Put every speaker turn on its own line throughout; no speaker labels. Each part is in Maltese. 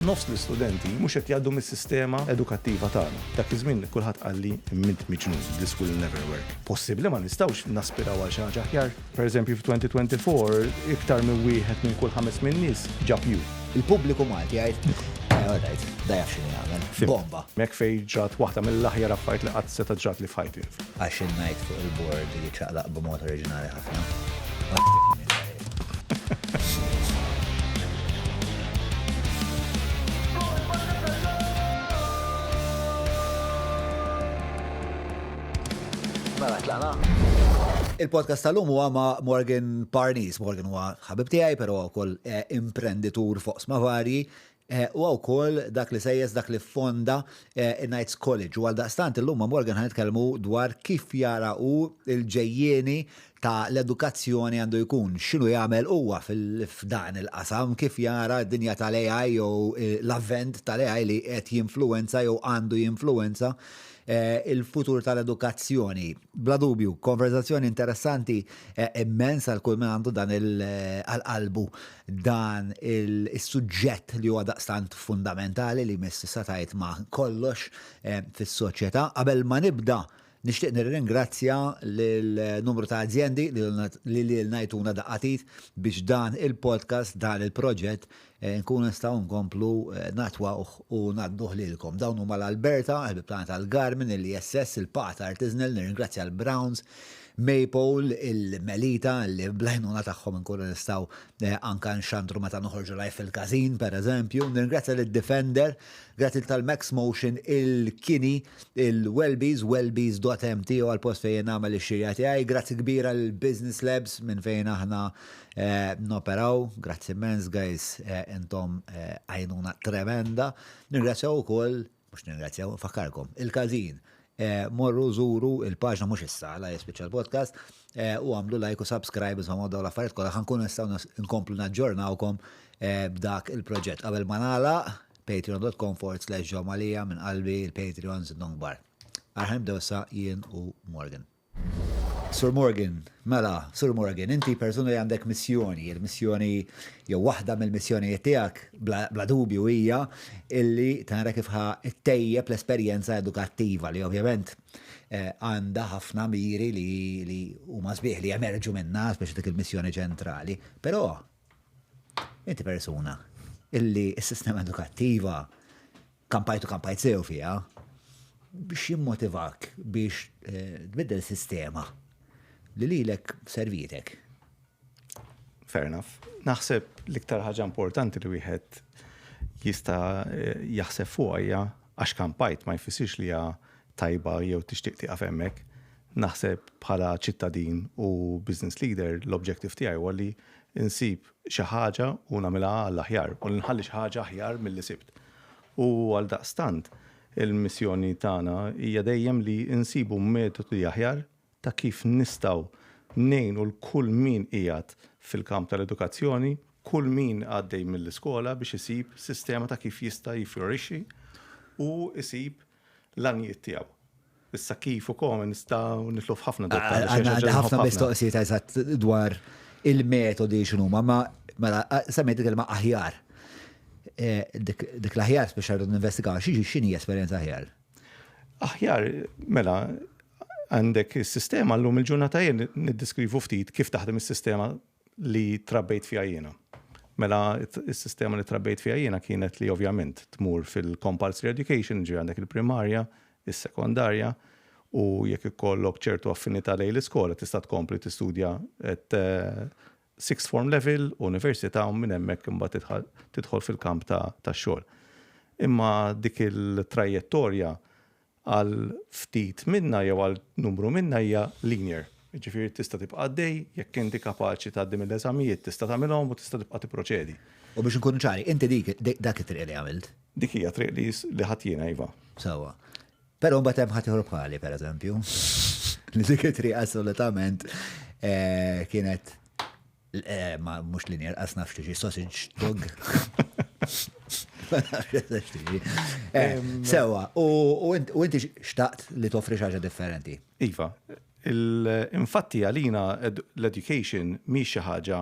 Nofs l-istudenti mhux qed jgħaddu mis-sistema edukattiva tagħna. Dak iż-żmien kulħadd qalli m'int miġnun, this will never work. Possibbli ma nistgħux naspiraw għal xi ħaġa aħjar? Per eżempju f'2024 iktar minn wieħed minn kull 5 min-nies ġab U.
Il-pubbliku Malti jgħid, eh all right, da jaf x'inhu jagħmel. Bomba.
Hekk fejn ġrat waħda mill-aħjar affarijiet li qatt setgħet ġratli f'ħajti.
Għax in-Knight fuq il-board jiċċaqlaq b'mod oriġinali ħafna. Mela, tlaqna? Il-podcast tal-lum huwa ma' Morgan Parnis. Morgan huwa ħabib tiegħi, però wkoll eh, imprenditur fuq varji Huwa wkoll dak li sejjes dak li ffonda in-Knights College u għaldaqstant illum ma' Morgan ħa nitkellmu dwar kif jara hu l-ġejjieni ta' l-edukazzjoni għandu jkun, x'inhu jagħmel huwa f'dan il-qasam, kif jara d-dinja tal-AI jew l-avvent tal-AI li qed jinfluwenza jew għandu jinfluwenza il-futur tal-edukazzjoni. Bla dubju, konverżazzjoni interessanti immens għal kull min għandu dan għal qalbu dan is-suġġett li huwa daqstant fundamentali li jmiss issa tgħid ma' kollox fis-soċjetà. Qabel ma nibda, nixtieq nirringrazzja lil numru ta' azjendi li lilna jtuna daqqa t'id biex dan il-podcast, dan il-proġett nkunu nistgħu nkomplu natwawh u ngħadduh lilkom. Dawn huma l-Alberta, il-ħbieb tagħna tal-Garmin, il-ISS, il-Pata Artisanal, nirringrazzja l-Browns, Maypole, il-Melita li bl-għajnuna tagħhom inkunu nistgħu anka nxandru meta noħorġu live fil-każin, pereżempju. Nirringrazzja lid-Defender, grazzi tal-Max Motion, il-Kini, il-Wellbees, wellbees.mt u għall-post fejn nagħmel ix-xirja tiegħi. Grazzi kbira lill-Business Labs minn fejn aħna noperaw. Grazzi immens guys, intom għajnuna tremenda. Nirringrazzjaw ukoll mhux nirringrazzjaw, nfakkarkom, il-każin. Morru żuru il-paġna mhux issa la jispiċċa l-podcast u għamlu like u subscribe insomma dawn l-affarijiet kollha ħa nkunu nistgħu nkomplu naġġornawkom b'dak il-proġett. Qabel ma nagħlaq, patreon.com forward slash ġew minn qalbi il-Patreons intom kbar. Ara nibdew issa jien u Morgan. Sur Morgan, mela, Sur Morgan, inti persuna li għandek missjoni, il-missjoni jew waħda mill-missjonijiet tiegħek bla, bla dubju hija illi tara kif ħa ttejjeb l-esperjenza edukattiva li ovvjament eh, għandha ħafna miri li, li huma sbieħ li jemerġu minnha, speċi dik il-missjoni ċentrali. Però inti persuna illi s-sistema edukattiva Kampajt u kampajt sew fiha biex jimmotivak biex tbiddel sistema li lilek servietek.
Fair enough. Naħseb l-iktar ħaġa importanti li wieħed jista' jaħseb fuqha hija għax kampajt ma jfissirx li hija tajba jew tixtieq tieqaf hemmhekk. Naħseb bħala ċittadin u business leader l-objective tiegħi huwa li nsib xi ħaġa u nagħmilha għall-aħjar u li nħalli xi ħaġa aħjar milli sibt. U għaldaqstant, il-missjoni tagħna hija dejjem li nsibu metodi aħjar ta' kif nistgħu ngħinu 'l kull min qiegħed fil-kamp tal-edukazzjoni, kull min għaddej mill-iskola biex isib sistema ta' kif jista' jiffjorixxi u jsib l-għanijiet tiegħu. Issa kif u kome nistgħu nidħlu f'ħafna
dettalji. Għandna ħafna mistoqsijiet eżatt dwar il-metodi x'inhuma, ma mela semmejt il-kelma aħjar. Eh, dik l-aħjar biex rridu ninvestigaw xi x'inhi esperjenza aħjar?
Aħjar, mela, għandek is-sistema llum il-ġurnata jien niddiskrivu ftit kif taħdem is-sistema li trabbejt fiha jiena. Mela s-sistema li trabbejt fiha jiena kienet li ovvjament tmur fil-compulsory education, ġifieri għandek il-primarja, is-sekondarja, u jekk ikollok ċertu affinità lejn l-iskola tista' tkompli tistudja at sixth form level, università u minn hemmhekk imbagħad tidħol fil-kamp tax-xogħol. Imma dik il-trajjettorja Għal ftit minna jew għal numru minna hija linear. Jiġifieri tista' tibqa' għaddej, jekk inti kapaċi tgħaddi mill-eżamijiet tista' tagħmilhom u tista' tibqa' tipproċedi.
U biex inkunu ċari, inti dik dak it-triq li għamilt?
Dik hija triq li li ħadt jiena iva.
Sewwa. Però mbagħad hemm ħadd ieħor bħali pereżempju, li dik it-triq assolutament kienet Eh, ma mhux linear, qas naf xi sausage dog. Eh, sewa, u inti xtaqt li toffri xi ħaġa differenti.
Iva, infatti għalina l-education mhix xi ħaġa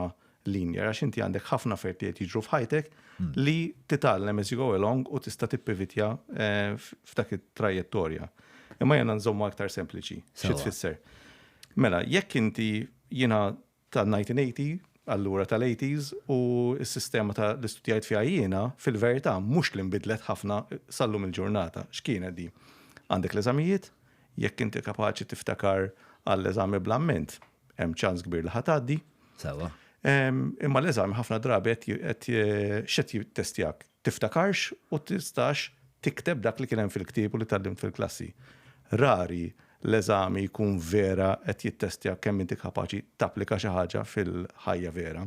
linear għax inti għandek ħafna affarijiet li qed jiġru f'ħajtek. Li titgħallem as you go along u tista' tippivitja f'dak it-trajettorja. Imma jiena nżommu aktar sempliċi. Xi tfisser? Mela, jekk inti jiena tan-1980, allura tal-80s, u s-sistema ta' li studjajt fiha jiena, fil-verità mhux li nbidlet ħafna sal-lum il-ġurnata. X'kienet di? Għandek l-eżamijiet, jekk inti kapaċi tiftakar għall-eżami bl-amment, hemm ċans kbir li ħa tgħaddi.
Sewwa.
Imma l-eżami ħafna drabi qed x'qed jittestjak? Tiftakarx u tistax tikteb dak li kien hemm fil-ktieb u li tgħallimt fil-klassi. Rari l-eżami jkun vera qed jittestja kemm inti kapaċi tapplika xi ħaġa fil-ħajja vera.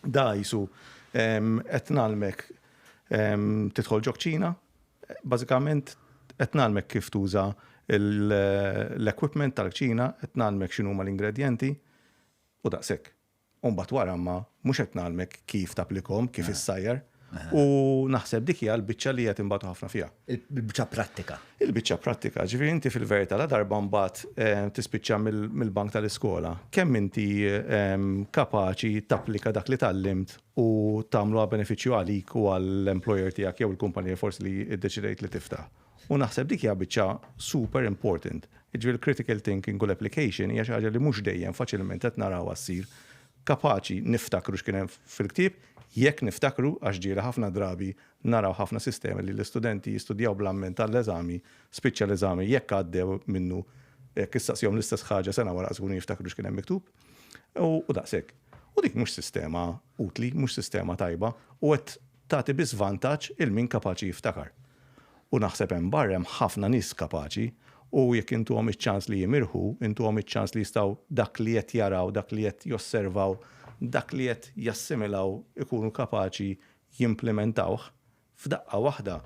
Da qisu qed ngħallmek tidħol ġo kċina, bażikament qed ngħallmek kif tuża l-equipment tal-kċina, qed ngħallmek x'inhuma l-ingredjenti u daqshekk. U mbagħad wara ma mhux qed ngħallmek kif tapplikhom, kif issajjar. U naħseb dik hija l-biċċa li qed inbatu ħafna fiha.
Il-biċċa prattika.
Il-biċċa prattika, ġifieri inti fil-verità la darba mbagħad tispiċċa mill-bank tal-iskola, kemm inti kapaċi tapplika dak li tgħallimt u tagħmlu għal benefiċċju għalik u għall-employer tiegħek jew il-kumpanija forsi li ddeċidejt li tiftaħ. U naħseb dik hija biċċa super important. Jiġifieri l-critical thinking u l-application hija xi ħaġa li mhux dejjem faċilment qed narawha ssir. Kapaċi niftakru x'kien hemm fil-ktieb, jekk niftakru, għax ġieli ħafna drabi naraw ħafna sistemi li l-istudenti jistudjaw bl-amment għall-eżami, spiċċa l-eżami jekk għaddew minnu, jekk issaqsihom l-istess ħaġa sena wara qas ikunu jiftakru x'kien hemm miktub. U daqshekk. U dik mhux sistema utli, mhux sistema tajba u qed tagħti biss vantaġġ 'il min kapaċi jiftakar. U naħseb hemm barra hemm ħafna nies kapaċi u jekk intuhom iċ-ċans li jimirħu, intuhom iċ-ċans li jistgħu dak li qed jaraw, dak li qed josservaw, dak li qed jassimilaw ikunu kapaċi jimplimentawh, f'daqqa waħda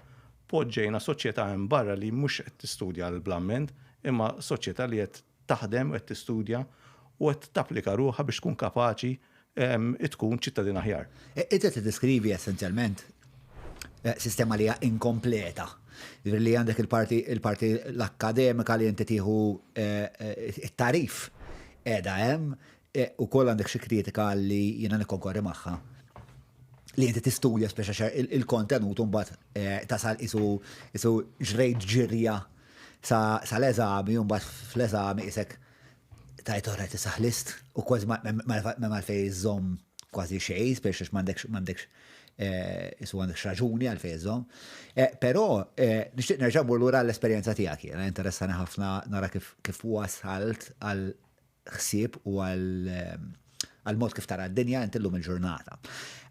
poġġejna soċjetà hemm barra li mhux qed tistudja għall-blamment imma soċjetà li qed taħdem u qed tistudja u qed tapplika ruħha biex tkun kapaċi tkun ċittadin aħjar.
Inti qed tiddeskrivi essenzjalment sistema li hija inkompleta. Jiġifieri li għandek il-parti il-parti l-akkademika li inti tieħu it-tagħrif qiegħda hemm, ukoll għandek xi kritika li jiena nikkonkorri magħha li inti tistudja speċa il-kontenut u mbagħad tasal isu isu ġrejt ġirja sal-eżami u mbagħad fl-eżami isek tajt oħra issa ħlist u kważi m'hemm għalfejn iżżomm kważi xejn, speċi għax m'għandekx m'għandekx isu għandekx raġuni għalfejn iżżomm. Però nixtieq nerġa' mmur lura għall-esperjenza tiegħek jiena interessani ħafna nara kif kif wasalt għal ħsieb u għal mod kif tara d-dinja inti llum il-ġurnata.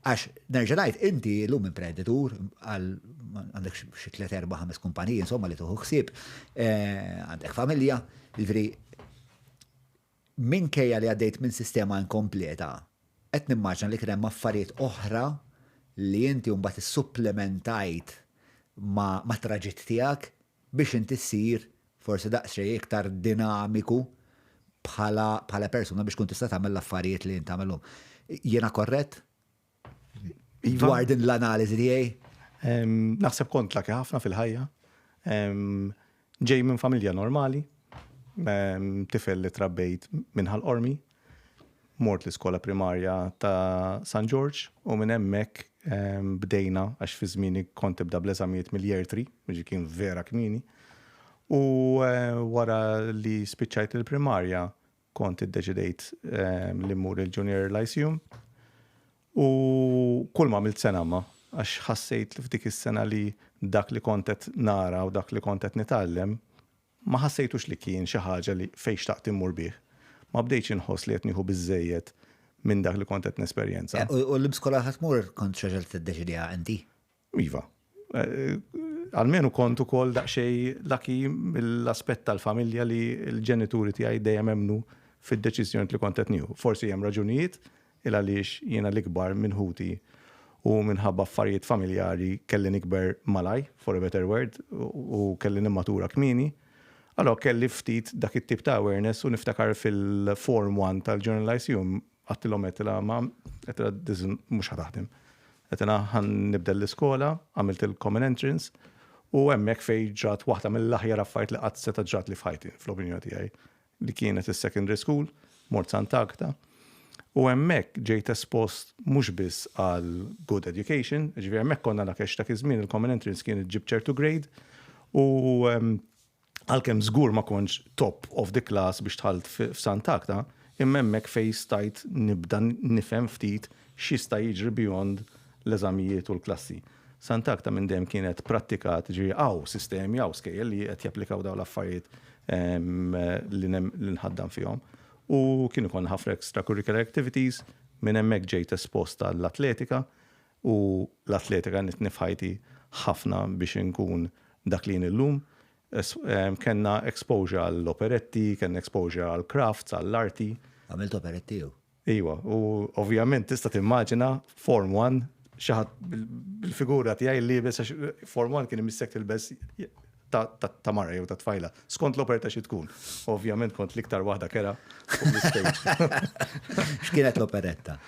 Għax nerġa' ngħid inti llum imprenditur għal għandek xi tliet erba' ħames kumpaniji insomma li tuħu ħsieb, għandek familja, jiġifieri minkejja li għaddejt minn sistema inkompleta, qed nimmaġna li kien hemm affarijiet oħra li inti mbagħad issupplementajt ma' traġitt tiegħek biex inti ssir forsi daqsxejn iktar dinamiku bħala bħala persuna biex tkun tista' tagħmel l-affarijiet li int tagħmel llum. Jiena korrett?
Iva.
Dwar din l-analiżi tiegħi?
Naħseb kont lucky ħafna fil-ħajja. Ġej minn familja normali, tifel li trabbejt minn Ħal Qormi, Mort l-iskola primarja ta' San Ġorġ u minn hemmhekk bdejna għax fi żmieni kont tibda bl-eżamijiet mill-year 3, jiġifieri kien vera kmieni. U wara li spiċċajt il-primarja kont iddeċidejt li mmur il-Junior Lyceum u kull ma għamilt sena ma għax ħassejt li f'dik is-sena li dak li kont qed nara u dak li kont qed nitgħallem Ma ħassejtux li kien xi ħaġa li fejn xtaqt immur bih. Ma bdejtx inħoss li qed nieħu biżżejjed minn dak li kont qed nesperjenza.
U l-iskola ħa tmur kont xi ħaġa li tiddeċidiha inti?
Iva. Almenu kont ukoll daqsxejn lucky mill-aspett tal-familja li l-ġenituri tiegħi dejjem emmnu fid-deċiżjonijiet li kont qed nieħu. Forsi hemm raġunijiet Il għaliex jiena l-ikbar minn ħuti u minħabba affarijiet familjari kelli nikber malaj, for a better word, u kelli nimmatura kmieni. Allura kelli ftit dak it-tip ta' awareness u niftakar fil-form 1 tal-Junior Lyceum għadtilhom għedtilha ma għedtilha this mhux ħa taħdem. Għedtilha ħa nibdel l-iskola, għamilt il-common entrance u hemmhekk fejn ġrat waħda mill-aħjar affarijiet li qatt setgħet ġratli f'ħajti fl-opinjoni tiegħi. li kienet is-secondary school, mort Sant'Agata. U hemmhekk ġejt espost mhux biss għal good education, ġifieri hemmhekk konna nakex dak iż-żmien il-common entrance kien iġġib ċertu grade u għalkemm żgur ma kontx top of the class biex dħalt f'Sant'Agta, imma hemmhekk fejn stajt nibda nifhem ftit x'jista' jiġri beyond l-eżamijiet u l-klassi. Sant'Agta minn dejjem kienet prattikat, ġifieri hawn sistemi, hawn skejjel li qed japplikaw dawn l-affarijiet li nħaddan fihom. U kien ikollna ħafna extracurricular activities, minn hemmhekk ġejt espost għall-atletika u l-atletika għenitni f'ħajti ħafna biex inkun dak li jien illum. Kellna exposure għall-operetti, kellna exposure għall-crafts, għall-arti.
Għamilt operetti jew?
Iwa, u ovvjament tista' timmaġina Form 1 xi ħadd bil-figura tiegħi liebes għax Form 1 kien imissek tilbes ta' mara jew ta' tfajla, skont l-operta xi tkun. Ovvjament kont l-iktar waħda kera fuq l-istage.
X'kienet l-operetta?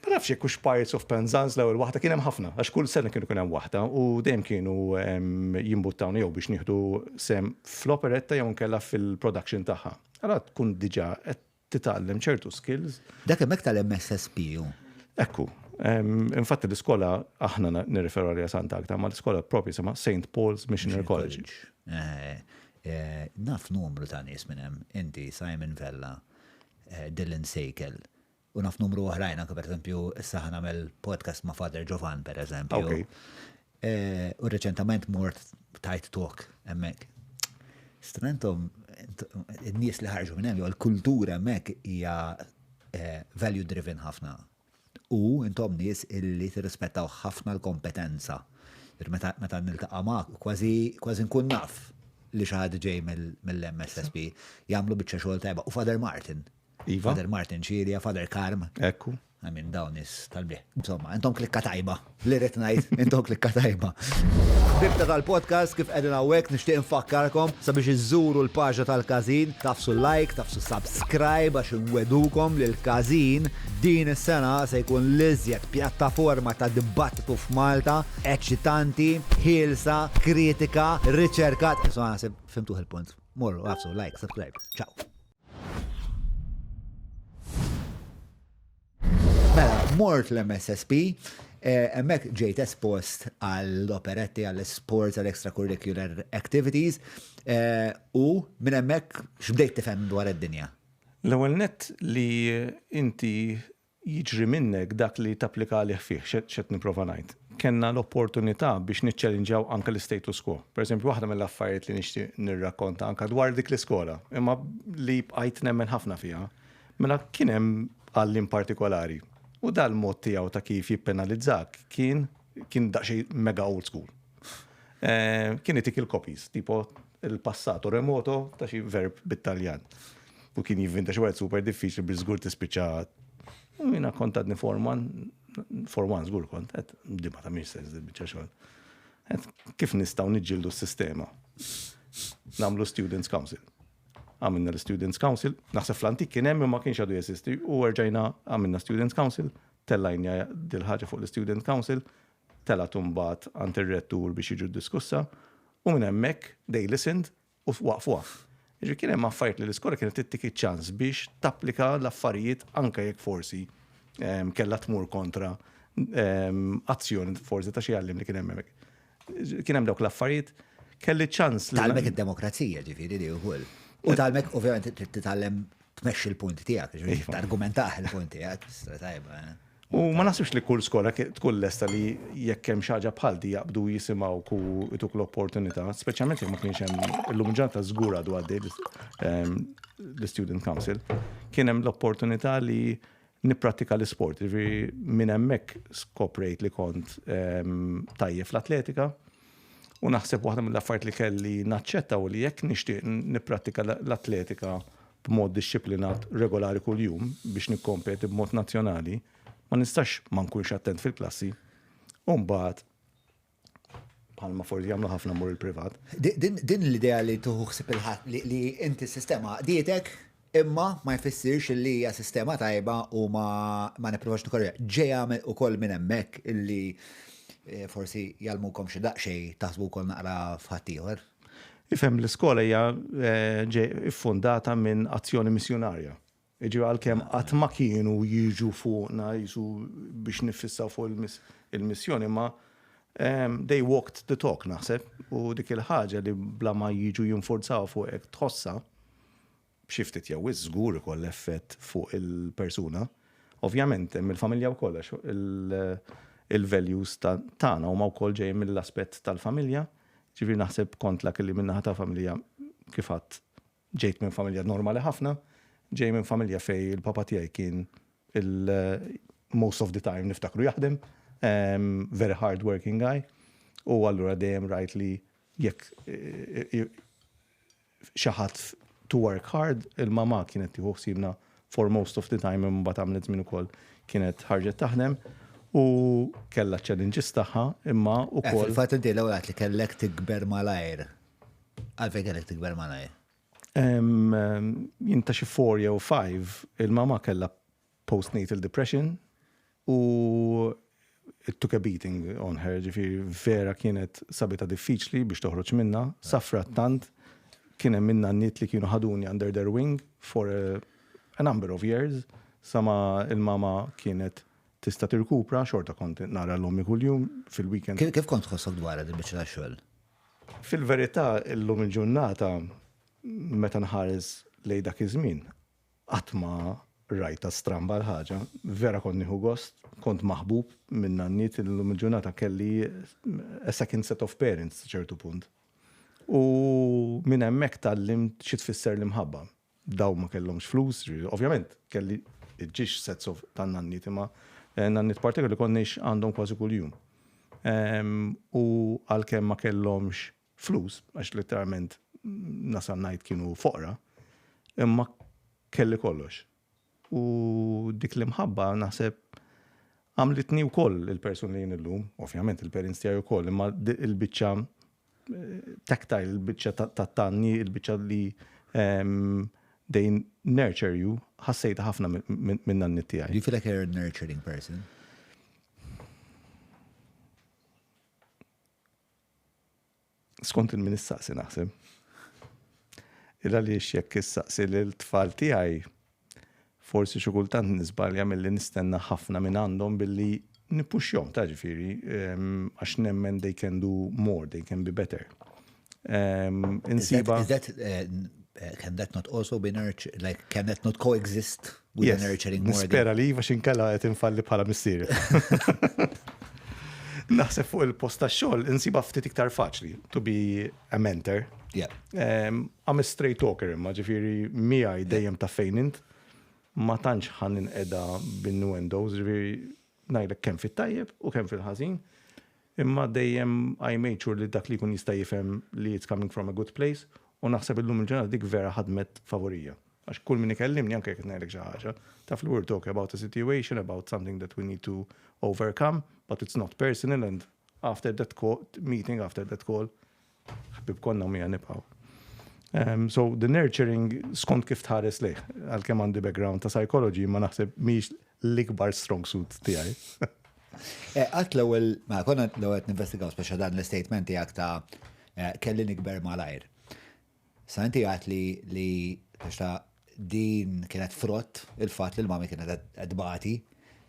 Ma nafx jekk hux Pirates of Penzance l-ewwel waħda kien hemm ħafna, għax kull sena kienu kien hemm waħda u dejjem kienu jimbuttawna jew biex nieħdu sehem fl-operetta jew inkella fil-production tagħha. Allura tkun diġà qed titgħallem ċertu skills.
Dak hemmhekk tal-MSSP hu.
Ekku. Infatti l-iskola aħna nirriferu għaliha Santa Agta, ma l-iskola propju jisimha St. Paul's Missionary College.
Eh, eh, naf numru ta' nies minn hemm, inti, Simon Vella, eh, Dylan Seikel, u naf numru oħrajn, anke pereżempju issa ħa nagħmel podcast ma' Father Giovan pereżempju. Eh, u reċentament mort tajt talk hemmhekk. Strantom in-nies li ħarġu minn hemm jew l-kultura hemmhekk hija eh, value driven ħafna. U intom nies illi tirrispettaw ħafna l-kompetenza. Meta meta niltaqa' magħek kważi kważi nkun naf li xi ħadd ġej mill-MSSP jagħmlu biċċa xogħol tajba. U Father Martin
Iva.
Father Martin Cilia, Father Karm.
Ekku.
I mean, dawn nies tal-bieħ. Insomma, intom klikka tajba. Li rrid ngħid, intom klikka tajba. Bibta tal-podcast kif qegħdin hawnhekk nixtieq infakkarkom sabiex iżżuru l-paġna tal-każin, tafsu like, tafsu subscribe għax inwedukom li l-każin din is-sena se jkun l-iżjed pjattaforma ta' dibattitu f'Malta, eċitanti, ħielsa, kritika, riċerkat. Insomma, naħseb fimtuh il-punt. Morru, għafsu like, subscribe. Ciao. Mela, mort l-MSSP, eh, hemmhekk ġejt espost għall-operetti, għall-sports, għall-extracurricular activities, eh, u minn hemmhekk x'bdejt tifhem dwar id-dinja?
L-ewwel nett li inti Jiġri minnek dak li tapplika għalih fih, x'qed nipprova ngħid? Kellna l-opportunità biex niċċellinġjaw anke l-istatus quo. Per eżempju, waħda mill-affarijiet li nixtieq nirrakkonta anke dwar dik l-iskola, imma li bqajt nemmen ħafna fiha, mela kien hemm għalliem partikolari u dal-mod tiegħu ta' kif jippenalizzak kien kien daqsxejn mega old school. Kien itik il-copies, tipo il-passato remoto ta' xi verb bit-Taljan. U kien jivvinta xi word super diffiċli biex żgur tispiċċa. U jiena kont għadni form one, form one żgur kont, qed di ma tagħmilx sens di biċċa xogħol. Kif nistgħu niġġieldu s-sistema? Nagħmlu Students Council. Għamilna l-Students Council, naħseb fl-antik kien hemm imma kienx għadu jeżisti u rġajna għamilna Students Council, tellajna dil-ħaġa fuq l-Student Council, telgħet imbagħad għand ir-rettur biex jiġu diskussa u minn hemmhekk they listened u waqfuha. Jiġifieri kien hemm affarijiet li l-iskola kienet tittik iċ-ċans biex tapplika l-affarijiet anke jekk forsi ehm, kellha tmur kontra ehm, azzjoni forsi ta' xi għallim li kien hemm hemmhekk. Kien hemm dawk l-affarijiet kelli ċans
li. Talmek id-demokrazija ġifieri li wkoll. U talmek ovvjament trid titgħallem tmexxi l-punt tiegħek, ġifieri iva. targumentah il-punt tiegħek, tajba. Eh?
U ma naħsibx li kull skola tkun lesta li jekk hemm xi ħaġa bħal di jaqbdu jisimgħuk u jtuk l-opportunità, speċjalment jekk ma kienx hemm illum ġurnata żgur għadu għaddej ehm, l-Student Council, kien hemm l-opportunità li nipprattika l-isport, jiġifieri minn hemmhekk skoprejt li kont ehm, tajjeb fl-atletika. U naħseb waħda mill-affarijiet li kelli naċċetta u li jekk nixtieq nipprattika l-atletika b'mod dixxiplinat regolari kuljum biex nikkompeti b'mod nazzjonali, ma nistax ma nkunx attent fil-klassi. U mbagħad bħalma forsi jagħmlu ħafna mur il-privat.
Din l-idea li tuħu ħsieb il-ħadd li inti s-sistema dietek imma ma jfissirx li hija sistema tajba u ma ma nipprovax nikorreġiha. Ġejja ukoll minn hemmhekk illi eh, forsi jgħallmukom xi daqsxejn taħsbu wkoll naqra f'ħaddieħor.
Ifhem l-iskola hija eh, iffondata minn azzjoni missjunarja. Jiġifieri għalkemm qatt ma kienu jiġu fuqna jisu biex niffissaw fuq il-missjoni, imma they walked the talk naħseb u dik il-ħaġa li bla ma jiġu jinforzaw fuqek tħossha b'xi ftit jew wisq żgur ikollha effett fuq il-persuna. Ovvjament hemm il-familja wkoll għax il-values tagħna huma wkoll ġejjin mill-aspett tal-familja. Ġifieri naħseb kont lucky li min-naħa tal-familja kif għedt ġejt minn familja normali ħafna, ġej minn familja fejn il-papa tiegħi kien il most of the time niftakru jaħdem, very hard working guy, u allura dejjem rajt li jekk xi ħadd to work hard, il-mama kienet tieħu ħsiebna for most of the time imbagħad għamlet żmien ukoll kienet ħarġet taħdem u kellha challenges tagħha imma ukoll.
Fil-fatt inti l-ewwel li kellek tikber malajr. Għalfejn kellek tikber malajr?
Jien ta' xi 4 jew 5, il-mama kellha postnatal depression u it took a beating on her, ġifieri vera kienet sabitha diffiċli biex toħroġ minnha, safrat tant, kien hemm in-nanniet li kienu ħaduni under their wing for a, a number of years, sa ma il-mama kienet tista' tirkupra, xorta kont nara l-ommi kuljum fil-weekend.
Kif kont tħossok dwarha din biċċa tax-xogħol?
Fil-verità illum il-ġurnata meta nħares lejn dak iż-żmien, qatt ma rajtha stramba l-ħaġa. Vera kont nieħu gost, kont maħbub minn nanniet illum il-ġurnata kelli a second set of parents sa ċertu punt. U minn hemmhekk tgħallimt xi tfisser l-imħabba. Dawn ma kellhomx flus, ġifieri ovvjament kelli ġiex sets of ta' nanniet imma nanniet partikolari li kont ngħix għandhom kważi kuljum. U għalkemm ma kellhomx flus, għax letteralment nasal ngħid kienu foqra, imma kelli kollox. U dik l-imħabba naħseb għamlitni wkoll il-persuna li jien illum, ovvjament il-parents tiegħi wkoll, imma il-biċċa tactile, il-biċċa ta' tanni, il-biċċa li they nurture you, ħassejta ħafna minn nanni tiegħi.
Do you feel like you're a nurturing person?
Skont il-min issaqsi naħseb. Il għaliex jekk issaqsi lil tfal tiegħi forsi xi kultant niżbalja milli nistenna ħafna minn għandhom billi nippuxjhom ta' ġifieri għax nemmen they can do more, they can be better.
Insiba. Is that, can that not also be nurtured, like can that not coexist with
yes.
the nurturing more?
Nispera li iva xinkella qed infalli bħala missier. Naħseb fuq il-post tax-xogħol insiba ftit iktar faċli to be a mentor.
Yeah.
I'm a straight talker imma ġifieri miegħi dejjem ta' fejn int ma tantx ħa ninqeda bin-innuendos, ġifieri ngħidlek kemm fit-tajjeb u kemm fil-ħażin. Imma dejjem I made sure li dak li jkun jista' jifhem li it's coming from a good place u naħseb illum il-ġurnata dik vera ħadmet favorija. Għax kull min ikellimni anke jekk ngħidlek xi ħaġa, taf li we're talking about a situation, about something that we need to overcome, but it's not personal and after that call, meeting, after that call, ħbib konna u mija nibqgħu. So the nurturing skont kif tħares lejh, għalkemm għandi background ta' psychology, ma naħseb mhix l-ikbar strong suit tiegħi.
Għat l-ewwel, ma konna l-ewwel ninvestigaw speċa dan l-statement tiegħek ta' kelli nikber malajr. Sa inti għat li li ta' din kienet frott il-fatt li l-mami kienet tbati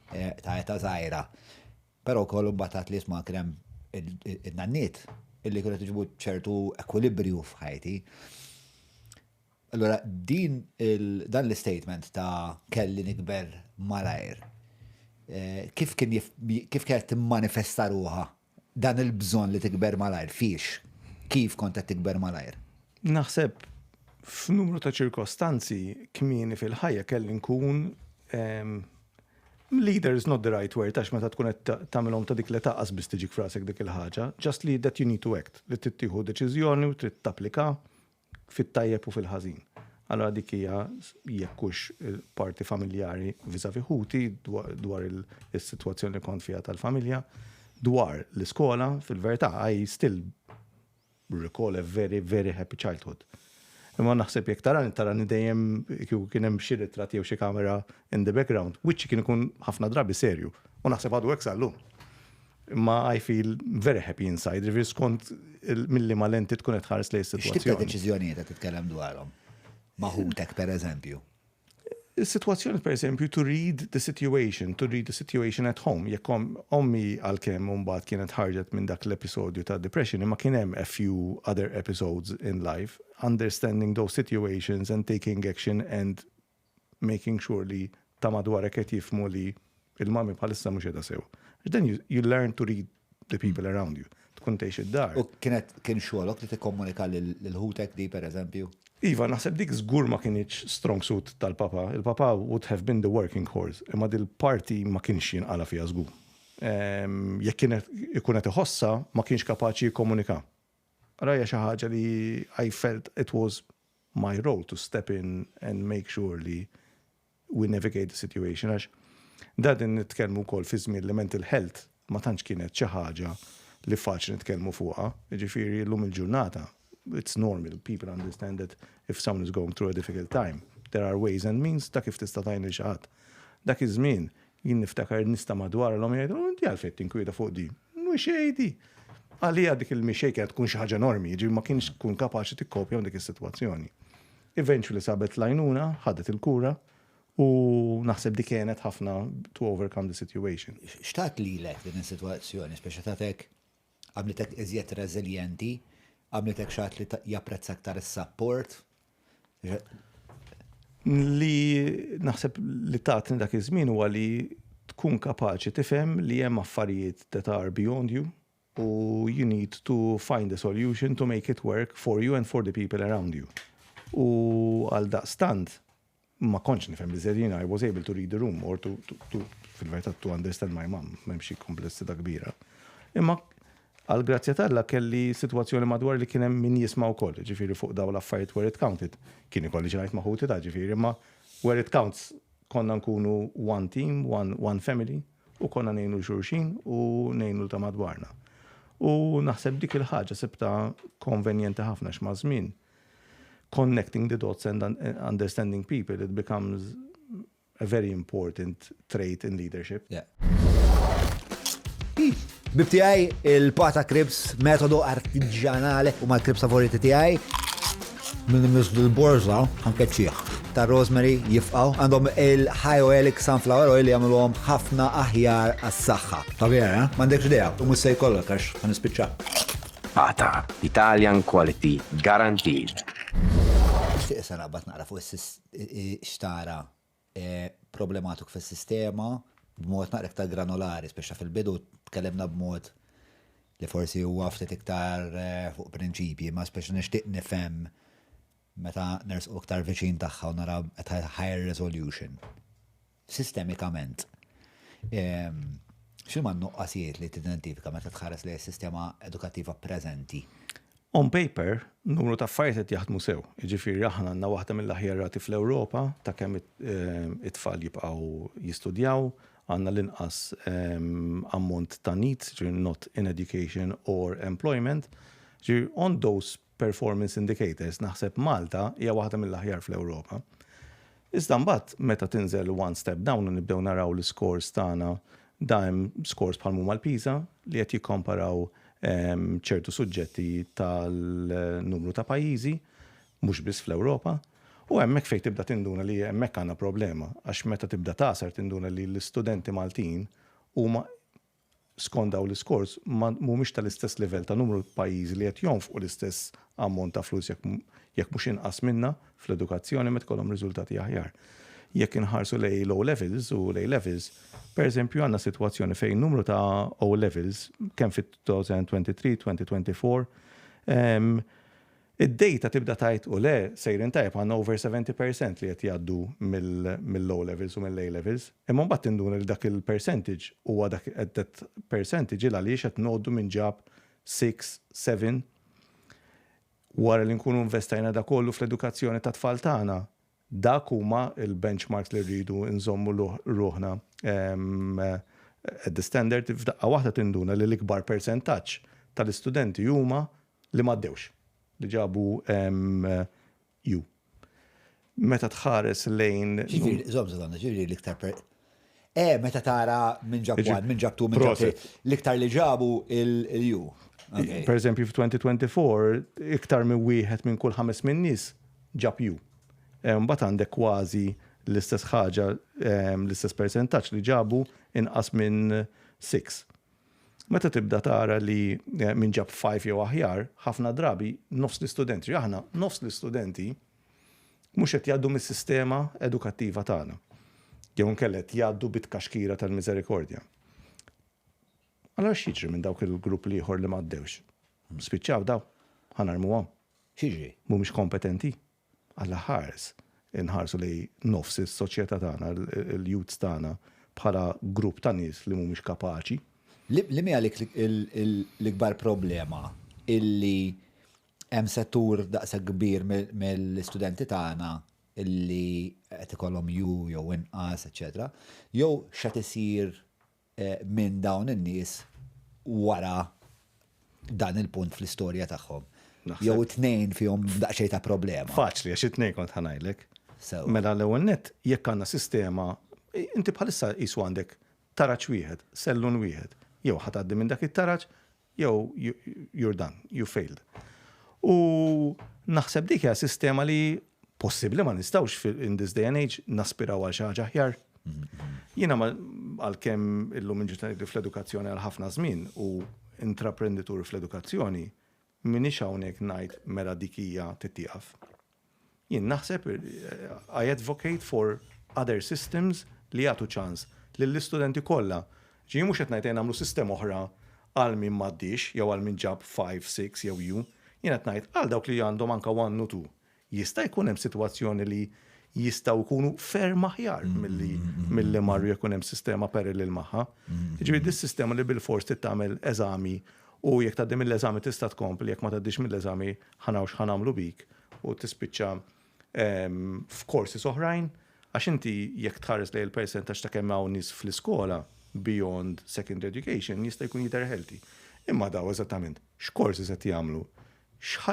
ta' età żgħira. Però wkoll imbagħad għad li isma' kien hemm in-nanniet illi kienu qed iġibu ċertu ekwilibrju f'ħajti. Allura din dan l-istatement ta' kelli nikber malajr, kif kien kif kienet timmanifesta ruħha dan il-bżonn li tikber malajr fiex? Kif kont qed tikber malajr?
Naħseb f'numru ta' ċirkostanzi kmieni fil-ħajja kelli nkun Leader is not the right word għax meta tkun qed tagħmilhom ta' dik l-età qas biss tiġik f'rasek dik il-ħaġa, just li that you need to act, li trid tieħu deċiżjoni u trid tapplika fit-tajjeb u fil-ħażin. Allura dik hija jekk hux parti familjari vis-à-vis ħuti dwar is-sitwazzjoni li kont fiha tal-familja, dwar l-iskola, fil-verità I still recall a very, very happy childhood. Imma naħseb jekk tarani, tarani dejjem kieku kien hemm xi ritratt jew xi kamera in the background, wiċċi kien ikun ħafna drabi serju. U naħseb għadu hekk sal-lum. Imma I feel very happy inside, ġifieri skont milli ma lenti tkun qed tħares lejn
is-sitwazzjoni. X'tip ta' deċiżjonijiet qed titkellem dwarhom? Ma' ħutek pereżempju?
Is-sitwazzjoni, per eżempju, to read the situation, to read the situation at home. Jekk ommi, għalkemm mbagħad kienet ħarġet minn dak l-episodju ta' depression, imma kien hemm a few other episodes in life, understanding those situations and taking action and making sure li ta' madwarek qed jifhmu li il-mami bħalissa mhux qiegħda sew. Then you learn to read the people around you. Tkun tgħix id-dar.
U kien xogħolok li tikkomunika lil ħutek di, per eżempju?
Iva, naħseb dik żgur ma kinitx strong suit tal-papa. Il-papa would have been the working horse, imma dil-parti ma kienx jinqala fiha żgur. Jekk kienet ikun qed iħossa, ma kienx kapaċi jikkomunika. Rajja xi ħaġa li I felt it was my role to step in and make sure li we navigate the situation. Għax dan nitkellmu wkoll fi żmien li mental health ma tantx kienet xi ħaġa li faċli nitkellmu fuqha. Jiġifieri llum il-ġurnata, it's normal, people understand that if someone is going through a difficult time, there are ways and means ta' kif tista' tgħin lil xi ħadd. Dak iż-żmien jien niftakar nista' madwar l jgħidu, "Inti għalfejn tinkwieta fuq di?" Mhux xejdi. Għalija dik il-mixej kienet tkun xi ħaġa enormi, ġi ma kienx tkun kapaċi tikkopja dik is-sitwazzjoni. Eventually sabet l-għajnuna, ħadet il-kura u naħseb dik kienet ħafna to overcome the situation.
X'tat lilek din is-sitwazzjoni, speċa tatek, għamlitek iżjed reżiljenti, għamlitek xi ħadd li japprezza aktar is-support?
Li naħseb li tatni dak iż-żmien huwa li tkun kapaċi tifhem li hemm affarijiet that are beyond you u you need to find a solution to make it work for you and for the people around you. U għal daqstant ma kontx nifhem biżżejjed, I was able to read the room or to fil-verità to understand my mom, m'hemmx xi komplessità kbira. Imma għal grazzja t'Alla kelli situazzjoni madwar li kien hemm min jisma' wkoll, ġifieri fuq dawn l-affarijiet where it counted. Kien ikolli ġrajt ma' ħuti ta' ġifieri, imma where it counts konna nkunu one team, one family u konna ngħinu xulxin u ngħinu ta' madwarna. U naħseb dik il-ħaġa sibta konvenjenti ħafna x'ma' żmien connecting the dots and understanding people, it becomes a very important trait in leadership.
Yeah. Ħbieb tiegħi, il-Pata Crepes, metodo artiġjanale u mal-crepes favoriti tiegħi. Minn misdu l-borza, anke ċieħ. Ta' rosemary jifqaw. Għandhom il-high oleic sunflower oil li jagħmluhom ħafna aħjar għas-saħħa. Ta' vera, eh? M'għandekx idea, u mhux se jkollok għax ħa nispiċċa.
Pata, Italian quality guaranteed.
Nixtieq issa naqbad naqra fuq xtara problematiku fis-sistema b'mod naqra iktar granulari, speċa fil-bidu tkellimna b'mod li forsi huwa ftit iktar fuq prinċipji, ma speċa nixtieq nifhem meta nersqu iktar viċin tagħha u nara at a higher resolution. Sistemikament. X'inhuma n-nuqqasijiet li tidentifika meta tħares li s-sistema edukattiva preżenti?
On paper, numru ta' affarijiet qed jaħdmu sew. Jiġifieri aħna għandna waħda mill-aħjar rati fl-Ewropa ta' kemm it-tfal jibqgħu jistudjaw, għandna l-inqas ammont ta' NEET, ġifieri not in education or employment. Ġifieri on those performance indicators naħseb Malta hija waħda mill-aħjar fl-Ewropa. Iżda mbagħad meta tinżel one step down u nibdew naraw l-scores tagħna, da hemm scores bħal huma l-PISA li qed jikkomparaw ċertu suġġetti tal-numru ta' pajjiżi, mhux biss fl-Ewropa, u hemmhekk fejn tibda tinduna li hemmhekk għandna problema, għax meta tibda tasar tinduna li l-istudenti Maltin huma skont daw l-iskors ma mhumiex tal-istess livell ta' numru pajjiżi li qed jonfqu l-istess ammont ta' flus jekk mhux inqas minna fl-edukazzjoni meta jkollhom riżultati aħjar. Jekk inħarsu lejn l-O levels u l-A levels, per eżempju, għandna sitwazzjoni fejn numru ta' O levels kemm fit-2023, 2024, id-data tibda tajt u le sejrin tajb, għandna over 70% li qed jgħaddu mill-O levels u mill-A levels. Imma mbagħad tinduna li dak il-percentage huwa dak that percentage il għaliex qed ngħoddu minn ġab 6, 7 wara li nkunu investajna da kollu fl-edukazzjoni ta' tfal tagħna. Dak huma il-benchmarks li rridu nżommu ruħna at the standard. F'daqqa waħda tinduna li l-ikbar percentaġġ tal-istudenti huma li m'għaddewx, li ġabu U. Meta tħares lejn.
Ġifieri, żomm, żomm, ġifieri l-iktar per. Meta tara minn ġab 1, minn ġab 2, minn ġab 3, l-iktar li ġabu il-U.
Per eżempju, f'2024, iktar minn wieħed minn kull 5 minn nies ġab U. Mbagħad għandek kważi L-istess ħaġa, l-istess persentaġġ li ġabu inqas minn 6. Meta tibda tara li min ġab 5 jew aħjar, ħafna drabi nofs l-istudenti, aħna nofs l-istudenti mhux qed jgħaddu mis-sistema edukattiva tagħna. Jew inkella qed jgħaddu bit-tkaxkira tal-miżerikordja. Allura x'jiġri minn dawk il-grupp l-ieħor li m'għaddewx? Spiċċaw daw? Ħa narmuhom?
X'jiġri?
Mhumiex kompetenti? Alla ħares inħarsu lejn nofs is-soċjetà tagħna, il-youths tagħna bħala grupp ta' nies li mhumiex kapaċi.
Liema hija l-ikbar problema illi hemm settur daqshekk kbir mill-istudenti tagħna illi qed ikollhom U jew inqas, eċċetera, jew x'qed isir minn dawn in-nies wara dan il-punt fl-istorja tagħhom? Jew it-tnejn fihom daqsxejn ta' problema.
Faċli, għax it-tnejn kont ħa ngħidlek. Mela l-ewwel nett, jekk għandna sistema, inti bħalissa qisu għandek taraġ wieħed, sellun wieħed. Jew ħa tgħaddi minn dak it-taraġ, jew you're done, you failed. U naħseb dik hija sistema li possibbli ma nistgħux in this day and age naspiraw għal xi ħaġa aħjar. Jiena għalkemm illum inġitani fl-edukazzjoni għal ħafna żmien u intraprenditur fl-edukazzjoni, m'iniex hawnhekk ngħid mela dik hija titieqaf. Jien naħseb I advocate for other systems li jagħtu ċans lill-istudenti kollha. Ġifieri mhux qed ngħid ejja nagħmlu sistema oħra għal min m'għaddiex jew għal min ġab 5, 6 jew U. Jien qed ngħid għal dawk li għandhom anke 1 u 2. Jista' jkun hemm sitwazzjoni li jistgħu jkunu ferm aħjar milli milli marru jekk hemm sistema parallel magħha. Jiġifieri dis-sistema li bilfors trid tagħmel eżami u jekk tgħaddi mill-eżami tista' tkompli, jekk ma tgħaddix mill-eżami ħa naraw x'ħa nagħmlu bik u tispiċċa f'courses oħrajn, għax inti jekk tħares lejn il-percentaġġ ta' kemm hawn nies fl-iskola beyond secondary education jista' jkun jidher healthy. Imma daw eżattament x'courses qed jagħmlu?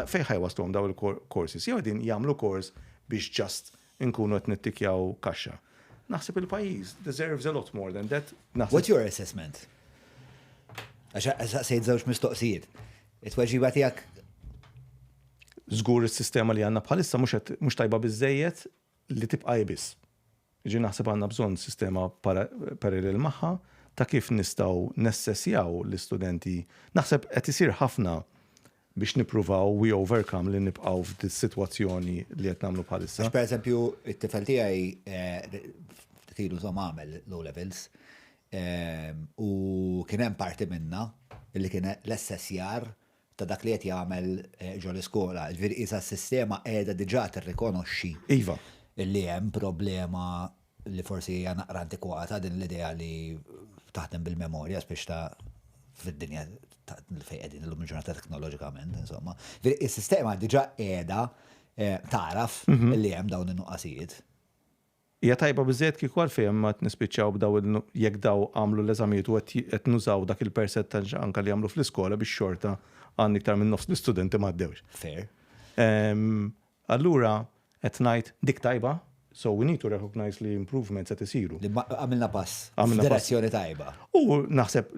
Fejn ħa jwassluhom daw il-courses? Jew qegħdin jagħmlu course biex just inkunu qed nittikjaw kaxxa. Naħseb il-pajjiż deserves a lot more than that.
What's your assessment? Għax saqsejt żewġ mistoqsijiet. It-tweġiba tiegħek
Żgur is-sistema li għandna bħalissa mhux tajba biżejjed li tibqa' biss. Ġi naħseb għandna bżonn sistema parallel magħha ta' kif nistgħu nassessjaw l-istudenti. Naħseb qed isir ħafna biex nippruvaw we overcome li nibqgħu f'dis-sitwazzjoni li qed nagħmlu bħalissa.
Għax pereżempju it-tifel tiegħi ftit ilu insomma għamel l-O levels u kien hemm parti minnha li kien l-assessjar ta' dak li qed jagħmel ġo l-iskola. Ġifieri qisha s-sistema qiegħda diġà tirrikonoxxi li hemm problema li forsi hija naqra antikwata din l-idea li taħdem bil-memorja spiex ta' fid-dinja fejn qegħdin illum il-ġurnata teknoloġikament, insomma. Is-sistema diġà qiegħda eh, taraf mhm. li hemm dawn in-nuqqasijiet.
Hija tajba biżejjed kieku għalfejn ma nispiċċaw b'daw jekk daw għamlu l-eżamijiet u qed nużaw dak il-percentaġġ anka li għamlu fl-iskola biex xorta għandna iktar minn nofs l-istudenti ma għaddewx.
Fair.
Allura qed ngħid dik tajba, so we need to recognize li improvements qed isiru.
Li għamilna pass f'direzzjoni tajba.
U naħseb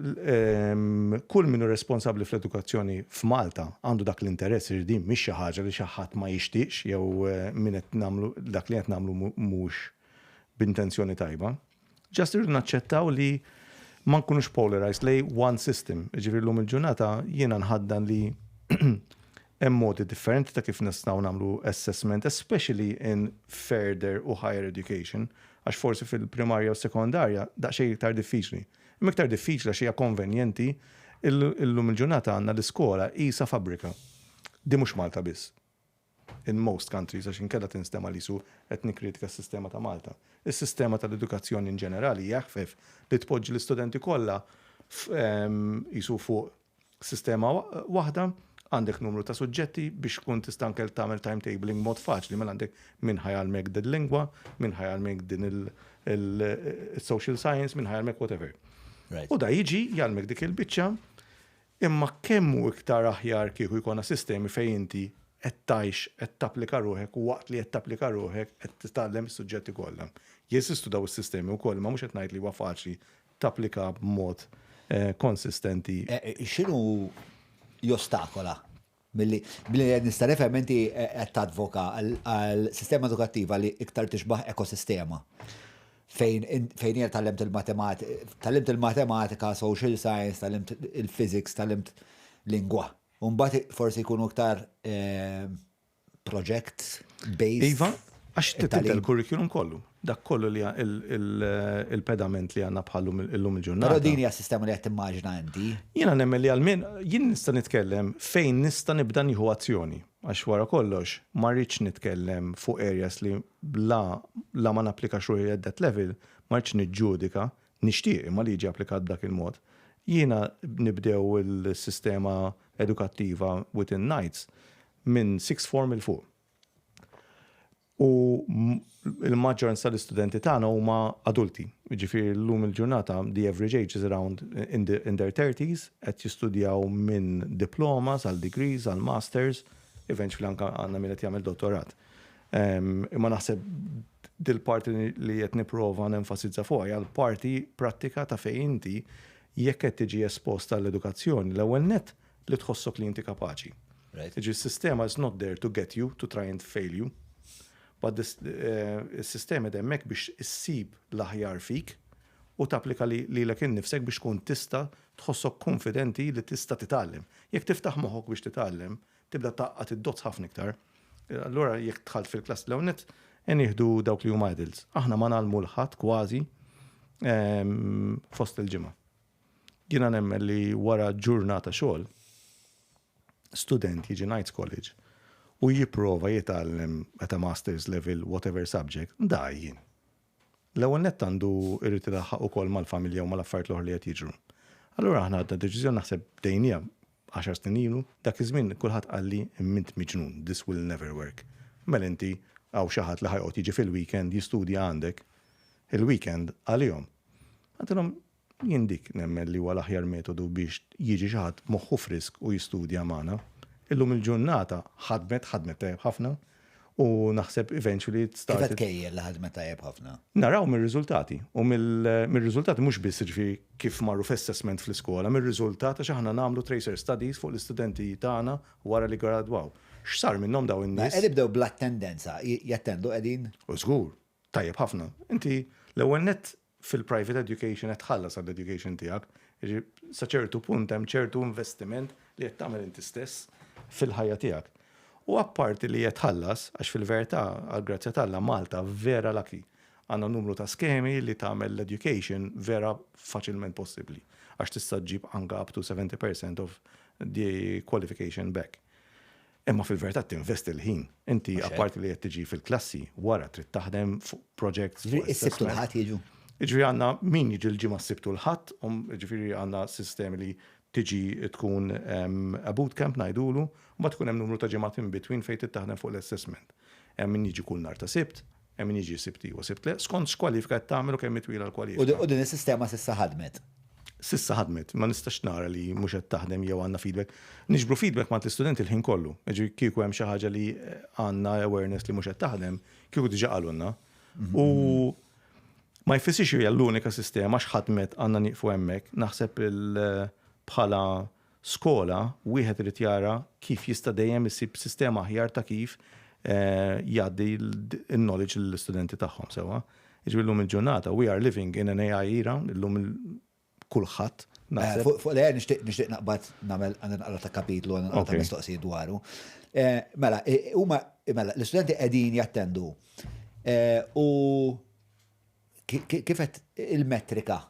kull min hu responsabbli fl-edukazzjoni f'Malta għandu dak l-interess li din mhix xi ħaġa li xi ħadd ma jixtieqx jew min qed nagħmlu dak li qed nagħmlu mhux b'intenzjoni tajba. Just irridu naċċettaw li ma nkunux polarized lejn one system. Jiġifieri llum il-ġurnata jiena nħaddan li hemm modi differenti ta' kif nistgħu nagħmlu assessment, especially in further u higher education, għax forsi fil-primarja u sekondarja daqsxejn iktar diffiċli. Imma iktar diffiċli għax hija konvenjenti, illum il-ġurnata għandna l-iskola qisha fabbrika. Di mhux Malta biss. In most countries, għax inkella tinstema' li qisu qed nikkritika s-sistema ta' Malta. Is-sistema tal-edukazzjoni in ġenerali hija eħfef li tpoġġi l-istudenti kollha qisu fuq sistema waħda, għandek numru ta' suġġetti biex tkun tista' anke tagħmel timetabling b'mod faċli, mela għandek min ħa jgħallmek din lingwa, min ħa jgħallmek din il-social science, min ħa jgħallmek whatever. U da jiġi jgħallmek dik il-biċċa, imma kemm hu iktar aħjar kieku jkollna sistemi fejn inti qed tgħix, qed tapplika ruħek u waqt li qed tapplika ruħek qed titgħallem is-suġġetti kollha. Jeżistu daw is-sistemi wkoll, imma mhux qed ngħid li huwa faċli tapplika b'mod konsistenti.
X'inhu jostakola? Milli billi qed nista' nifhem inti qed tadvoka għal sistema edukattiva li iktar tixbah ekosistema. Fejn fejn jiena tgħallimt il-matematika, tgħallimt il-matematika, social science, tgħallimt il-physics, tgħallimt lingwa. U mbagħad forsi jkunu iktar eh, project based.
Iva, għax tibdel il-curriculum kollu. Dak kollu li il-pedament li għandna bħallu illum il-ġurnata.
Però din hija sistema li qed timmaġina inti.
Jiena nemmen li għal min jien nista' nitkellem fejn nista' nibda nieħu azzjoni. Għax wara kollox ma rridx nitkellem fuq areas li la la ma napplikax ruħi at that level, ma rridx niġġudika, nixtieq imma li jiġi applikat b'dak il-mod. Jiena nibdew il-sistema edukattiva within Knights minn sixth form 'il fuq. U il-maġġoranza tal-istudenti tagħna huma adulti. Jiġifieri llum il-ġurnata the average age is around in, the, in their 30s, qed jistudjaw minn diplomas għal degrees, għal masters, eventually anke għandna min qed jagħmel dottorat. Imma naħseb dil-parti li qed nipprova nenfasizza fuqha hija l-parti prattika ta' fejn inti jekk qed tiġi espost għall-edukazzjoni l-ewwel nett li tħossok li inti kapaċi. Jiġi s-sistema is not there to get you, to try and fail you, but is-sistema qed hemmhekk biex issib l-aħjar fik u tapplika lilek innifsek biex tkun tista' tħossok konfidenti li tista' titgħallem. Jekk tiftaħ moħħok biex titgħallem, tibda tgħaqqad id-dots ħafna iktar. Allura jekk dħalt fil-klass l-ewwel nett, nieħdu dawk li huma adults. Aħna ma ngħallmu 'l ħadd kważi fost il-ġimgħa. Jiena nemmen li wara ġurnata xogħol, student jiġi Knights College u jipprova jitgħallem at a master's level whatever subject, da jien. L-ewwel nett għandu irid ilaħħaq ukoll mal-familja u mal-affarijiet l-oħra li qed jiġru. Allura aħna ħadna deċiżjoni naħseb bdejniha 10 snin ilu, dak iż-żmien kulħadd qalli m'int miġnun, this will never work. Mela inti hawn xi ħadd li ħa joqgħod jiġi fil-weekend jistudja għandek il-weekend għalihom. Għedtilhom Jien dik nemmen li huwa l-aħjar metodu biex jiġi xi ħadd moħħu frisk u jistudja magħna. Illum il-ġurnata ħadmet, ħadmet tajjeb ħafna u naħseb eventually it started.
Kif qed tkejjel li ħadmet tajjeb ħafna?
Naraw mir-riżultati u mir-riżultati mhux biss jiġifieri kif marru f'assessment fl-iskola, mir-riżultat għax aħna nagħmlu tracer studies fuq l-istudenti tagħna wara li ggradwaw. X'sar minnhom dawn in-nies?
Qed nibdew bl-attendenza, jattendu qegħdin?
Żgur. Tajjeb ħafna. Inti l-ewwel nett fil-private education qed tħallas għall-education tiegħek. Jiġifieri sa ċertu punt hemm ċertu investiment li qed tagħmel inti stess fil-ħajja tiegħek. U apparti li qed tħallas, għax fil-verità għall-grazzja t'Alla Malta vera lucky. Għandna numru ta' skemi li tagħmel l-education vera faċilment possibbli. Għax tista' ġġib anke up to 70% of the qualification back. Imma fil-verità tinvesti l-ħin. Inti apparti li qed tiġi fil-klassi, wara trid taħdem fuq projects.
Is-Sibt u l-Ħadd jiġu?
Jiġifieri għandna min jiġi l-Ġimgħa s-Sibt u l-Ħadd, jiġifieri għandna sistemi li tiġi tkun a boot camp ngħidulu, u mbagħad tkun hemm numru ta' ġimgħat in between fejn trid taħdem fuq l-assessment. Hemm min jiġi kull nhar ta' Sibt, hemm min jiġi Sibt iva Sibt le, skont x'kwalifika qed tagħmel u kemm hi twila l-kwalifika.
U din is-sistema s'issa ħadmet?
S'issa ħadmet, ma nistax nara li mhux qed taħdem jew għandna feedback. Niġbru feedback m'għand l-istudenti l-ħin kollu. Jiġifieri kieku hemm xi ħaġa li għandna awareness li mhux qed taħdem, kieku diġà qalulna. U ma jfissirx li hija l-unika sistema għax ħadmet għandna nieqfu hemmhekk. Naħseb bħala skola wieħed irid jara kif jista' dejjem isib sistema aħjar ta' kif jgħaddi l-knowledge lill-istudenti tagħhom sewwa. Jiġifieri llum il-ġurnata we are living in an AI era, illum kulħadd
naħseb. Fuq l-AI nixtieq naqbad nagħmel għandi naqra ta' kapitlu għandi naqra ta' mistoqsijiet dwaru. Mela, huma mela l-istudenti qegħdin jattendu u kif qed il-metrika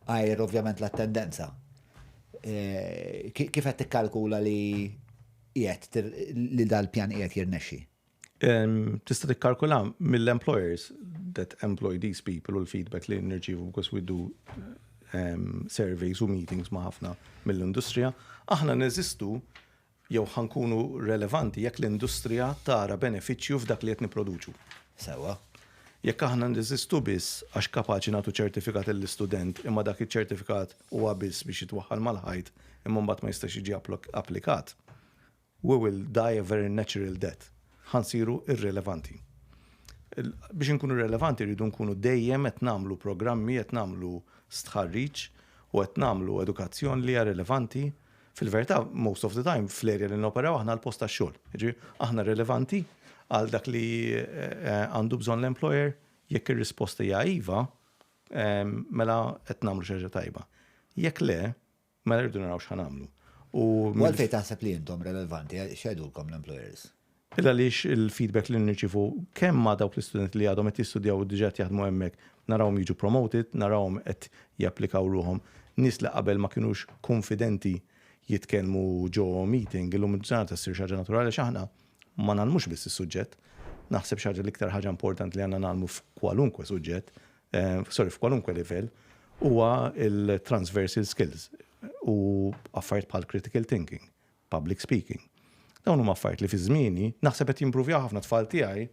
għajr ovvjament l-attendenza. Kif qed tikkalkula li qiegħed li dal-pjan qiegħed jirnexxi?
Tista' tikkalkula mill-employers that employ these people u l-feedback li nirċievu because we do surveys u meetings ma' ħafna mill-industrija. Aħna neżistu jew ħa nkunu relevanti jekk l-industrija tara benefiċċju f'dak li qed nipproduċu.
Sewwa.
Jekk aħna neżistu biss għax kapaċi nagħtu ċertifikat lill-istudent imma dak iċ-ċertifikat huwa biss biex jitwaħħal mal-ħajt imma mbagħad ma jistax jiġi applikat, we will die a very natural death. Ħa nsiru irrilevanti. Biex inkunu rilevanti rridu nkunu dejjem qed nagħmlu programmi, qed nagħmlu stħarriġ u qed nagħmlu edukazzjoni li hija rilevanti. Fil-verità, most of the time, fl-area li noperaw aħna l-post tax-xogħol. Jiġifieri aħna rilevanti għal dak li għandu bżonn l-employer, jekk ir-risposta hija iva, mela qed nagħmlu xi ħaġa tajba. Jekk le, mela rridu naraw x'ħa nagħmlu.
U għalfejn taħseb li intom relevanti, x'jgħidulkom l-employers?
Il għaliex il-feedback li nirċievu kemm ma' dawk l-istudenti li għadhom qed jistudjaw u diġà qed jaħdmu hemmhekk, narawhom jiġu promoted, narawhom qed japplikaw ruħhom. Nies li qabel ma kinux kunfidenti jitkellmu ġo meeting, illum il-ġurnata ssir xi ħaġa naturali għax aħna ma ngħallmux biss is-suġġett. Naħseb xi ħaġa l-iktar ħaġa importanti li għandna ngħallmu f'kwalunkwe suġġett, sorry, f'kwalunkwe livell, huwa il-transversal skills u affarijiet bħal critical thinking, public speaking. Dawn huma affarijiet li fi żmieni naħseb qed jimpruvjaw ħafna tfal tiegħi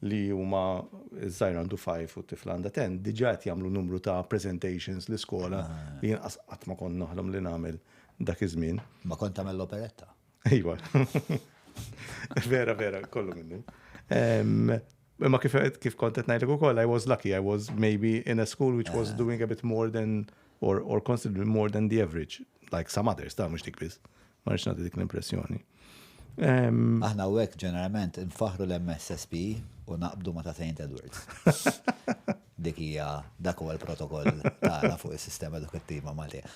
li huma ż-żgħir għandu 5 u t-tifla għandha 10, diġà qed jagħmlu numru ta' presentations l-iskola li jien qas qatt ma kont noħlom li nagħmel dak iż-żmien.
Ma kont tagħmel l-operetta.
Iva. Vera, vera, kollu minnu. Imma kif kif kont qed ngħidlek ukoll, I was lucky, I was maybe in a school which was doing a bit more than or, or considerably more than the average, like some others, ta' mhux dik biss. Ma rridx nagħti dik l-impressjoni.
Aħna hawnhekk ġeneralment nfaħru l-MSSP u naqbdu ma ta' St. Edwards. Dik hija dak huwa l-protokoll tagħna fuq is-sistema edukattiva Maltija.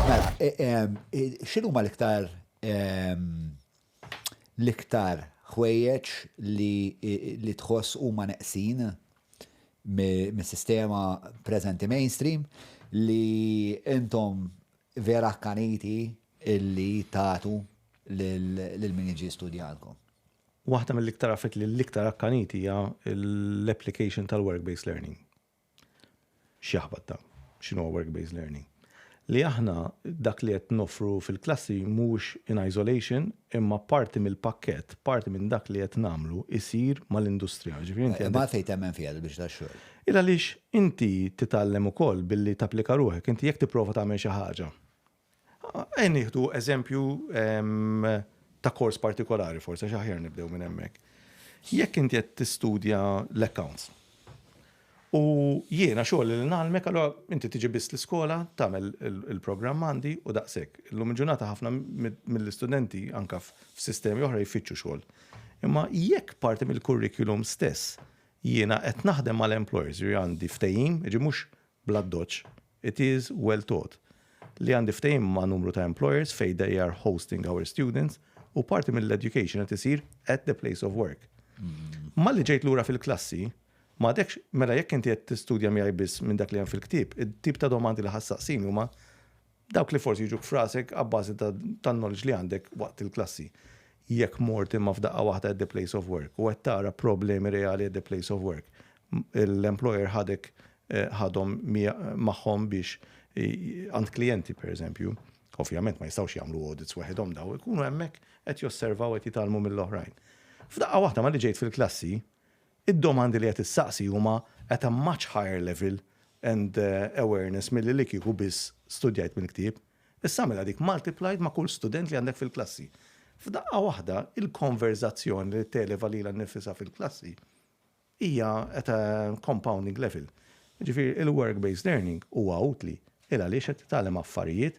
Mela, x'inhuma l-iktar l-iktar ħwejjeġ li tħoss huma neqsin mis-sistema preżenti mainstream li intom vera akkaniti illi tagħtu lil min jiġi jistudja għandkom?
Waħda mill-iktar affarijiet li l-iktar akkaniti hija l-application tal-work-based learning. X'jaħbat dan? X'inhuwa work-based learning? Li aħna dak li qed noffru fil-klassi mhux in isolation imma parti mill-pakkett, parti minn dak li qed nagħmlu isir mal-industrija. Ġifieri inti
Imma għalfejn temmen fiha dil-biċċa tax-xogħol?
Il għaliex inti titgħallem ukoll billi tapplika ruħek. Inti jekk tipprova tagħmel xi ħaġa. Ejja nieħdu eżempju ta' kors partikolari forsi għax aħjar nibdew minn hemmhekk. Jekk inti qed tistudja l-accounts u jiena xogħli li ngħallmek allura inti tiġi biss l-iskola tagħmel il-programm għandi u daqshekk. Illum il-ġurnata ħafna mill-istudenti anke f'sistemi oħra jfittxu xogħol. Imma jekk parti mill-curriculum stess jiena qed naħdem mal-employers, jiġifieri għandi ftehim, jiġifieri mhux bl-addoċċ, it is well thought, li għandi ftehim ma' numru ta' employers fejn they are hosting our students u parti mill-education qed isir at the place of work. Malli ġejt lura fil-klassi, m'għadekx, mela jekk inti qed tistudja miegħi biss minn dak li hemm fil-ktieb, it-tip ta' domandi li ħa ssaqsini huma dawk li forsi jiġuk f'rasek abbażi tan-knowledge li għandek waqt il-klassi. Jekk mort imma f'daqqa waħda at the place of work u qed tara problemi reali at the place of work, l-employer ħadek ħadhom magħhom biex għand klijenti pereżempju, ovvjament ma jistgħux jagħmlu audits waħedhom daw, ikunu hemmhekk qed josservaw qed jitgħallmu mill-oħrajn. F'daqqa waħda malli ġejt fil-klassi, id-domandi li qed issaqsi huma at a much higher level and awareness milli li kieku biss studjajt mill-ktieb. Issa agħmilha dik multiplied ma' kull student li għandek fil-klassi. F'daqqa waħda, il-konverżazzjoni li televa lilha nnifisha fil-klassi hija at a compounding level. Jiġifieri il-work-based learning huwa utli il għaliex qed titgħallem affarijiet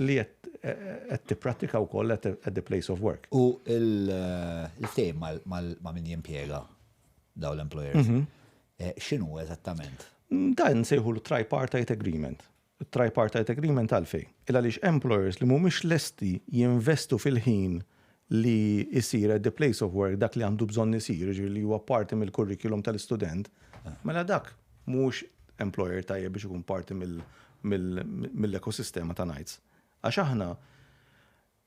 li qed tipprattika wkoll at the place of work.
U l-ftehim ma' min jimpjega dawn l-employers, x'inhu eżattament?
Dan nsejħulu tripartite agreement. Tripartite agreement għalfejn? Il għaliex employers li mhumiex lesti jinvestu fil-ħin li jsir at the place of work dak li għandu bżonn isir, jiġifieri li huwa parti mill-curriculum tal-istudent, mela dak mhuwiex employer tajjeb biex ikun parti mill-ekosistema ta' Knights. Għax aħna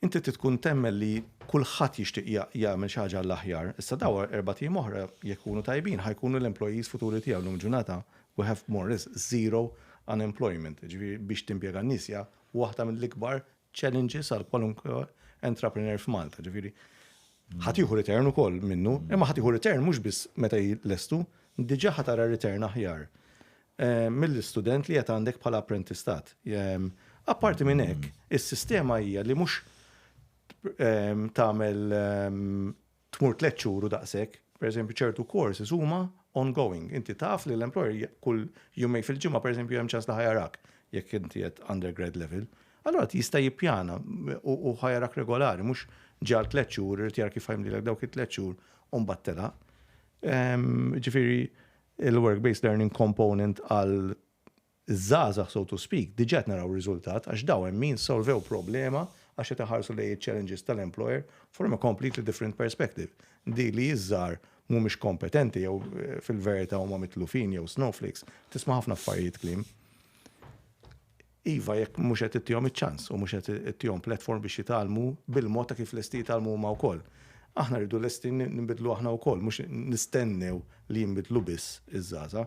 Inti trid tkun temmen li kulħadd jixtieq jagħmel xi ħaġa għall-aħjar. Issa dawn erbat ijiem oħra jekk ikunu tajbin ħa jkunu l-employees futuri tiegħu. Illum il-ġurnata we have more or less zero unemployment. Jiġifieri biex timpjega n-nies hija waħda mill-ikbar challenges għal kwalunkwe entrepreneur f'Malta. Jiġifieri. Ħa tieħu return ukoll minnu, imma ħa tieħu return mhux biss meta jlestu, diġà ħa tara return aħjar mill-istudent li qed għandek bħala apprentistat. Apparti minn hekk, is-sistema hija li mhux tagħmel tmur 3 xhur u daqshekk. Per eżempju, ċertu courses huma ongoing. Inti taf li l-employer kull jumej fil-ġimgħa, per eżempju, hemm ċans li ħa jarak jekk inti qed undergrad level. Allora jista' jippjana u ħa jarak regolari, mhux ġal 3 xhur irid jara kif ħa jimlilek dawk it-3 xhur u mbagħad telaq. Ġifieri il-work-based learning component għal żgħażagħ, so to speak, diġà qed naraw riżultat għax dawn hemm min solvew problema għax qed iħarsu lejn iċ-challenges tal-employer from a completely different perspective. Di li iż-żgħar mhumiex kompetenti jew fil-verità huma mitlufin jew snowflakes, tisma' ħafna affarijiet kliem. Iva, jekk mhux qed ittihom iċ-ċans u mhux qed ittihom platform biex jitgħallmu bil-mod ta' kif lesti jitgħallmu huma wkoll. Aħna rridu lesti ninbidlu aħna wkoll, mhux nistennew li jinbidlu biss iż-żgħażagħ.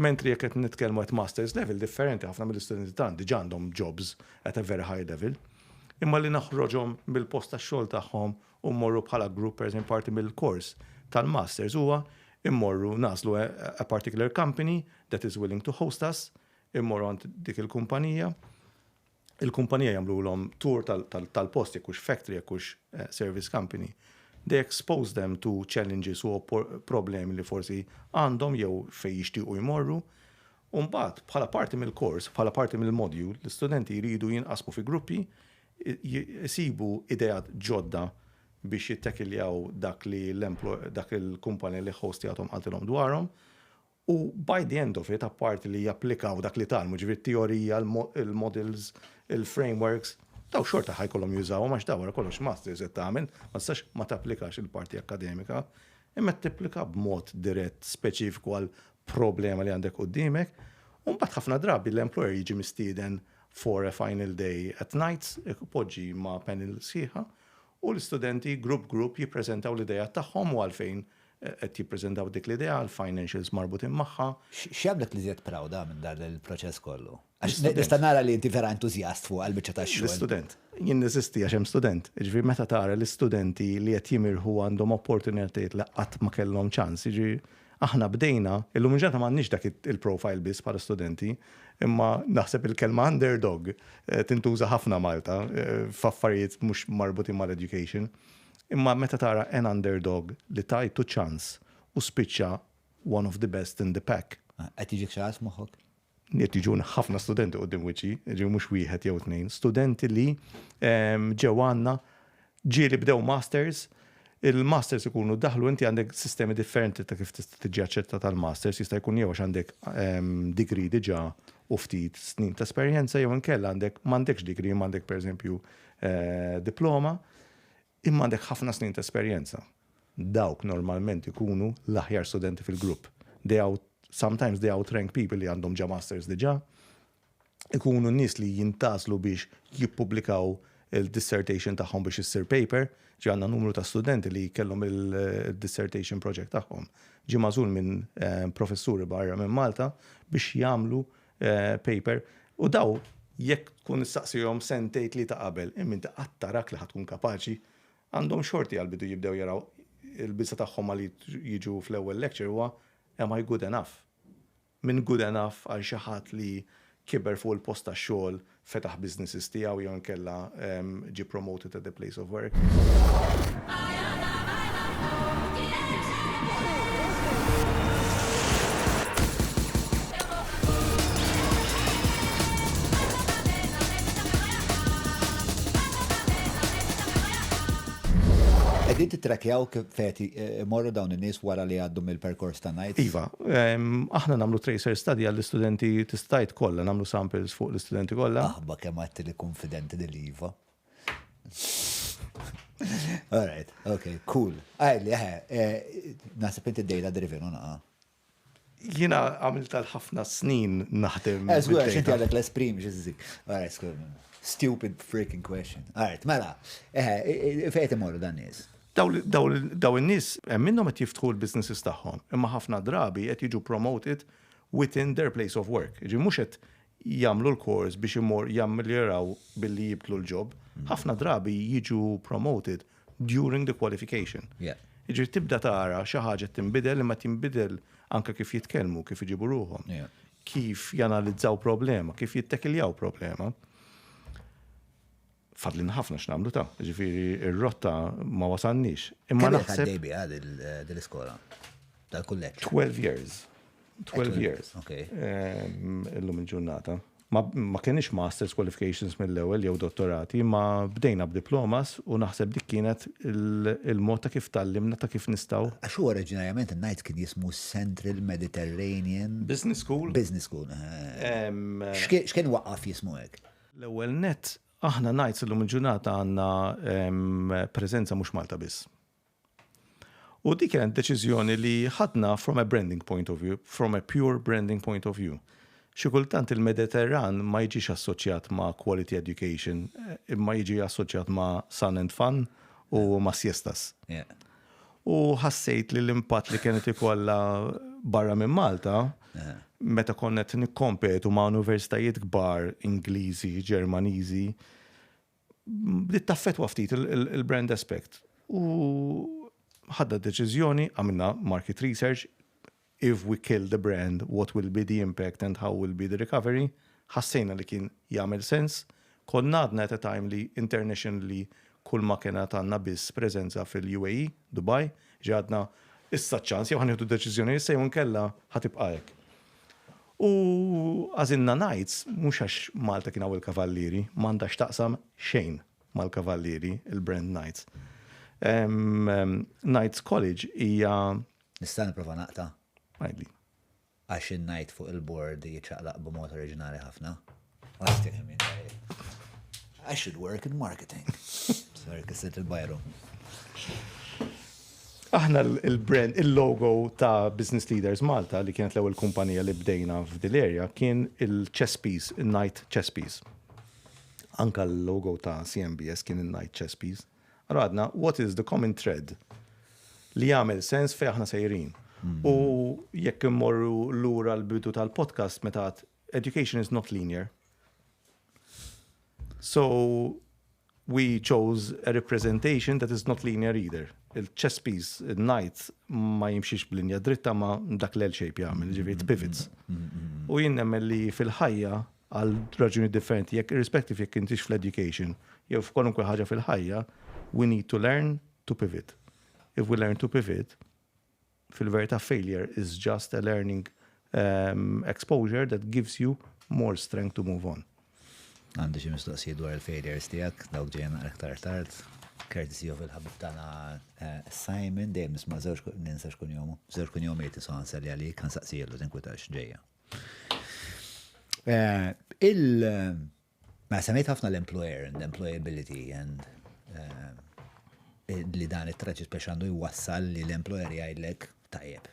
Mentri jekk qed nitkellmu at masters level differenti, ħafna mill-istudenti tagħna diġà għandhom jobs at a very high level. Imma li naħroġhom mill-post tax-xogħol tagħhom u mmorru bħala grupp, per eżempju, parti mill-kors tal-masters huwa immorru nagħżlu a particular company that is willing to host us, immorru għand dik il-kumpanija, il-kumpanija jagħmluhom tour tal-post, jekk hux factory, jekk hux service company. They expose them to challenges u problemi li forsi għandhom jew fejn jixtiequ jmorru. U mbagħad bħala parti mill-kors, bħala parti mill-module, l-istudenti jridu jinqasmu fi gruppi, jisibu ideat ġodda biex jittekiljaw dak li dak il-kumpanija li hostjathom qaltilhom dwarhom. U by the end of it, apparti li japplikaw dak li tgħallmu, ġifieri teorija, il-models, il-frameworks, daw xorta ħa jkollhom jużaw, għax daw wara kollox masters qed tagħmel, ma tistax ma tapplikax il-parti akkademika, imma tipplika b'mod dirett speċifiku għal problema li għandek qudiemek. U mbagħad ħafna drabi l-employer jiġi mistieden for a final day at night, poġġi ma' panel sħiħa, u l-istudenti group group jippreżentaw l-idea tagħhom u għalfejn qed jippreżentaw dik l-idea, l-financials marbutin magħha.
X'jagħmlek li żjed proud minn dan il-proċess kollu? Għax nista' nara li inti vera entużjast fuq għall-biċċa tax-xogħol.
L-istudent. Jien neżisti għax hemm student. Ġifieri meta tara l-istudenti li qed jimirħu għandhom opportunitajiet li qatt ma kellhom ċans. Ġifieri aħna bdejna, illum ġata m'għandniex dak il-profile biss bħala studenti, imma naħseb il-kelma underdog tintuża ħafna Malta f'affarijiet mhux marbutin mal-education. Imma meta tara an underdog li tajtu ċans u spiċċa one of the best in the pack.
Qed jiġik xi ħadd moħħok?
Qed jiġuni ħafna studenti quddiem wiċċi, ġew mhux wieħed jew tnejn, studenti li ġew għandna ġieli bdew masters, il-masters ikunu daħlu, inti għandek sistemi differenti ta' kif tista' tiġi aċċettat tal-masters, jista' jkun jew għax għandek degree diġà u ftit snin ta' esperjenza, jew inkella għandek m'għandekx degree, m'għandek pereżempju diploma, imma għandek ħafna snin ta' esperjenza. Dawk normalment ikunu l-aħjar studenti fil-grupp. Sometimes they outrank people li għandhom ġa masters diġà. Ikunu nies li jintgħażlu biex jippubblikaw il-dissertation tagħhom biex issir paper. Ġi għandna numru ta' studenti li kellhom il-dissertation project tagħhom. Ġi magħżul minn professuri barra minn Malta biex jagħmlu paper. U daw jekk tkun issaqsihom sentejn li ta' qabel, imma inti qatt tarak li ħa tkun kapaċi, għandhom xorti għal-bidu jibdew jaraw il-biża' tagħhom għal jiġu fl-ewwel lecture huwa "Am I good enough?" Min good enough għal xi ħadd li kiber fuq il-post tax-xogħol, fetaħ businesses tiegħu jew inkella ġie promoted at the place of work.
Qegħdin tittrackjaw kif fejn imorru dawn in-nies wara li għaddu mill-perkors ta' Knights?
Iva, aħna nagħmlu tracer study għall-istudenti tistajt kollha, nagħmlu samples fuq l-istudenti kollha.
Aħba kemm għedt li konfidenti li iva. All right, okay, cool. Għajli, naħseb inti data driven, u naqa.
Jiena għamilt tal ħafna snin naħdem.
Żgur, għax inti għandek l-esprim, xizzik. All right, skur. Stupid freaking question. All right, mela, fejn imorru dan nies?
Daw in-nies minnhom qed jiftħu l-businesses tagħhom, imma ħafna drabi qed jiġu promoted within their place of work. Ġi mhux qed jagħmlu l-kors biex imur jammeljoraw billi jibdlu l-job. Ħafna drabi jiġu promoted during the qualification. Jiġifieri tibda tara xi ħaġa tinbidel imma tinbidel anke kif jitkellmu, kif iġibu ruħhom, kif janalizzaw problema, kif jittekiljaw problema. Fadlilna ħafna x'nagħmlu ta', ġifieri r-rotta ma wasalniex.
Imma naħseb. Kemm biha dil-iskola? Dal-kulleġġ?
12 years. 12 years. Illum il-ġurnata. Ma kienx masters qualifications mill-ewwel jew dottorati, ma bdejna b'diplomas u naħseb dik kienet il-mod ta' kif tgħallimna ta' kif nistgħu.
Għax hu oriġinarjament il-Knights kien jismu Central Mediterranean
Business School.
Business School. X'kien waqqaf jismu hekk?
L-ewwel nett, aħna Knights illum il-ġurnata għandna preżenza mhux Malta biss. U dik kienet deċiżjoni li ħadna from a branding point of view, from a pure branding point of view. Xi kultant il-Mediterran ma jiġix assoċjat ma' quality education, imma jiġi assoċjat ma' sun and fun u ma' siestas. U ħassejt li l-impatt li kienet ikollha barra minn Malta, meta konna qed nikkompetu ma' universitajiet kbar Ingliżi, Ġermaniżi, bdiet taffettwa ftit il-brand aspect. U ħadna deċiżjoni, għamilna market research, if we kill the brand, what will be the impact and how will be the recovery, ħassejna li kien jagħmel sens. Konna għadna at a time li internationally kull ma kienet għandna biss preżenza fil-UAE, Dubai, ġi għadna issa ċans jew ħa nieħdu deċiżjoni issa jew nkella ħa tibqa' hekk. U għażilna Knights mhux għax Malta kien hawn il-Kavallieri, m'għandha x'taqsam xejn mal-Kavallieri, il-brand Knights. Knights College hija
Nista' nipprova naqta'?
Għidli.
Għax il-Knight fuq il-board jiċċaqlaq b'mod oriġinali ħafna. I should work in marketing. Sorry, kissirt il-bajru.
Aħna il-brand, il-logo ta' Business Leaders Malta li kienet l-ewwel kumpanija li bdejna f'dil area kien il-chess piece, il-Knight chess piece. Anka l-logo ta' CMBS kien il-Knight chess piece. Allora għadna, what is the common thread li jagħmel sens fejn aħna sejrin? U jekk immorru lura l-bidu tal-podcast meta education is not linear. So we chose a representation that is not linear either. Il-chess piece, il-knight, ma jimxiex b'linja dritta ma dak l-L shape jagħmel, ġifieri it pivots. U jien nemmen li fil-ħajja għal raġuni differenti, jekk irrispettiv jekk intix fl-education jew f'kwalunkwe ħaġa fil-ħajja, we need to learn to pivot. If we learn to pivot, fil-verità failure is just a learning exposure that gives you more strength to move on.
Għandi xi mistoqsijiet dwar il-failures tiegħek, dawk ġejjin aktar tard. Courtesy of il-ħabib tagħna Simon, dejjem nisma' żewġ ninsa x'kun jomu. Żewġ kun jomiet isu ħanselli għalik, ħansaqsijielu tinkwitax ġejja. Il Ma semmejt ħafna l-employer and employability and li dan it-traċi speċi għandu jwassal li l-employer jgħidlek tajjeb.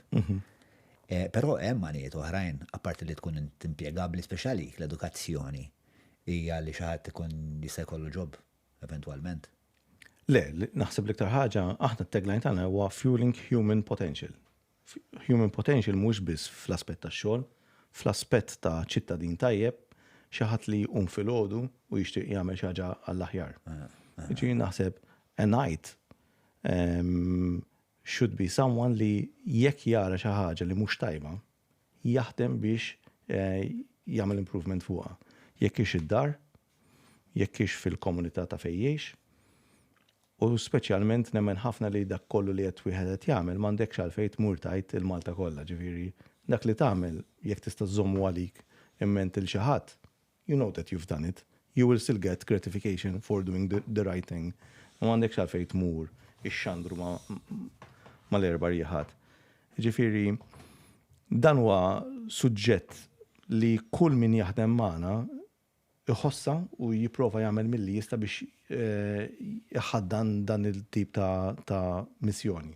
Però hemm għanijiet oħrajn, apparti li tkun impjegabbli speċjali l-edukazzjoni hija li xi ħadd ikun jista' jkollu job eventwalment.
Le, naħseb l-iktar ħaġa, aħna t-tagline tagħna huwa fueling human potential. Human potential mhux biss fl-aspett tax-xogħol, fl-aspett ta' ċittadin tajjeb, xi ħadd li jqum filgħodu u jixtieq jagħmel xi ħaġa għall-aħjar. Ġifieri naħseb a knight should be someone li jekk jara xi ħaġa li mhux tajba, jaħdem biex jagħmel improvement fuqha. Jekk hix id-dar, jekk hix fil-komunità ta' fejn jgħix, u speċjalment nemmen ħafna li dak kollu li qed wieħed qed jagħmel m'għandekx għalfejn tmur tgħid il-Malta kollha, ġifieri dak li tagħmel jekk tista' żommu għalik imment il xi ħadd, you know that you've done it. You will still get gratification for doing the right thing. Ma għandekx għalfejn tmur ix-xandru mal-erba' rieħat. Ġifieri dan huwa suġġett li kull min jaħdem magħna iħossa u jipprova jagħmel milli jista' biex iħaddan dan il-tip ta' missjoni.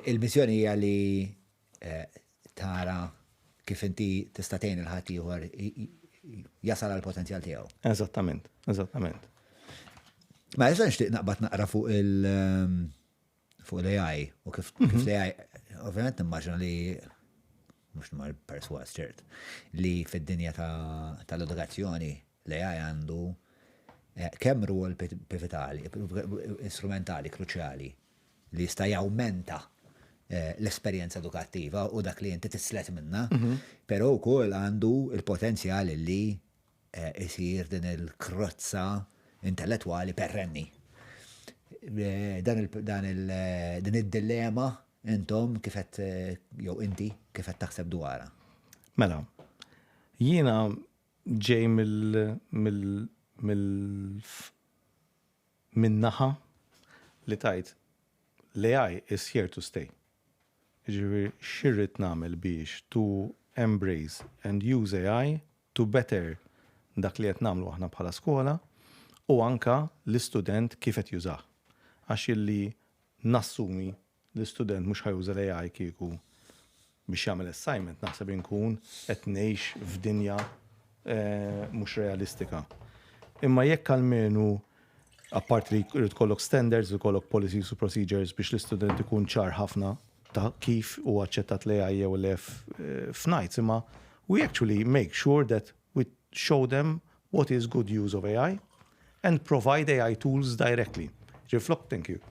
Il-missjoni hija li tara kif inti tista' tgħin il-ħadd ieħor jasal għal potenzjal tiegħu.
Eżattament, eżattament.
Ma issa nixtieq naqbad naqra fuq l-AI u kif l-AI, ovvjament nimmaġina li mhux nimmaġina perswas ċert li fid-dinja tal-edukazzjoni l-AI għandu Kemm rwol pivotali, strumentali, kruċjali li jista' jawmenta l-esperjenza edukattiva u dak li inti tislet minna, però wkoll għandu l-potenzjal li isir din il-krozza intellettwali perrenni. Dan din id-dilema intom kif qed jew inti kif qed taħseb dwarha?
Mela, jiena ġej mill mill mill min-naħa li tgħid l-AI is here to stay. Jiġifieri x'irrid nagħmel biex to embrace and use AI to better dak li qed nagħmlu aħna bħala skola u anke l-istudent kif qed jużah. Għax illi nassumi l-istudent mhux ħa juża l-AI kieku biex jagħmel assignment naħseb inkun qed ngħix f'dinja mhux realistika. Imma jekk almenu apparti li jrid ikollok standards, ikollok policies u procedures biex l-istudent ikun ċar ħafna ta' kif hu aċċettat l-AI jew le f'Knights, imma we actually make sure that we show them what is good use of AI and provide AI tools directly. Ġifieri flok, thank you.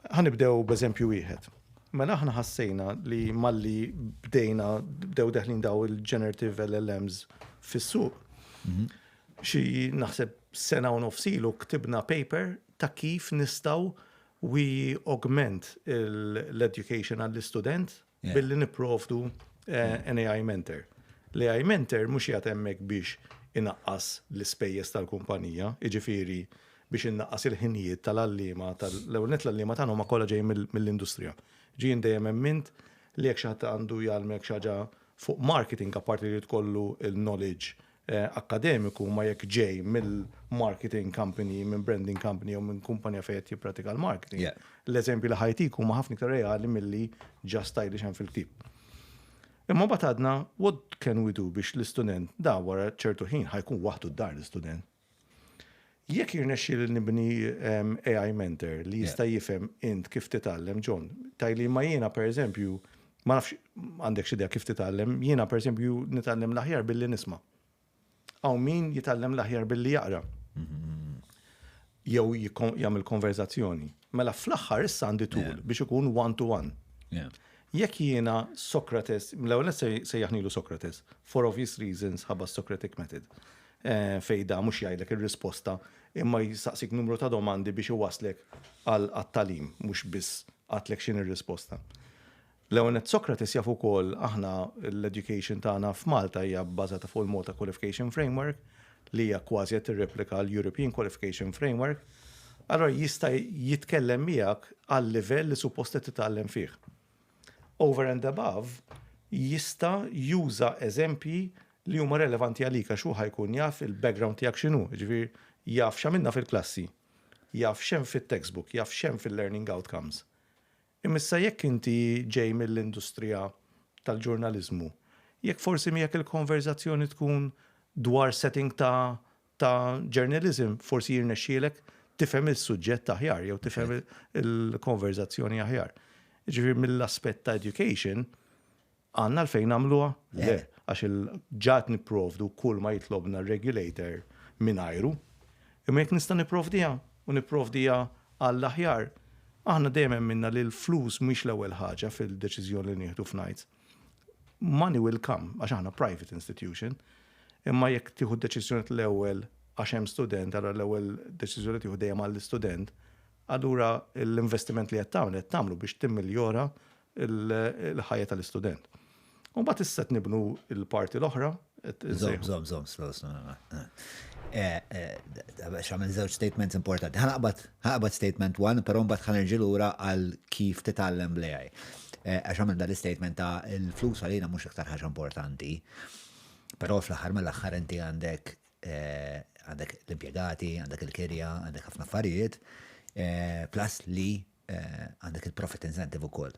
Ħa nibdew b'eżempju wieħed. Mela aħna ħassejna li malli bdejna bdew deħlin daw il-generative LLMs fis-suq. Xi naħseb sena u nofs ilu ktibna paper ta' kif nistgħu we augment l-education għall-istudent billi nipprovdu an AI mentor. L-AI mentor mhux qiegħed hemmhekk biex inaqqas l-ispejjeż tal-kumpanija, jiġifieri biex innaqqas il-ħinijiet tal-għalliema, l-ewwel nett l-għalliema tagħna huma kollha ġejjin mill-industrija. Ġie dejjem emmint li jekk xi ħadd għandu jgħallmek xi ħaġa fuq marketing apparti li jkollu il-knowledge akkademiku ma jekk ġej mill-marketing company, minn branding company jew minn kumpanija fejn qed jippratika l-marketing. L-eżempju li ħa jtik huma ħafna iktar reali milli just tgħidli x'hemm fil-ktieb. Imma mbagħad għadna what can we do biex l-istudent da wara ċertu ħin ħa jkun waħdu d-dar l-istudent. Jekk jirnexxieli nibni AI mentor li jista' jifhem int kif titgħallem, John, tgħidli ma jiena per eżempju, ma nafx għandek xi idea kif titgħallem, jiena per eżempju nitgħallem l-aħjar billi nisma'. Hawn min jitgħallem l-aħjar billi jaqra. Jew jagħmel konverzazzjoni. Mela fl-aħħar issa għandi tool biex ikun one to one. Jekk jiena Socrates, l-ewwel sejjaħnilu Socrates, for obvious reasons ħabba Socratic method. Fejn da mhux jgħidlek ir-risposta imma jistaqsik numru ta' domandi biex iwaslek għal tagħlim, mhux biss għatlek x'inhi r-risposta. L-ewwel nett Socrates jaf ukoll aħna l-education tagħna f'Malta hija bbażata fuq il-Malta Qualification Framework li hija kważi qed tirreplika l-European Qualification Framework. Allora jista' jitkellem miegħek għal livell li suppost qed titgħallem fih. Over and above, jista' juża eżempji li huma relevanti għalik għax hu ħa jkun jaf il-background tiegħek x'inhu, jiġifieri jaf x'għamilna fil-klassi, jaf x'hemm fit-textbook, jaf x'hemm fil-learning outcomes. Imma issa jekk inti ġej mill-industrija tal-ġurnaliżmu, jekk forsi miegħek il-konverzazzjoni tkun dwar setting ta' journalism, forsi jirnexxielek tifhem is-suġġett aħjar jew tifhem il-konverzazzjoni aħjar. Ġifieri mill-aspett ta' education, għandna għalfejn nagħmluha? Le, għax diġà nipprovdu kull ma jitlobna regulator mingħajru. Imma jekk nista' nipprovdiha u nipprovdiha għall-aħjar, aħna dejjem minna li l-flus mhix l-ewwel ħaġa fil-deċiżjoni li nieħdu f'Knights. Money will come, għax aħna private institution, imma jekk tieħu deċiżjoni l-ewwel għax hemm student, allura l-ewwel deċiżjoni tieħu dejjem għall-istudent, allura l-investiment li qed tagħmel qed tagħmlu biex timmiljora il-ħajja tal-istudent. U mbagħad issa qed nibnu l-parti l-oħra.
Żomm, żomm, żomm, slow, slow. Għamilt żewġ statements importanti. Ħa naqbad statement one, però mbagħad ħa nerġa' lura għal kif titgħallem bl-AI. Għax għamilt dal-statement ta' il-flus għalina mhux iktar ħaġa importanti. Però fl-aħħar mill-aħħar inti għandek għandek l-impjegati, għandek il-kirja, għandek ħafna affarijiet, plus li għandek il-profit incentive ukoll.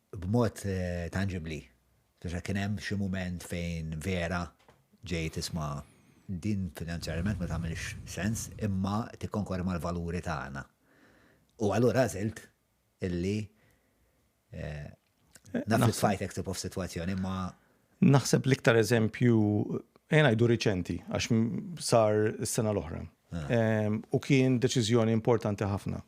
B'mod tangibli, biex kien hemm xi moment fejn vera ġejt isma' din finanzjarjament ma tagħmilx sens imma tikkonkorri mal-valuri tagħna. U allura għażilt illi naf li tfajtek tipo f'sitwazzjoni ma
Naħseb l-iktar eżempju Ejja ngħidu riċenti, għax sar is-sena l-oħra. U kien deċiżjoni importanti ħafna.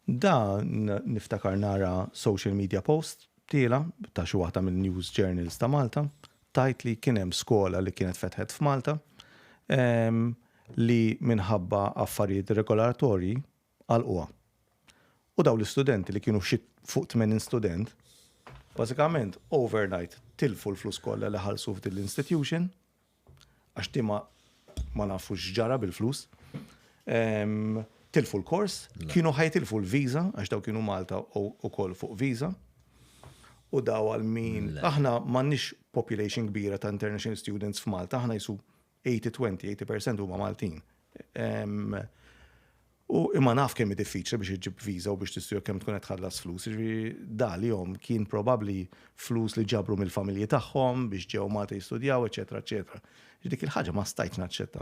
Da niftakar nara social media post tiela ta' xi waħda mill-news journals ta' Malta, tgħid li kien hemm skola li kienet fetħet f'Malta li minħabba affarijiet regolatorji għalquha. U dawn l-istudenti li kienu xi fuq 80 student, bażikament overnight tilfu l-flus kollha li ħallsu f'din l-institution, għax di ma ma nafux x'ġara bil-flus. Tilfu l-kors, kienu ħa jitilfu l-visa, għax daw kienu Malta ukoll fuq visa. U daw għal min. Aħna m'għandniex population kbira ta' international students f'Malta, aħna jisu 80-20, 80% huma Maltin. U imma naf kemm hi diffiċli biex iġġib visa u biex tistudja kemm tkun qed tħallas flus. Jiġifieri da għalihom kien probabbli flus li ġabru mill-familji tagħhom biex ġew Malta jistudjaw, eċetera, eċetera. Ġifieri dik il-ħaġa ma stajtx naċċetta.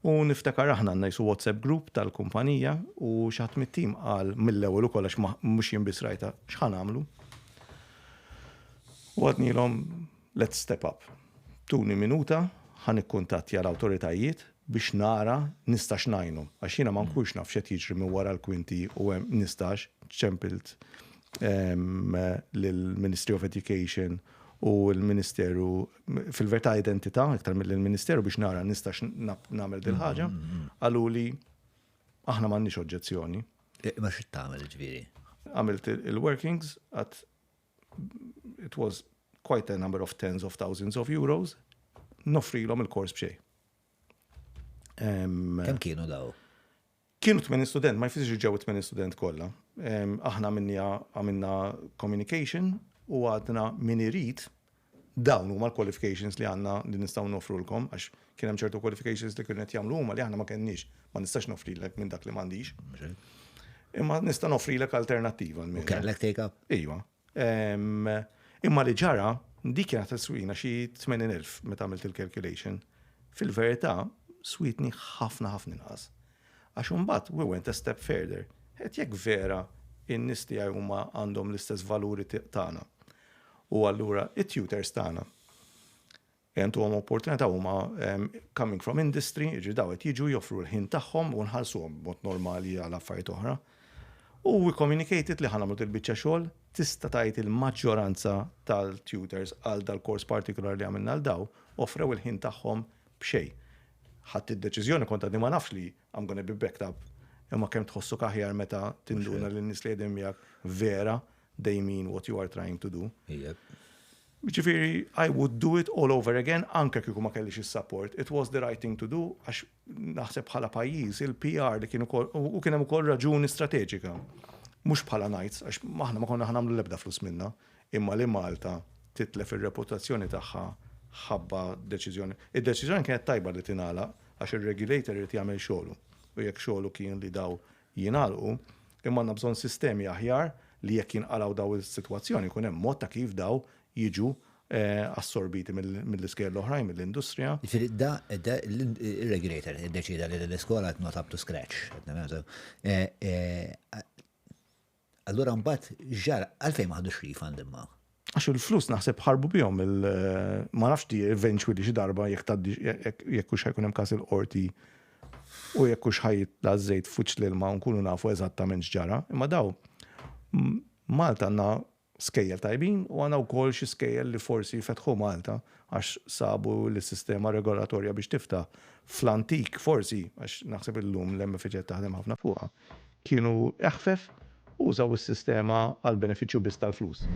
U niftakar aħna għandna jisu WhatsApp group tal-kumpanija u xi ħadd mit-tim qal mill-ewwel ukoll għax mhux jien biss rajtha, x'ħa nagħmlu? U għadnilhom Let's step up. Tuni minuta, ħa nikkuntattja l-awtoritajiet biex nara nistax ngħinhom. Għax jiena ma nkunx naf x'qed jiġri minn wara l-kwinti u hemm nistax, ċempilt lill-Ministry of Education u l-Ministeru, fil-verità Identità, iktar milli l-Ministeru biex nara nistax nagħmel dil-ħaġa. Qaluli aħna m'għandniex oġġezzjoni.
Imma x'rid tagħmel jiġifieri?
Għamilt il-workings, għad it was quite a number of tens of thousands of euros, noffrilhom il-kors b'xejn.
Kemm kienu daw?
Kienu 80 student, ma jfissirx ġew 80 student kollha. Aħna għamilna communication u għadna min irid dawn huma l-qualifications li għandna li nistgħu noffrulkom għax kien hemm ċertu qualifications li kienu qed jagħmlu huma li aħna ma kenniex, ma nistax noffrilek minn dak li m'għandix. Imma nista' noffrilek alternattiva.
U kellek take up?
Iva. Imma li ġara, dik kienet tiswina xi 80,000 meta għamilt il-calculation. Fil-verità, swietni ħafna ħafna inqas. Għax imbagħad we went a step further. Għedt jekk vera in-nies tiegħi huma għandhom l-istess valuri tagħna. U allura it-tutors tagħna ntuhom opportunità huma coming from industry, jiġifieri dawn qed jiġu joffru l-ħin tagħhom u nħallsuhom b'mod normali għal affarijiet oħra. U we communicated li ħa nagħmlu dil-biċċa xogħol, tista' tgħid il-maġġoranza tal-tutors għal dal-kors partikolari li għamilna għal dawn offrew il-ħin tagħhom b'xejn. Ħadt id-deċiżjoni kont għadni ma nafx li I'm gonna be backed up imma kemm tħossok aħjar meta tinduna li n-nies li qegħdin miegħek vera they mean what you are trying to do. Ġifieri, I would do it all over again anke kieku ma kellix is-support. It was the right thing to do għax naħseb bħala pajjiż il-PR li kien ukoll u kien hemm ukoll raġuni strateġika. Mhux bħala Knights għax aħna ma konna ħa nagħmlu l-ebda flus minnha, imma li Malta titlef ir-reputazzjoni tagħha ħabba deċiżjoni. Id-deċiżjoni kienet tajba li tingħalaq għax ir-regulator irid jagħmel xogħlu u jekk xogħlu kien li daw jingħalqu, imma għandna bżonn sistemi aħjar li jekk jinqalgħu daw is-sitwazzjoni jkun hemm mod ta' kif daw jiġu assorbiti mill-iskejjel l-oħrajn, mill-industrija.
Jiġifieri da ir-regulator iddeċieda li l-iskola not up to scratch. Allura mbagħad x'ġara? Għalfejn ma ħadux refund imma?
Għax il-flus naħseb ħarbu bihom il ma nafx di eventually xi darba jekk tgħaddi jekk hux ħajkun hemm każ il-qorti u jekk hux ħajitla' ż-żejt f'wiċċ l-ilma u nkunu nafu eżattament x'ġara. Imma daw Malta għandna skejjel tajbin u għandna wkoll xi skejjel li forsi fetħu Malta għax sabu li s-sistema regolatorja biex tiftaħ fl-antik forsi għax naħseb illum l-MFA qed taħdem ħafna fuqha kienu eħfef u użaw is-sistema għall-benefiċċju biss tal-flus.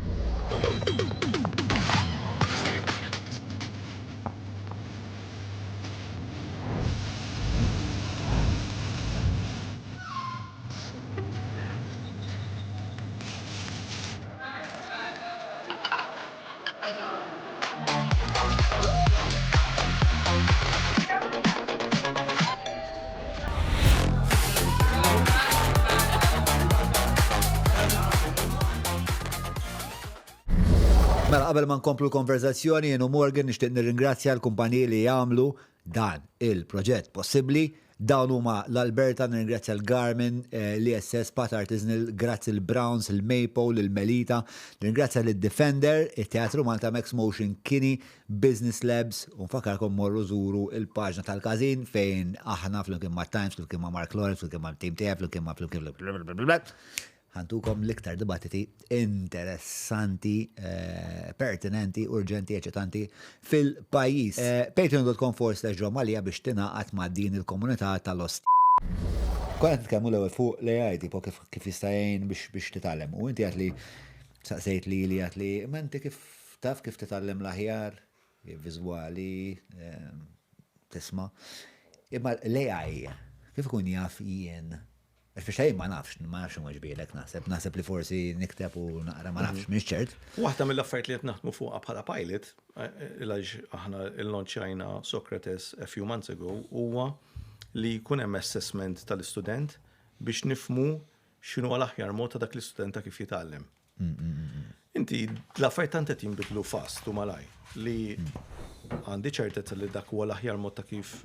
Mela qabel ma nkomplu l-konverzazzjoni jien u Morgan nixtieq nirringrazzja l-kumpaniji li jagħmlu dan il-proġett possibbli. Dawn huma l-Alberta, nirringrazzja l-Garmin, l-ISS, Pat Artisanal, grazzi l-Browns, il-Maypole, il-Melita, nirringrazzja lid-Defender, it-Teatru Malta, Max Motion, Kini, Business Labs, u nfakkarkom morru żuru il-paġna tal-każin fejn aħna flimkien ma' Times, flimkien ma' Mark Lawrence, flimkien ma' team tiegħi, flimkien ma' flimkien ħantukom l-iktar dibattiti interessanti, eh, pertinenti, urġenti, eċitanti fil-pajjiż. Eh, Patreon.com forward slash John Mallia biex tingħaqad ma' din il-komunità tal-ost. Konna nitkellmu l-ewwel fuq l-AI, tipo kif kif jista' jgħin biex biex titgħallem. U inti għedt li saqsejt li li għedt li ma inti kif taf kif titgħallem l-aħjar, viżwali, ehm, tisma'. Imma l-AI kif ikun jaf jien? Għax biex jien ma nafx, ma nafx inweġbilek naħseb, naħseb li forsi nikteb u naqra ma nafx, mhix ċert.
Waħda mill-affarijiet li qed naħdmu fuqha bħala pilot, għaliex aħna llonċjajna Socrates a few months ago, huwa li jkun hemm assessment tal-istudent biex nifhmu x'inhu l-aħjar mod ta' dak l-istudent ta' kif jitgħallem. Inti l-affarijiet tant qed jinbidlu fast u malaj li għandi ċertezza li dak huwa l-aħjar mod ta' kif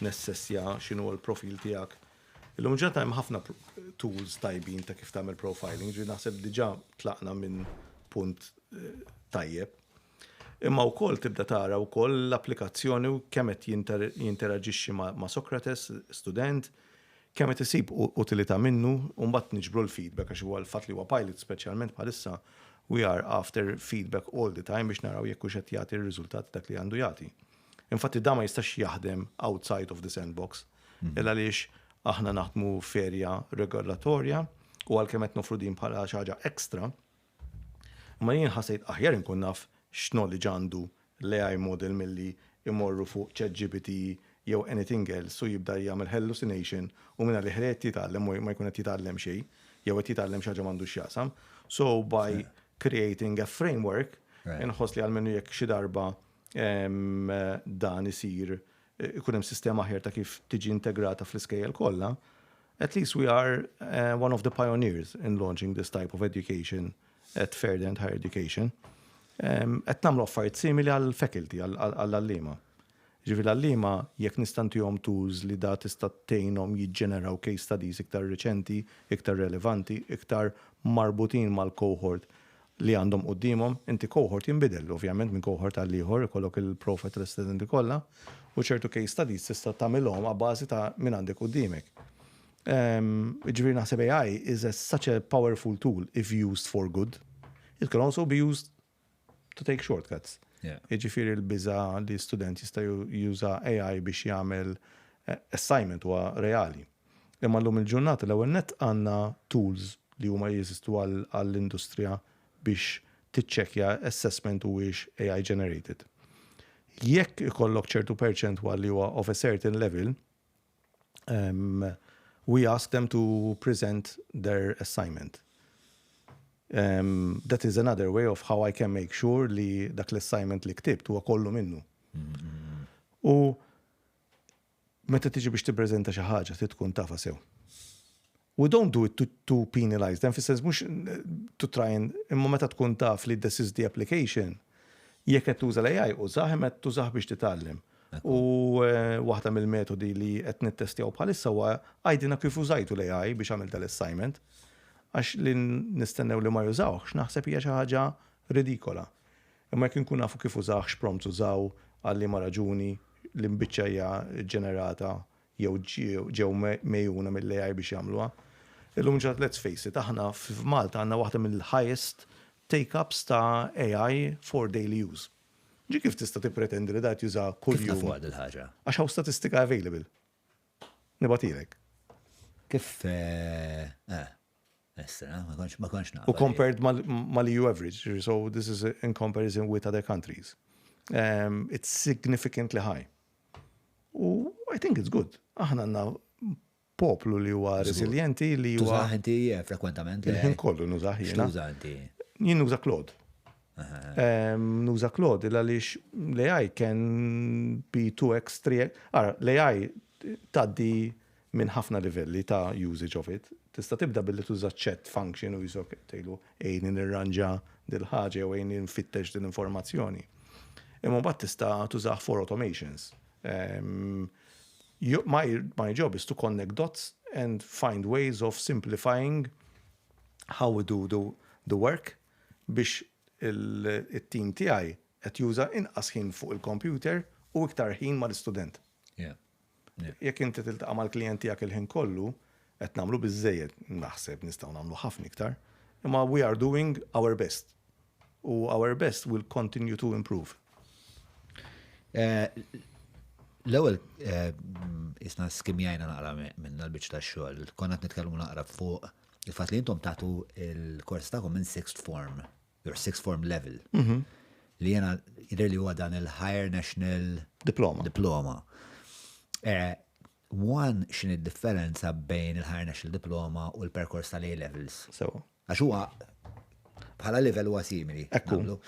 nessessja x'inhu l-profil tiegħek. Illum ġurnata hemm ħafna tools tajbin ta' kif tagħmel profiling, ġifieri naħseb diġà tlaqna minn punt tajjeb. Imma wkoll tibda tara wkoll l-applikazzjoni u kemm qed jinteraġixxi ma' Socrates, student, kemm qed isib utilità minnu, u mbagħad niġbru l-feedback għax huwa l-fatt li huwa pilot speċjalment bħalissa we are after feedback all the time biex naraw jekk hux qed jagħti r-riżultati dak li għandu jagħti. Infatti da ma jistax jaħdem outside of the sandbox, il għaliex aħna naħdmu f'area regolatorja u għalkemm qed nofru din bħala xi ħaġa extra, Imma jien ħassejt aħjar inkun naf x'knowledge għandu l-AI model milli imorru fuq ChatGPT jew anything else u jibda jagħmel hallucination u mingħalih li qed jitgħallem ma jkun qed jitgħallem xejn jew qed jitgħallem xi ħaġa m'għandux x'jaqsam. So by creating a framework inħoss li almenu jekk xi darba dan isir ikun hemm sistema aħjar ta' kif tiġi integrata fl-iskejjel kollha, at least we are one of the pioneers in launching this type of education at further and higher education. Qed nagħmlu affarijiet simili għall-faculty, għall-għalliema. Ġifieri l-għalliema jekk nista' ntihom tools li da tista' tgħinhom jiġġeneraw case studies iktar riċenti, iktar relevanti, iktar marbutin mal-cohort li għandhom quddiemhom, inti cohort jinbidel, ovvjament minn cohort għal ieħor ikollok il-profile tal-istudenti kollha u ċertu case studies tista' tagħmilhom a bażi ta' min għandek quddiemek. Ġifieri naħseb AI is a such a powerful tool if used for good. It can also be used to take shortcuts. Jiġifieri l-biża' li student jista' juża AI biex jagħmel assignment huwa reali. Imma llum il-ġurnata l-ewwel nett għandna tools li huma jeżistu għall-industrija biex tiċċekkja assessment huwiex AI generated. Jekk ikollok ċertu perċentwal li huwa of a certain level, we ask them to present their assignment. That is another way of how I can make sure li dak l-assignment li ktibt huwa kollu minnu. U meta tiġi biex tippreżenta xi ħaġa trid tkun tafha sew. We don't do it to penalize them, fis-sens mhux to try and, imma meta tkun taf li this is the application, jekk qed tuża l-AI użah imma qed tużah biex titgħallem. U waħda mill-metodi li qed nittestjaw bħalissa huwa għidilna kif użajtu l-AI biex għamilt dal-assignment. Għax li nistennew li ma jużawhx naħseb hija xi ħaġa ridikola. Imma jekk inkun nafu kif użah, x'prompts użaw, għal liema raġuni, l-imbiċċa hija ġenerata jew ġew megħjuna mill-AI biex jagħmluha. Illum ġat let's face it, aħna f'Malta għandna waħda mill-highest take-ups ta' AI for daily use. Ġi kif tista' tippretendi li dat juża kull
Kif nafu
jum?
għad il-ħaġa?
Għax hawn statistika available. Nibgħatilek.
Kif issa, ma kontx naf.
U compared mal-EU average, so this is in comparison with other countries. It's significantly high. U I think it's good. Aħna għandna poplu li huwa resilienti, li huwa
Tużah inti frekwentament?
Il-ħin kollu nużah jiena.
X'tuża inti?
Jien nuża Claude. Nuża Claude il għaliex l-AI can be 2x, 3x. Ara, l-AI tgħaddi minn ħafna livelli ta' usage of it. Tista' tibda billi tuża chat function u jisok tgħidlu għinni nirranġa dil-ħaġa jew għinni nfittex din informazzjoni. Imma mbagħad tista' tużah for automations. My job is to connect dots and find ways of simplifying how we do the work biex it-team tiegħi qed juża inqas ħin fuq il-computer u iktar ħin mal-istudent. Jekk inti tiltaqa' mal-klijent tiegħek il-ħin kollu, qed nagħmlu biżejjed, naħseb nistgħu nagħmlu ħafna iktar, imma we are doing our best. U our best will continue to improve.
L-ewwel isna skimjajna naqra minn l-biċċa tax-xogħol. Konna qed nitkellmu naqra fuq il-fatt li intom tagħtu il-kors tagħkom minn sixth form, your sixth form level. Li jena jidher li huwa dan il-Higher National
Diploma.
Diploma. One, x'inhi d-differenza bejn il-Higher National Diploma u l-perkors tal-A Levels?
Sewa.
Għax huwa bħala level huwa simili.
Ekku.
Nagħmlu.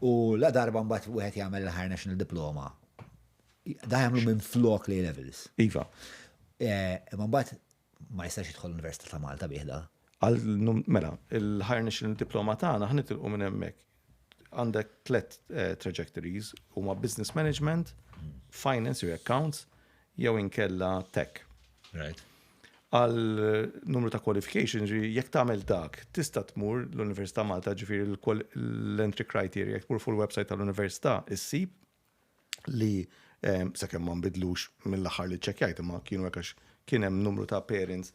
U la darba mbagħad wieħed jagħmel il-Higher National Diploma. Da jagħmlu minn flok l-A Levels.
Iva.
Imma mbagħad ma jistax jidħol l-Università ta' Malta bih da.
Mela, il-Higher National Diploma tagħna ħa nitilqu minn hemmhekk. Għandek tlet trajectories, huma business management, finance jew accounts, jew inkella tech. Għal numru ta' qualification, ġifieri, jekk tagħmel dak, tista' tmur l-Università Malta, ġifieri l-entry criteria, jekk tmur fuq il-website tal-Università, issib li sakemm ma nbidlux mill-aħħar li ċċekkjajt, imma kienu hekk għax kien hemm numru ta' parents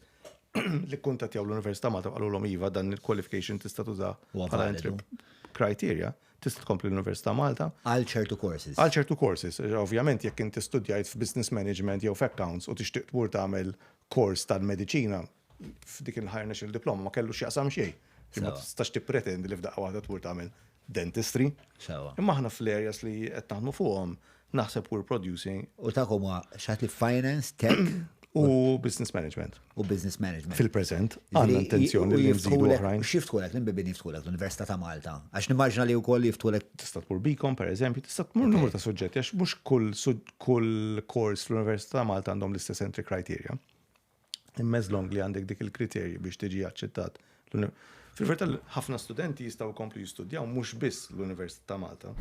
li kuntattjaw l-Università Malta u qalulhom iva, dan il-qualification tista' tuża
Huwa
bħala
validu.
entry criteria, tista' tkompli l-Università Malta.
Għal ċertu courses.
Għal ċertu courses. Ovvjament jekk inti studjajt f'business management jew f'accounts u tixtieq tmur tagħmel kors tal-mediċina f'dik il-Higher National Diploma ma kellu x'jaqsam xejn. Ma tistax tippretendi li f'daqqa waħda tmur tagħmel dentistry. Imma aħna fl-areas li qed naħdmu fuqhom naħseb we're producing.
U tagħkom huwa xi ħadd li finance, tech
u business management.
U business management.
Fil-preżent, għandna intenzjoni li nżidu oħrajn.
X'jiftħulek, l-imbibin jiftħulek l-Università ta' Malta? Għax nimmaġina li wkoll jiftħulek.
Tista' tmur BCom, per eżempju, tista' tmur numru ta' suġġetti, għax mhux kull kors fl-Università ta' Malta għandhom l-istess entry criteria. Imma as long li għandek dik il-kriterji biex tiġi aċċettat. Fil-verità ħafna studenti jistgħu jkomplu jistudjaw mhux biss l-Università ta' Malta.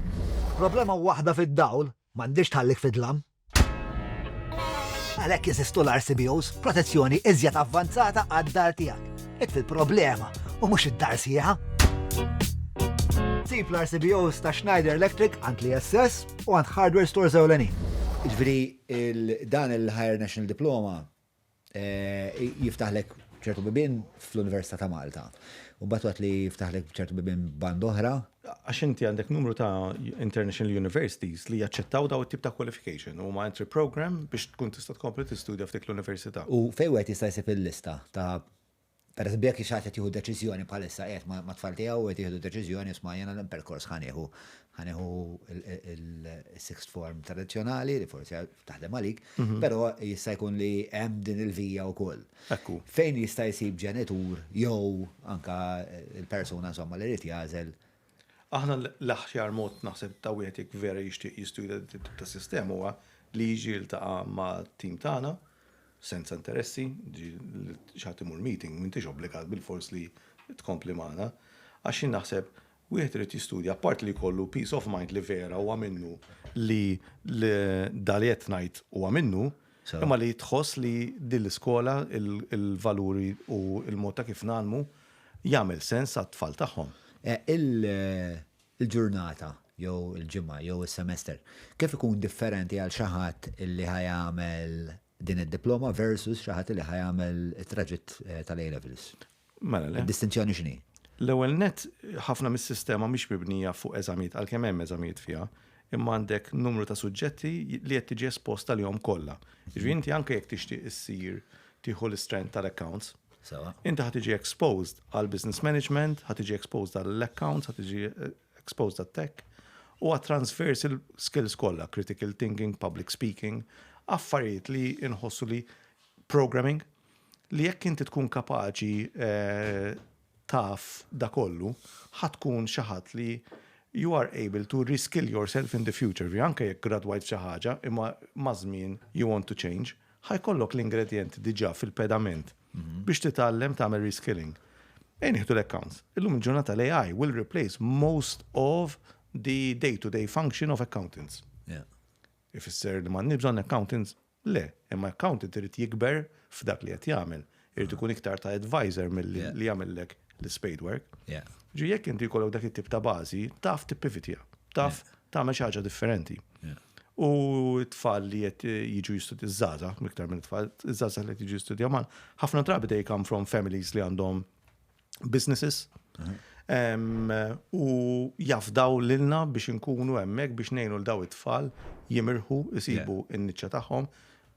Problema waħda fid-dawl m'għandix tħallik fid-dlam. Għalhekk jeżistu l-RCBOs, protezzjoni iżjed avvanzata għad-dar tiegħek. Itfi l-problema u mhux id-dar sħiħa. Sib l-RCBOs ta' Schneider Electric għand l-ISS u għand hardware stores ewlenin. Jiġifieri dan il-Higher National Diploma jiftaħlek ċertu bibien fl-Università ta' Malta. U mbagħad waqt li jiftaħlek ċertu bibien band oħra.
Għax inti għandek numru ta' international universities li jaċċettaw daw it-tip ta' qualification u ma' entry program biex tkun tista' tkompli tistudja f'dik l-università.
U fejn wieħed jista' jsib il-lista ta' per eżempju jekk xi ħadd qed jieħu deċiżjoni bħalissa qiegħed ma' tfal tiegħu qed jieħdu deċiżjoni isma' jiena l-perkors ħa nieħu, ħa nieħu il-sixth form tradizzjonali li forsi taħdem għalik, però jista' jkun li hemm din il-vija wkoll. Fejn jista' jsib ġenitur jew anka il-persuna insomma li jrid jagħżel?
Aħna l-aħjar mod naħseb ta' wieħed jekk vera jixtieq jistudja din tip ta' sistema huwa li jiġi jiltaqa' ma' tim tagħna senza interessi, xi ħadd imur meeting, m'intix obbligat bil-fors li tkompli magħna. Għax jien naħseb wieħed irid jistudja, apart li jkollu peace of mind li vera huwa minnu li dal qed ngħid huwa minnu, imma li tħoss li din l-iskola il-valuri u l-mod ta' kif nagħmlu jagħmel sens għat-tfal tagħhom.
Il-ġurnata jew il-ġimgħa jew is-semester, kif ikun differenti għal xi ħadd li ħa jagħmel din id-diploma versus xi ħadd li ħa jagħmel it-traġitt tal-A levels?
Mela le.
Id-distinzjoni x'inhi?
L-ewwel net ħafna mis-sistema mhix mibnija fuq eżamijiet għalkemm hemm eżamijiet fiha, imma għandek numru ta' suġġetti li qed tiġi esposta lihom kollha. Jiġifieri inti anke jekk tixtieq issir tieħu l-istrand tal-accounts, inti ħa tiġi exposed għal business management, ħa tiġi exposed għall accounts, ħa tiġi exposed għal tech u għat transversal skills kollha, critical thinking, public speaking, affarijiet li inħossu li programming, li jekk inti tkun kapaċi taf da kollu, ħa tkun xi ħadd li you are able to reskill yourself in the future. Vi anke jekk gradwajt xi ħaġa, imma maż-żmien you want to change, ħa jkollok l-ingredienti diġà fil-pedament biex titgħallem tagħmel reskilling. Ejn nieħdu l-accounts. Illum il-ġurnata l-AI will replace most of the day-to-day function of accountants. Ifisser li m'għandniex bżonn accountants? Le, imma accountant irid jikber f'dak li qed jagħmel. Irid ikun iktar ta' advisor milli li jagħmellek l-spade work. Ġi jekk inti jkollok dak it-tip ta' bażi, taf tippivitja, taf tagħmel xi ħaġa differenti. U t-tfal li qed jiġu jistudjaw, iż-żgħażagħ, iktar minn tfal, iż-żgħażagħ li qed jiġu jistudjaw ma' ħafna drabi they come from families li għandhom businesses. U jafdaw lilna biex inkunu hemmhekk biex ngħinu 'l daw it-tfal jimirħu, isibu n-niċċa tagħhom.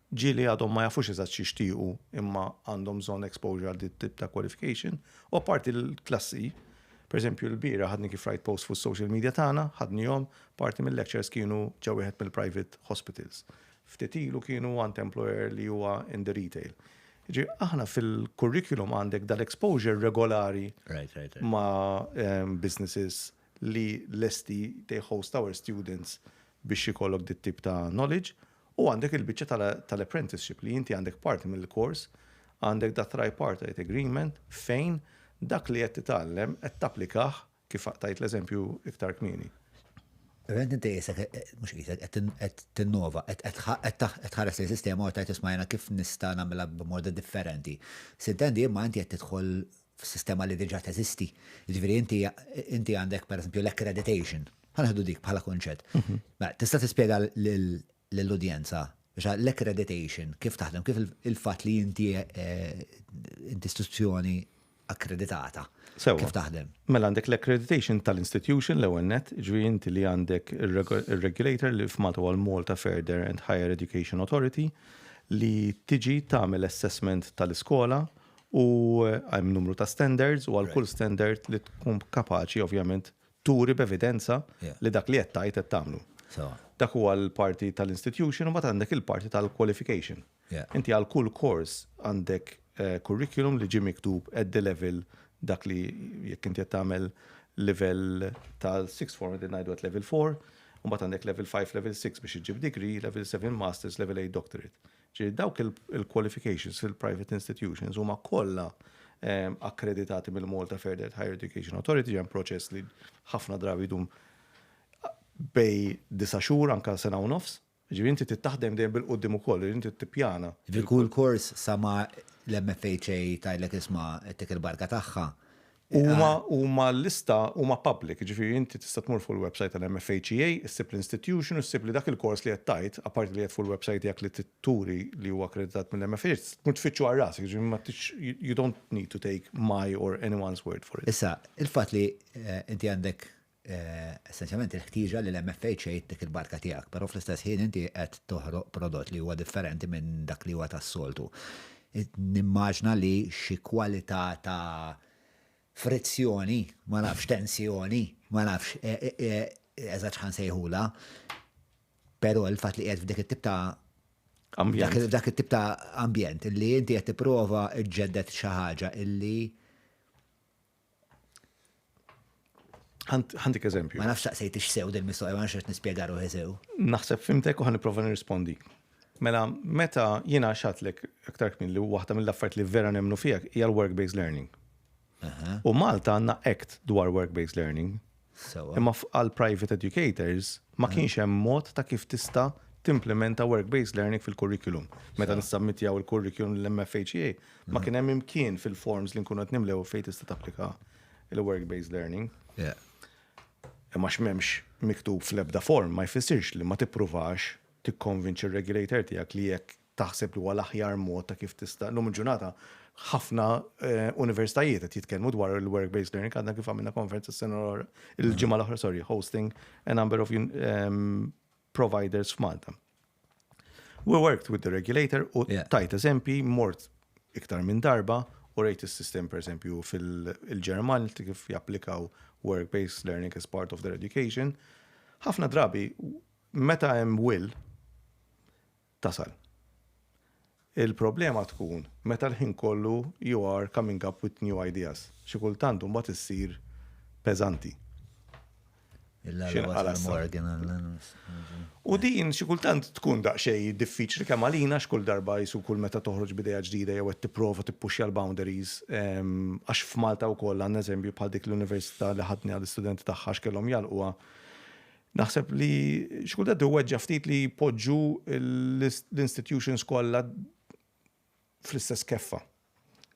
Ġieli għadhom ma jafux eżatt x'jixtiequ imma għandhom bżonn exposure għal dit tip ta' qualification. U apparti l-klassi, per eżempju l-bieraħ għadni kif rajt post fuq social media tagħna, ħadnihom, parti mill-lectures kienu ġew wieħed mill-private hospitals. Ftit ilu kienu għand employer li huwa in the retail. Ġi, aħna fil-curriculum għandek dal-exposure regolari ma' businesses li lesti they host our students biex ikollok dit tip ta' knowledge u għandek il-biċċa tal-apprenticeship li inti għandek parti mill-kors, għandek da tripartite agreement fejn dak li qed titgħallem qed tapplikah kif tajt l-eżempju iktar kmieni.
Ovvjament inti qisek, mhux qisek, qed tinnova, qed tħares lejn sistema u tgħid isma' jiena kif nista' nagħmilha b'mod differenti. Sintendi imma inti qed tidħol f'sistema li diġà teżisti. Jiġifieri inti inti għandek pereżempju l-accreditation. Ħa nieħdu dik bħala kunċett. Mela, tista' tispjega lill-udjenza biex l-accreditation kif taħdem, kif il-fatt li inti inti istituzzjoni akkreditata.
Sewwa.
Kif taħdem?
Mela għandek l-accreditation tal-institution l-ewwel nett, ġifieri inti li għandek ir-regulator li f'Malta huwa l-Malta Further and Higher Education Authority li tiġi tagħmel assessment tal-iskola u hemm numru ta' standards u għal kull standard li tkun kapaċi ovvjament turi b'evidenza li dak li qed tgħid qed tagħmlu. Dak huwa l-parti tal-institution u mbagħad għandek il-parti tal-qualification. Inti għal kull course għandek curriculum li ġie miktub at the level dak li jekk inti qed tagħmel level tal-sixth form qegħdin ngħidu at level 4, u mbagħad għandek level 5, level 6 biex iġġib degree, level 7 masters, level 8 doctorate. Ġifieri dawk il-qualifications fil-private institutions huma kollha akkreditati mill-Malta Further Higher Education Authority, hemm proċess li ħafna drabi jdum bejn 9 xhur anka sena u nofs. Ġifieri inti taħdem dejjem bil-quddiem ukoll, inti tippjana.
Ġifieri kull kors sa ma l-MFHA tgħidlek isma' tik il-barka tagħha.
Huma l-lista huma public, ġifieri inti tista' tmur fuq il-website tal-MFHEA, issib l-institution u ssib li dak il-kors li qed tgħid, apparti li qed fuq il-website tiegħek li turi li huwa akkreditat mill-MFHA, tmur tfittxu għal rasek, ġifieri ma you don't need to take my or anyone's word for it.
Issa, il-fatt li inti għandek essenzjalment il-ħtieġa li l-MFHA dik il-barka tiegħek, però fl-istess ħin inti qed toħroq prodott li huwa differenti minn dak li huwa tas-soltu. Nimmaġna li xi kwalità ta' frizzjoni, ma nafx tensjoni, ma nafx eżatt x'ħa nsejħulha, però il-fatt li qiegħed f'dik it-tip ta'
Ambjent.
Dak it-tip ta' ambjent illi inti qed tipprova ġġedded xi ħaġa illi
Ħa ntik eżempju.
Ma nafx saqsejtx sew dil-mistoqsija, ma nafx qed nispjega ruħi sew.
Naħseb fhimtek u ħa nipprova nirrispondi. Mela, meta jiena għedtlek aktar kmieni li waħda mill-affarijiet li vera nemmnu fiha hija l-work-based learning. U Malta għandna act dwar work-based learning. Imma għal private educators ma kienx hemm mod ta' kif tista' timplementa work-based learning fil-curriculum. Meta nissubmittjaw il-curriculum l-MFHEA, ma kien hemm imkien fil-forms li nkunu qed nimlew fejn tista' tapplika il-work-based learning. Imma x'm'hemmx miktub fl-ebda form ma jfissirx li ma tippruvax tikkonvinċi il-regulator tiegħek li jekk taħseb li huwa l-aħjar mod ta' kif tista' llum il-ġurnata ħafna universitajiet qed jitkellmu dwar il-work-based learning, għadna kif għamilna conference s-sena il-ġimgħa l-oħra, sorry, hosting a number of providers f'Malta. We worked with the regulator u tajt eżempi, mort iktar minn darba u rejt il-sistem per eżempju fil-Ġermanja kif japplikaw work-based learning as part of their education. Ħafna drabi, meta hemm will, tasal. Il-problema tkun meta l-ħin kollu you are coming up with new ideas. Xi kultant mbagħad issir peżanti.
Illa Morgan.
U din xi kultant tkun daqsxejn diffiċli kemm għalina x'kull darba jisu kull meta toħroġ b'idea ġdida jew qed tipprova tippuxja l-boundaries għax f'Malta wkoll għandna eżempju bħal dik l-università li ħadni għall-istudenti tagħha x'kellhom jagħlquha. Naħseb li xi kultant iweġġa' ftit li jpoġġu l-institutions kollha fl-istess keffa.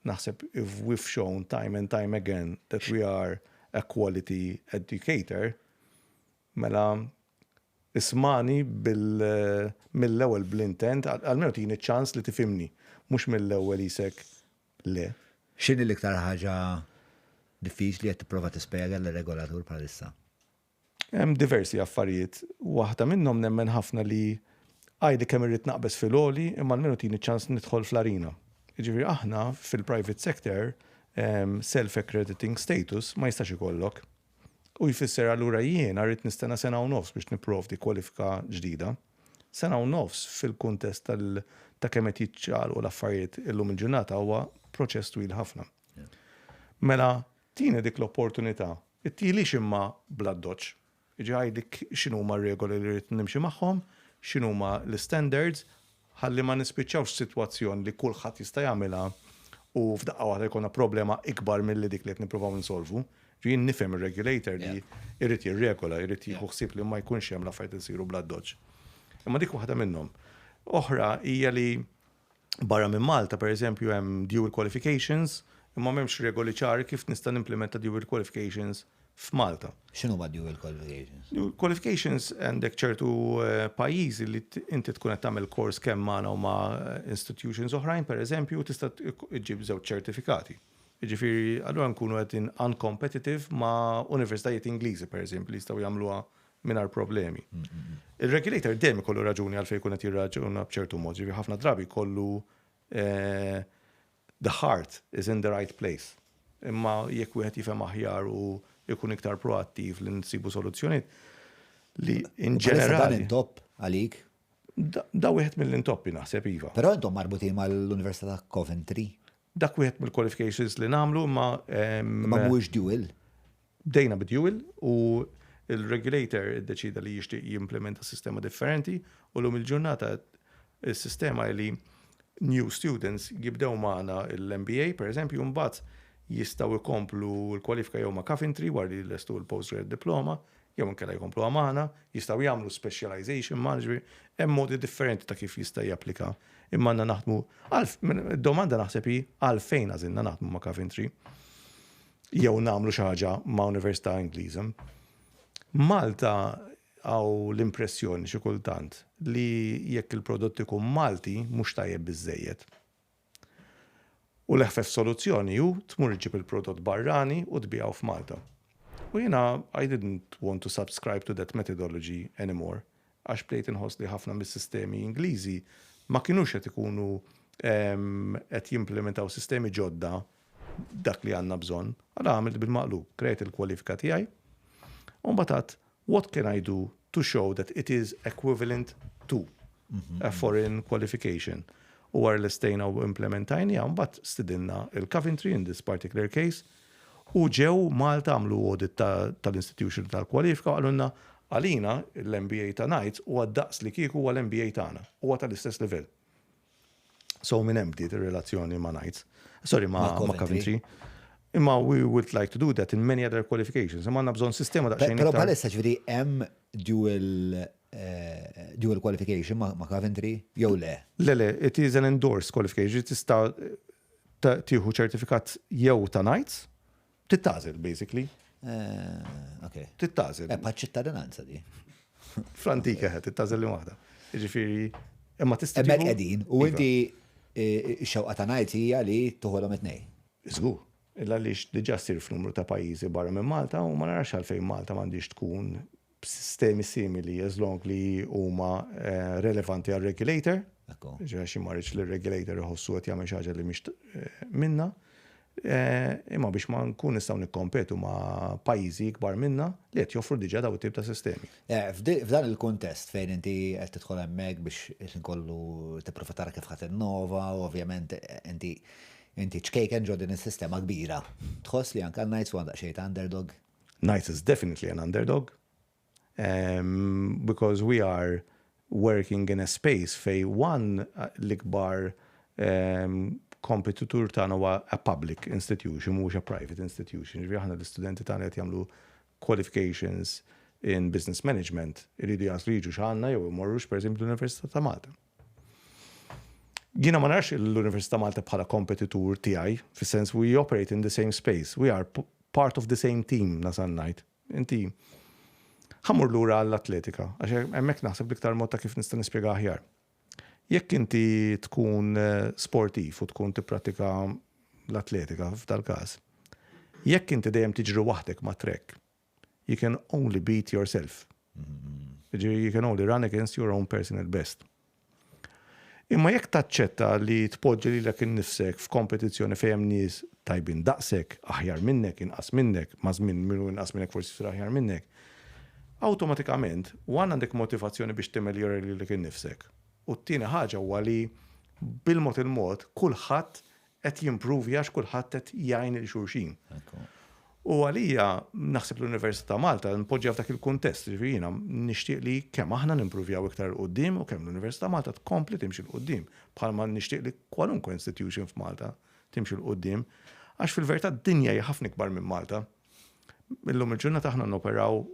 Naħseb if we've shown time and time again that we are a quality educator, mela ismani mill-ewwel bl-intent, almenu tini ċans li tifhimni, mhux mill-ewwel isek le.
X'inhi l-iktar ħaġa diffiċli qed tipprova tispjega lir-regolatur bħalissa?
Hemm diversi affarijiet. Waħda minnhom, nemmen ħafna li għajdi kemm irrid naqbeż fil-għoli, imma almenu tini ċans nidħol fl-arena. Jiġifieri aħna fil-private sector self-accrediting status ma jistax ikollok. U jfisser allura jiena rrid nistenna sena u nofs biex nipprovdi kwalifika ġdida. Sena u nofs fil-kuntest ta' kemm qed jiċċaqalqu l-affarijiet illum il-ġurnata huwa proċess twil ħafna. Mela tini dik l-opportunità. Ittilix imma bl-addoċċ. Jiġi għajdik x'inhuma r-regoli li rrid nimxi magħhom, x'inhuma l-standards, ħalli ma nispiċċawx sitwazzjoni li kulħadd jista' jagħmilha u f'daqqa waħda jkollna problema ikbar milli dik li qed nippruvaw insolvu. Jien nifhem ir-regulator li jrid jirregola, jrid jieħu ħsieb li ma jkunx hemm l-affarijiet isiru bl-addoċċ. Imma dik waħda minnhom. Oħra hija li barra minn Malta, per eżempju, hemm dual qualifications, imma m'hemmx regoli ċari kif nista' nimplementa dual qualifications f'Malta.
X'inhuma dual qualifications?
Dual qualifications, għandek ċertu pajjiżi li inti tkun qed tagħmel kors kemm magħna u ma' institutions oħrajn, per eżempju, tista' ġġib żewġ ċertifikati. Jiġifieri, allura nkunu qegħdin uncompetitive ma' universitajiet Ingliżi, per eżempju, li jistgħu jagħmluha mingħajr problemi. Il-regulator dejjem ikollu raġuni għalfejn jkun qed jirraġuna b'ċertu mod, ġifieri ħafna drabi kollu the heart is in the right place. Imma jekk wieħed jifhem aħjar u jkun iktar proattiv li nsibu soluzzjonijiet li in
Bħalissa dan
ġenerali.
Intopp għalik.
Da wieħed mill-intoppi naħseb, iva.
Però intom marbutin mal-Università ta' Coventry.
Dak wieħed mill-qualifications li nagħmlu ma
Ma mhuwiex dual.
Bdejna b'dual u il-regulator iddeċida li jixtieq jimplementa sistema differenti u llum il-ġurnata il-sistema li new students jibdew magħna l-MBA, per eżempju, mbagħad jistgħu jkomplu l-kwalifika jew ma' Coventry wara li lestu l-postgrad diploma, jew inkella jkomplu magħna, jistgħu jagħmlu specialization management, hemm modi differenti ta' kif jista' japplika. Imma għandna naħdmu, domanda naħseb hi għalfejn għażilna naħdmu ma' Coventry jew nagħmlu xi ħaġa ma' Università Ingliża. Malta hawn l-impressjoni xi kultant li jekk il-prodott ikun Malti mhux tajjeb biżejjed. U l-eħfef soluzzjoni hu tmur iġib il-prodott barrani u tbiegħu f'Malta. U jiena I didn't want to subscribe to that methodology anymore, għax bdejt inħoss li ħafna mis-sistemi Ingliżi ma kinux qed ikunu qed jimplementaw sistemi ġodda, dak li għandna bżonn. Għala għamilt bil-maqlub, krejt il-kwalifika tiegħi. U mbagħad what can I do to show that it is equivalent to a foreign qualification? U wara li stejna u implementajna, mbagħad stidinna il-Coventry in this particular case u ġew Malta, għamlu audit tal-institution tal-kwalifika u qalulna, "Għalina l-MBA ta' Knights huwa daqs li kieku huwa l-MBA tagħna, huwa tal-istess level." So minn hemm bdiet ir-relazzjoni ma' Knights. Sorry, ma'
Ma'
ma'
Coventry.
Coventry. Imma we would like to do that in many other qualifications. Imma għandna bżonn sistema daqsxejn
Però
iktar.
bħalissa ġifieri hemm dual qualification ma' Coventry jew le?
Le, it is an endorsed qualification. Tista' tieħu ċertifikat jew ta' Knights, tagħżel basically. Tagħżel.
Bħal ċittadinanza di.
Fl-antika tagħżel li waħda. Jiġifieri, imma tista'
Hemmhekk
tieħu
qegħdin u
Iva.
inti x-xewqa ta' Knights hija li toħolhom it-tnejn.
Żgur. Illa li diġà ssir f'numru ta' pajjiżi barra minn Malta u ma narax għalfejn Malta m'għandix tkun b'sistemi simili as long li huma relevanti għal regulator. Ġifieri xi ma rridx li r-regulator iħossu qed jagħmel xi ħaġa li mhix minna. Imma biex ma nkun nistgħu nikkompetu ma' pajjiżi ikbar minna li qed joffru diġà daw it-tip ta' sistemi.
F'dan il-kuntest fejn inti qed tidħol hemmhekk biex inkollu tipprova tara kif ħadd innova, u ovvjament inti ċkejken ġo din is-sistema kbira. Tħoss li anke Knights huwa daqsxejn ta' underdog?
Knights is definitely an underdog. Because we are working in a space fej one l-ikbar kompetitur tagħna huwa a public institution, mhux a private institution. Ġifieri aħna l-istudenti tagħna qed jagħmlu qualifications. in business management iridu jagħżlu jiġux għandna jew imorrux pereżempju l-Università ta' Malta. Jiena ma narax l-Università ta' Malta bħala kompetitur tiegħi, fis-sens we operate in the same space, we are part of the same team nasal ngħid. Inti ħa mmur lura għall-atletika, għax hemmhekk naħseb l-iktar mod ta' kif nista' nispjega aħjar. Jekk inti tkun sportiv u tkun tipprattika l-atletika f'dal-każ, jekk inti dejjem tiġri waħdek ma' track, you can only beat yourself. Jiġifieri you can only run against your own personal best. Imma jekk taċċetta li tpoġġi lilek innifsek f'kompetizzjoni fejn hemm nies tajbin daqsek, aħjar minnek, inqas minnek, maż-żmien min hu inqas minnek forsi jsir aħjar minnek, awtomatikament, one għandek motivazzjoni biex timmeljora lilek innifsek u t-tieni ħaġa huwa li bil-mod il-mod kulħadd qed jimpruvja għax kulħadd qed jgħin lil xulxin. U għalija naħseb l-Università ta' Malta npoġġiha f'dak il-kuntest, jiġifieri jiena nixtieq li kemm aħna nimpruvjaw iktar 'il quddiem u kemm l-Università ta' Malta tkompli timxi 'l quddiem, bħalma nixtieq li kwalunkwe institution f'Malta timxi 'l quddiem, għax fil-verità d-dinja hija ħafna ikbar minn Malta. Illum il-ġurnata aħna noperaw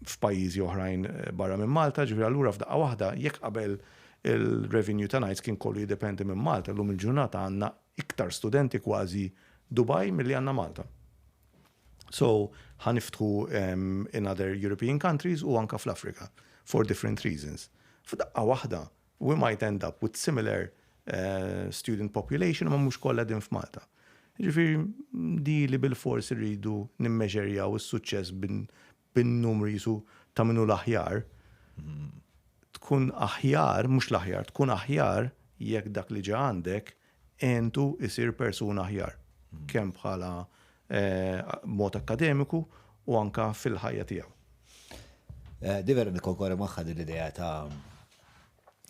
f'pajjiżi oħrajn barra minn Malta, ġifieri allura f'daqqa waħda jekk qabel il-revenue ta' Knights kien kollu jiddependi minn Malta, illum il-ġurnata għandna iktar studenti kważi Dubai milli għandna Malta. So ħa niftħu in other European countries u anka fl-Afrika for different reasons. F'daqqa waħda we might end up with similar student population imma mhux kollha qegħdin f'Malta. Jiġifieri di li bilfors irridu nimmeġerjaw is-suċċess bin-numri qisu ta' min hu l-aħjar, tkun aħjar, mhux l-aħjar, tkun aħjar jekk dak li ġa għandek għentu jsir persuna aħjar, kemm bħala mod akkademiku u anke fil-ħajja tiegħu.
Di vera nikkonkorri magħha din l-idea ta'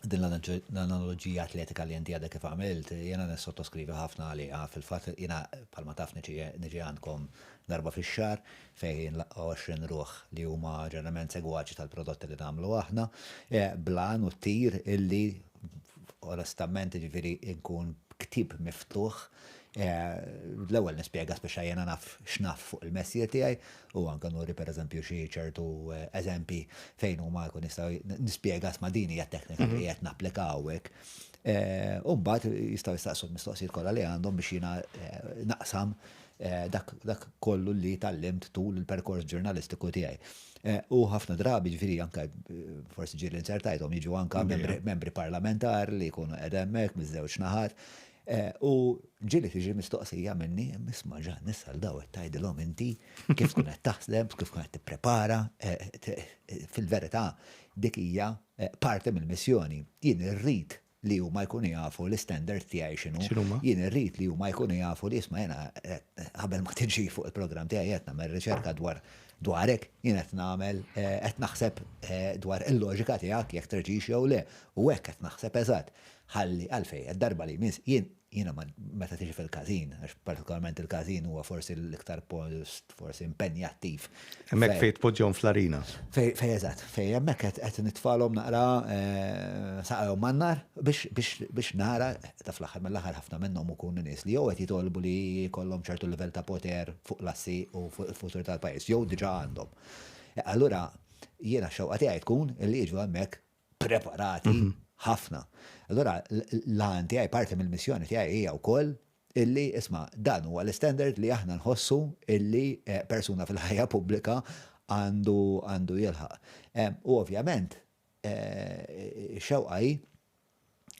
din l-analoġija atletika li inti għadek kif għamilt, jiena nissottoskrivi ħafna għaliha. Fil-fatt jiena bħalma taf niġi għandkom darba fix-xahar fejn nlaqqa' 20 ruħ li huma ġeneralment segwaċi tal-prodotti li nagħmlu aħna, bl-għan u t-tir illi onestament jiġifieri nkun ktieb miftuħ L-ewwel nispjega speċa jiena naf x'naf fuq il-messier tiegħi u anke nuri pereżempju xi ċertu eżempji fejn huma jkun jistgħu nispjega sma' din hija t-teknika li qed napplika hawnhekk. U mbagħad jistgħu jistaqsu l-mistoqsijiet kollha li għandhom biex jiena naqsam dak kollu li tgħallimt tul il-perkors ġurnalistiku tiegħi. U ħafna drabi ġifieri anke forsi ġieli insertajthom jiġu anke membri parlamentari li jkunu qed hemmhekk miż-żewġ naħat. U ġieli tiġi mistoqsija minni, isma' Ġan, issa l daw qed tgħidilhom inti kif tkun qed taħseb, kif tkun qed tipprepara. Fil-verità dik hija parti mill-missjoni. Jien irrid li huma jkunu jafu l-istandard tiegħi x'inhu. Jien irrid li huma jkunu jafu li isma' jiena qabel ma tiġi fuq il-programm tiegħi qed nagħmel riċerka dwar dwarek, jien qed nagħmel qed naħseb dwar il-loġika tiegħek jekk treġix jew le. U hekk qed naħseb eżatt. Ħalli għalfejn, għad-darba li jmiss, jien, jiena ma, meta tiġi fil-każin, għax partikolarment il-każin huwa forsi l-iktar post forsi impenjattiv.
Hemmhekk fejn tpoġġihom fl-arena.
Fejn, fejn eżatt, fejn hemmhekk qed, qed nitfalhom naqra saqajhom man-nar biex, biex, biex nara, ta' fl-aħħar mill-aħħar ħafna minnhom ikunu nies li jew qed jitolbu li jkollhom ċertu livell ta' poter fuq l-assi u fuq il-futur tal-pajjiż, jew diġà għandhom. Allura jiena x-xewqa tiegħi tkun li jiġu hemmhekk preparati ħafna. Allura l-għan tiegħi parti mill-missjoni tiegħi hija wkoll illi isma' dan huwa l-istandard li aħna nħossu illi eh, persuna fil-ħajja pubblika għandu għandu jilħaq. U ovvjament eh, xewqa hi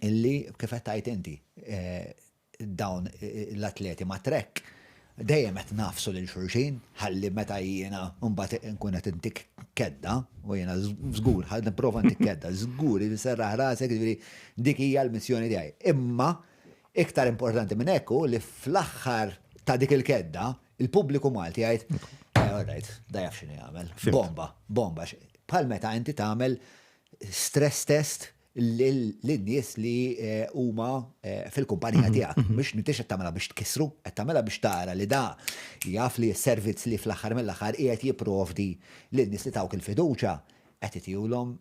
illi kif qed tgħid inti eh, dawn l-atleti ma' Trek dejjem qed nagħfsu lil xulxin ħalli meta jiena mbagħad inkun qed intik kedda u jiena żgur ħa nipprova ntik kedda, żgur inserraħ rasek jiġifieri dik hija l-missjoni tiegħi. Imma iktar importanti minn hekk hu li fl-aħħar ta' dik il-kedda il-pubbliku Malti jgħid eh, all right, da jaf x'inhu jagħmel. Bomba, bomba. Bħal meta inti tagħmel stress test lin-nies li huma fil-kumpanija tiegħek. Mhux m'intix qed tagħmilha biex tkissru, qed tagħmilha biex tara li da jaf li s-servizz li fl-aħħar mill-aħħar qiegħed jipprovdi lin-nies li tawk il-fiduċja qed itihulhom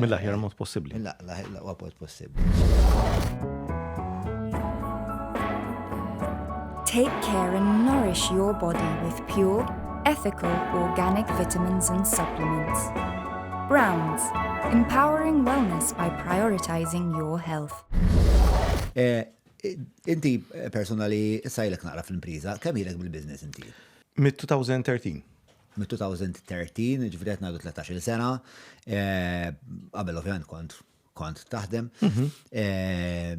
Mill-aħjar mod possibbli.
Mill-aqwa mod possibbli.
Take care and nourish your body with pure. Ethical organic vitamins and supplements. Browns, empowering wellness by prioritizing your health.
Eh, inti personali sajlek naqra fl-impriża, kemm ilek bil-business inti?
Mid-2013.
Mid-2013, ġifieri qed ngħidu 13-il sena, eh, qabel ovvjament kont kont taħdem. Eh,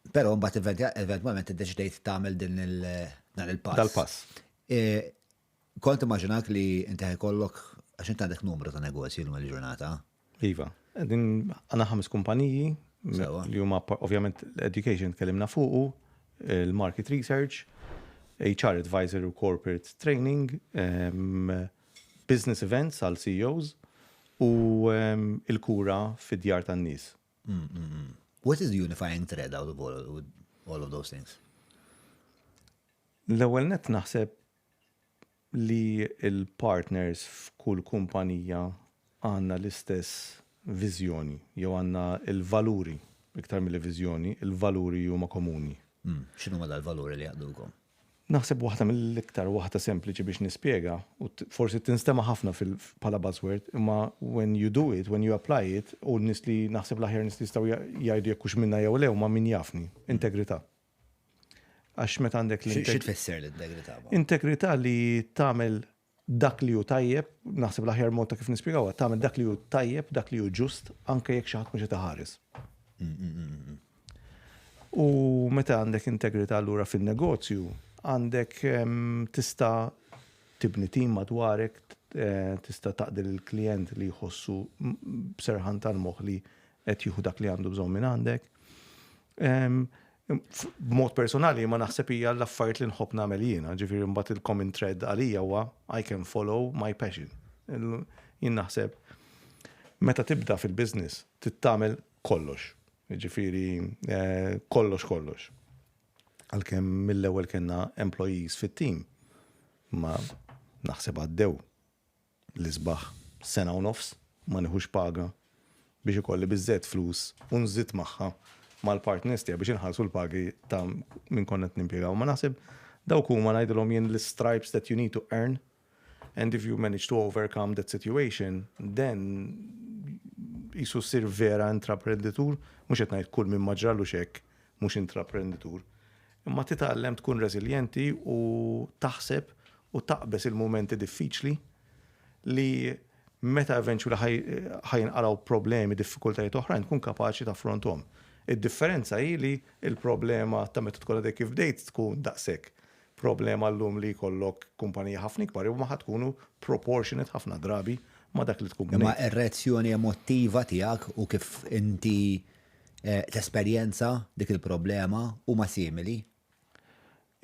però mbagħad eventwalment iddeċidejt tagħmel din dan il-pass.
Dal-pass.
Eh, kont immaġinak li inti ħajkollok għax inti għandek numru ta' negozji l il-ġurnata.
Iva. Din għandna ħames kumpaniji li huma ovvjament l-education tkellimna fuqu, il-market research, HR advisor u corporate training, business events għal CEOs u il-kura fid-djar tan-nies.
What is the unifying thread out of all of those things?
L-ewwel net naħseb li l-partners f'kull kumpanija għandna l-istess viżjoni jew għandna l-valuri iktar milli viżjoni, il-valuri huma komuni.
X'inhuma dal-valuri li jgħaqqdukom?
Naħseb waħda mill-iktar waħda sempliċi biex nispjega, u forsi tinstema' ħafna bħala buzzword, imma when you do it, when you apply it, u n-nies li naħseb l-aħjar nies li jistgħu jgħidu jekk hux minna jew le huma min jafni, integrità. Għax meta għandek
l Xi tfisser l-integrità?
Integrità li tagħmel dak li hu tajjeb, naħseb l-aħjar mod ta' kif nispjegawha, tagħmel dak li hu tajjeb, dak li hu ġust, anke jekk xi ħadd mhux qed iħares. U meta għandek integrità allura fin-negozju, għandek tista' tibni tim madwarek, tista' taqdi lill-klijent li jħossu b'serħan tal-moħħ li qed jieħu dak li għandu bżonn minn għandek. B'mod personali ma naħseb hija l-affarijiet li nħobb nagħmel jiena, ġifieri mbagħad il-common thread għalija huwa I can follow my passion. Jien naħseb meta tibda fil-business trid tagħmel kollox. Ġifieri kollox kollox. Għalkemm mill-ewwel kellna employees fit-team, ma naħseb għaddew l-isbaħ sena u nofs ma nieħux paga biex ikolli biżżejjed flus u nżid magħha mal-partners tiegħi biex inħallsu l-pagi ta' min konna qed nimpjegaw. Ma naħseb dawk huma ngħidilhom jien l-stripes that you need to earn and if you manage to overcome that situation, then qisu ssir vera intraprenditur, mhux qed ngħid kull min ma ġralux hekk mhux intraprenditur. Imma titgħallem tkun reżiljenti u taħseb u taqbeż il-mumenti diffiċli li meta eventually ħa jinqalgħu problemi, diffikultajiet oħrajn tkun kapaċi taffronthom. Id-differenza hi li l-problema ta' meta tkun għadek kif bdejt tkun daqshekk. Problema llum li jkollok kumpanija ħafna ikbar imma ħa tkunu proportionate ħafna drabi ma' dak li tkun bnejt.
Imma r-reazzjoni emottiva tiegħek u kif inti tesperjenza dik il-problema huma simili?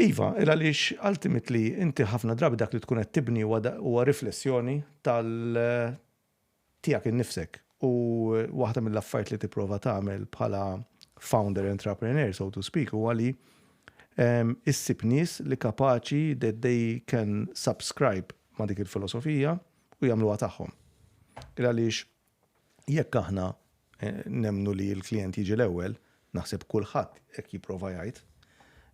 Iva, il għaliex ultimately inti ħafna drabi dak li tkun qed tibni huwa riflessjoni tal tiegħek innifsek. U waħda mill-affarijiet li tipprova tagħmel bħala founder entrepreneur, so to speak, huwa li issib nies li kapaċi that they can subscribe ma' dik il-filosofija u jagħmluha tagħhom. Il għaliex jekk aħna nemmnu li l-klijent jiġi l-ewwel, naħseb kulħadd hekk jipprova jgħid,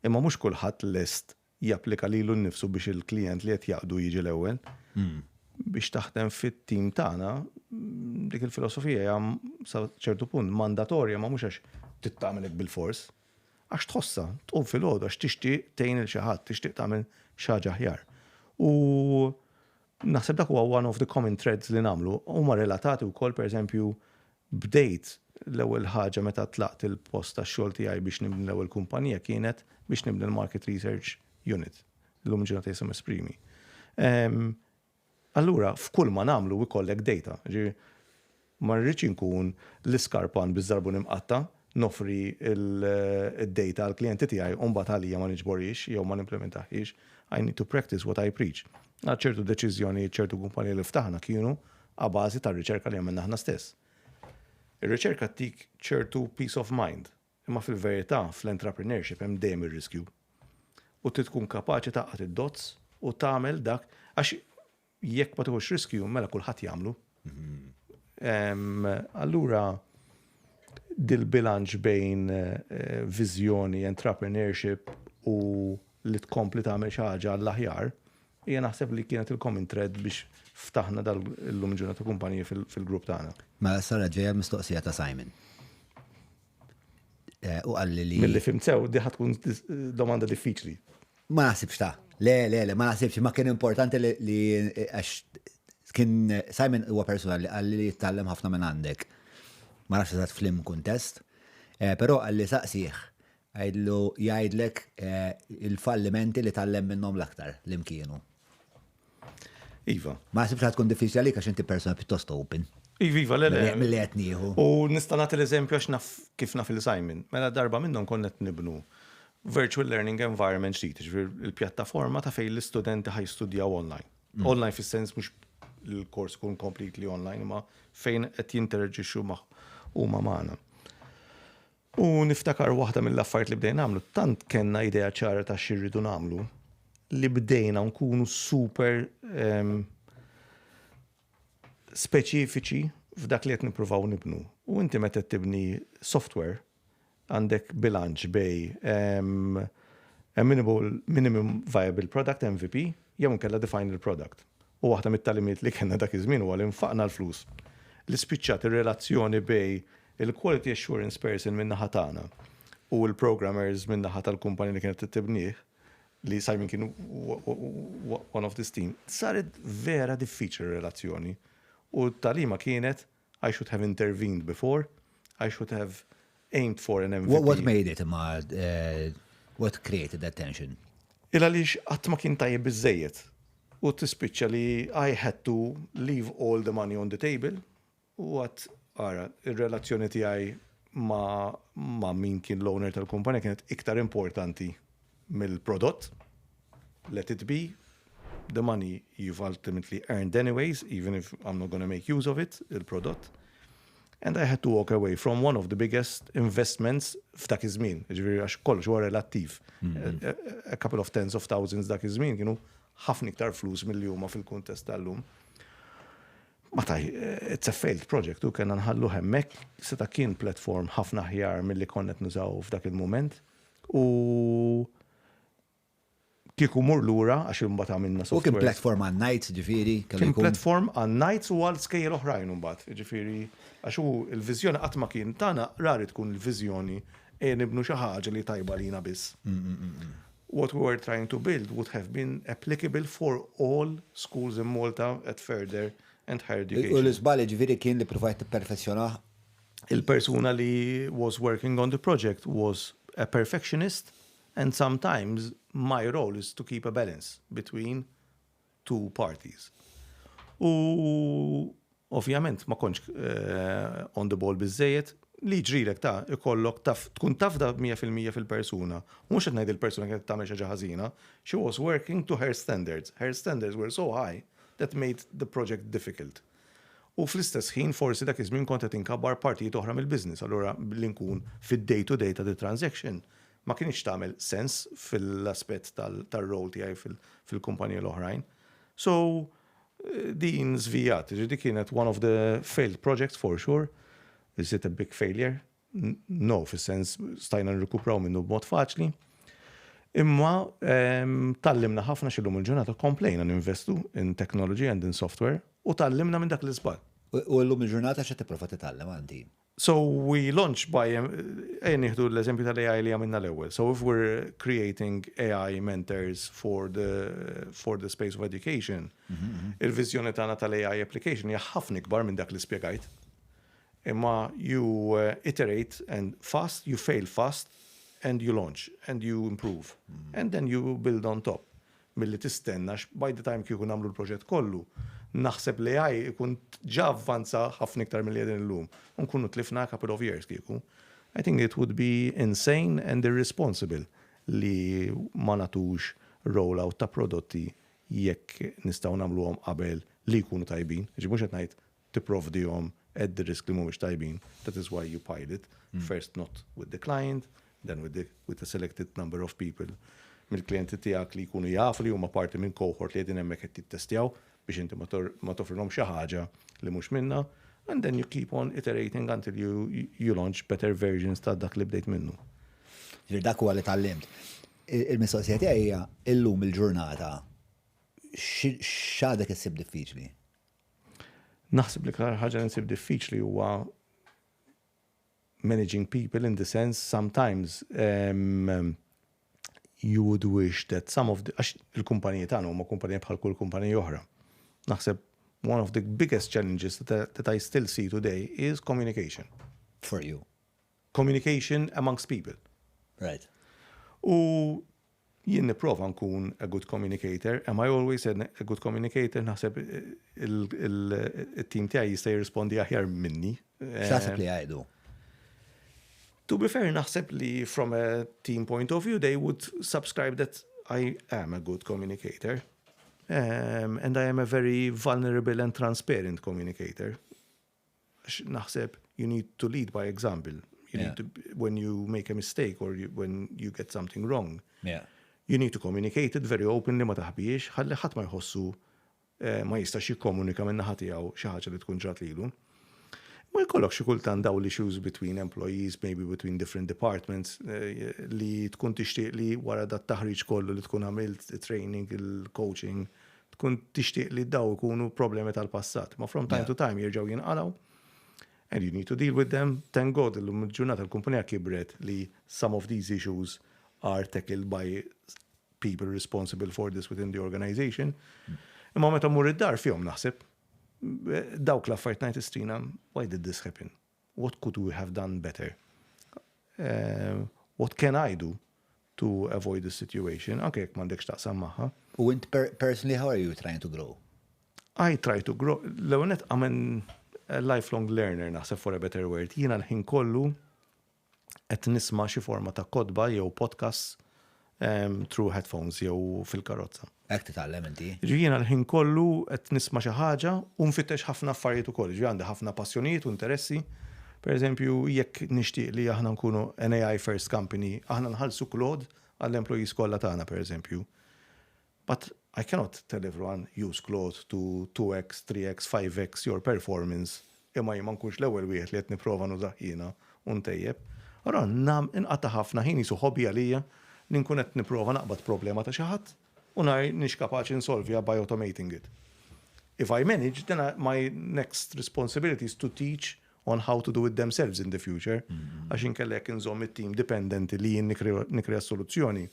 imma mhux kulħadd lest japplika lilu nnifsu biex il-klijent li qed jaqdu jiġi l-ewwel. Biex taħdem fit-tim tagħna, dik il-filosofija hija sa ċertu punt mandatorja, ma mhux għax trid tagħmel hekk bilfors. Għax tħossha, tqum filgħodu għax tixtieq tgħin lil xi ħadd, tixtieq tagħmel xi ħaġa aħjar. U naħseb dak huwa one of the common threads li nagħmlu. Huma relatati wkoll, pereżempju, bdejt l-ewwel ħaġa meta tlaqt il-post tax-xogħol tiegħi biex nibni l-ewwel kumpanija kienet biex nibni l-Market Research Unit. Illum ġurnata jisimha Esprimi. Allura, f'kull ma nagħmlu we collect data. Ġifieri, ma rridx inkun l-iskarpan biż-żarbun imqatta' noffri il-data għall-klijenti tiegħi u mbagħad għalija ma niġborhiex jew ma nimplementahiex. I need to practice what I preach. Għal ċertu deċiżjonijiet, ċertu kumpaniji li ftaħna kienu a bażi tar-riċerka li għamilna aħna stess. Ir-riċerka ttik ċertu peace of mind, imma fil-verità fl-entrepreneurship hemm dejjem ir-riskju. U trid tkun kapaċi tgħaqqad id-dots u tagħmel dak għax jekk ma tieħux riskju mela kulħadd jagħmlu. Allura dil-bilanċ bejn viżjoni, entrepreneurship u li tkompli tagħmel xi ħaġa għall-aħjar. Hija naħseb li kienet il-common thread biex ftaħna dal-lum ġurnata kumpaniji fil-grupp tagħna.
Mela sara ġejja mistoqsija ta' Simon. U qalli li.
Milli fhimt sew, di tkun domanda diffiċli.
Ma naħsibx ta'. Le, le, le, ma naħsibx, ma kien importanti li għax kien Simon huwa persuna li qalli li jittallem ħafna minn għandek. Ma nafx eżatt f'liem kuntest, però qalli saqsih għidlu jgħidlek il-fallimenti li tallem minnhom l-aktar li mkienu.
Iva.
Ma naħsibx li tkun diffiċli għalik għax inti persona pjuttost open.
Iva, iva, le, le.
Milli qed nieħu.
U nista' nagħti l-eżempju għax naf kif naf il-Simon. Mela darba minnhom konna qed nibnu virtual learning environment ġdid, ġifieri il-pjattaforma ta' fejn l-istudenti ħa jistudjaw online. Online fis-sens mhux l-kors ikun completely online, imma fejn qed jinteraġixxu huma magħna. U niftakar waħda mill-affarijiet li bdejna nagħmlu, tant kellna idea ċara ta' xi rridu nagħmlu li bdejna nkunu super speċifiċi f'dak li qed nippruvaw nibnu. U inti meta tibni software għandek bilanċ bejn a minimum viable product, MVP, jew inkella the final product. U waħda mit-tagħlimiet li kellna dak iż-żmien huwa li nfaqna l-flus. Li spiċċat ir-relazzjoni bejn il-quality assurance person minn naħa tagħna u l-programmers minn naħa tal-kumpani li kienet tibnih, li Simon kien one of this team, saret vera diffiċli relazzjoni. U t-tagħlima kienet I should have intervened before, I should have aimed for an MVP.
What made it ma what created that tension?
Il għaliex qatt ma kien tajjeb biżejjed. U tispiċċa li I had to leave all the money on the table u għedt ara, il-relazzjoni tiegħi ma min kien l-owner tal-kumpanija kienet iktar importanti mill-prodott. Let it be. The money you've ultimately earned anyways, even if I'm not going to make use of it, il-prodott. And I had to walk away from one of the biggest investments f'dak iż-żmien. Ġifieri għax kollox huwa relattiv. A couple of tens of thousands dak iż-żmien kienu ħafna iktar flus milli huma fil-kuntest tal-lum. Ma taj, it's a failed project u kellna nħallu hemmhekk, seta' kien platform ħafna aħjar milli konna nużaw f'dak il-moment. U kieku mur lura għax imbagħad għamilna
U kien platform għal Knights, ġifieri?
Kien platform għal Knights u għal skejjel oħrajn imbagħad, ġifieri, għax u il-viżjoni qatt ma kien tagħna, rari tkun il-viżjoni e nibnu xi ħaġa li tajba lina biss. What we were trying to build would have been applicable for all schools in Malta at further and higher education.
U l-iżball ġifieri kien li provajt tipperfezzjonah?
Il-persuna li was working on the project was a perfectionist, and sometimes my role is to keep a balance between two parties. U ovvjament ma kontx on the ball biżejjed li ġrilek ta' ikollok taf tkun tafda 100% fil-persuna. Mhux qed ngħid il-persuna kienet tagħmel xi ħaġa ħażina, she was working to her standards. Her standards were so high that made the project difficult. U fl-istess ħin forsi dak iż-żmien kont qed inkabbar partijiet oħra mill-business, allura li nkun fid-day to day ta' the transaction ma kienx tagħmel sens fil-aspett tal-role tiegħi fil-kumpanija l-oħrajn. So din żvijat, ġifieri kienet one of the failed projects for sure. Is it a big failure? No, fis-sens stajna nirkupraw minnu b'mod faċli. Imma tgħallimna ħafna x'illum il-ġurnata komplejna ninvestu in technology and in software u tgħallimna minn dak l-iżball.
U llum il-ġurnata xa tipprova titgħallem għandi?
So we launched by, ejja nieħdu l-eżempju tal-AI li għamilna l-ewwel. So if we're creating AI mentors for the space of education, il-viżjoni tagħna tal-AI application hija ħafna ikbar minn dak li spjegajt. Imma you iterate and fast, you fail fast, and you launch, and you improve. And then you build on top. Milli tistenna, by the time kieku nagħmlu l-proġett kollu, naħseb li AI ikun ġa avvanza ħafna iktar milli qegħdin illum. Nkunu tlifna a couple of years kieku. I think it would be insane and irresponsible li ma nagħtux rollout ta' prodotti jekk nistgħu nagħmluhom qabel li jkunu tajbin. Ġi mhux qed ngħid tipprovdihom at the risk li mhumiex tajbin. That is why you pilot. First not with the client, then with the selected number of people mill-klienti tiegħek li jkunu jafu li huma parti minn cohort li qegħdin hemmhekk qed tittestjaw biex inti ma toffrilhom xi ħaġa li mhux minna, and then you keep on iterating until you launch better versions ta' dak li bdejt minnu.
Ġifieri dak huwa li tgħallimt. Il-mistoqsija tiegħi hija illum il-ġurnata. X'għadek issib diffiċli?
Naħseb li l-iktar ħaġa li nsib diffiċli huwa managing people, in the sense sometimes you would wish that some of the, għax il-kumpaniji tagħna huma kumpaniji bħal kull kumpanija oħra. Naħseb one of the biggest challenges that I still see today is communication.
For you.
Communication amongst people. U jien nipprova nkun a good communicator. Am I always a good communicator? Naħseb il-team tiegħi jista' jirrispondi aħjar minni.
X'taħseb li jgħidu?
To be fair, naħseb li from a team point of view, they would subscribe that I am a good communicator. And I am a very vulnerable and transparent communicator. Għax naħseb you need to lead by example. You need to, when you make a mistake or when you get something wrong, you need to communicate it very openly, ma taħbiex, ħalli ħadd ma jħossu ma jistax jikkomunika minn naħa tiegħu xi ħaġa li tkun ġrat lilu. Ma jkollok xi kultant daw l-issues between employees, maybe between different departments, li tkun tixtieq li wara dat taħriġ kollu li tkun għamilt, training, il-coaching, tkun tixtieq li daw ikunu problemi tal-passat. Ma from time to time jerġgħu jinqalgħu. And you need to deal with them. Thank God, illum il-ġurnata l-kumpanija kibret li some of these issues are tackled by people responsible for this within the organization. Imma meta mur id-dar fihom naħseb, dawk l-affarijiet ngħid, "Istrina, why did this happen? What could we have done better? What can I do to avoid this situation?" Anke jekk m'għandekx taqsam magħha.
U int personally, how are you trying to grow?
I try to grow. L-ewwel nett, I'm a lifelong learner, naħseb, for a better word. Jiena l-ħin kollu qed nisma' xi forma ta' kotba jew podcast through headphones jew fil-karozza.
Hekk titgħallem inti?
Ġi jiena l-ħin kollu qed nisma' xi ħaġa u nfittex ħafna affarijiet ukoll. Ġi għandi ħafna passjonijiet u interessi. Per eżempju, jekk nixtieq li aħna nkunu an AI first company, aħna nħallsu Claude għall-employees kollha tagħna, per eżempju. But I cannot tell everyone use Claude to 2x, 3x, 5x your performance imma jien ma nkunx l-ewwel wieħed li qed nipprova nużah jiena u ntejjeb. Allora nam inqata' ħafna ħin jisu hobby għalija li nkun qed nipprova naqbad problema ta' xi ħadd u nara nix kapaċi nsolvja by automating it. If I manage, then my next responsibility is to teach on how to do it themselves in the future. Għax inkella jekk inżomm it-team dipendenti li jien nikrea soluzzjoni,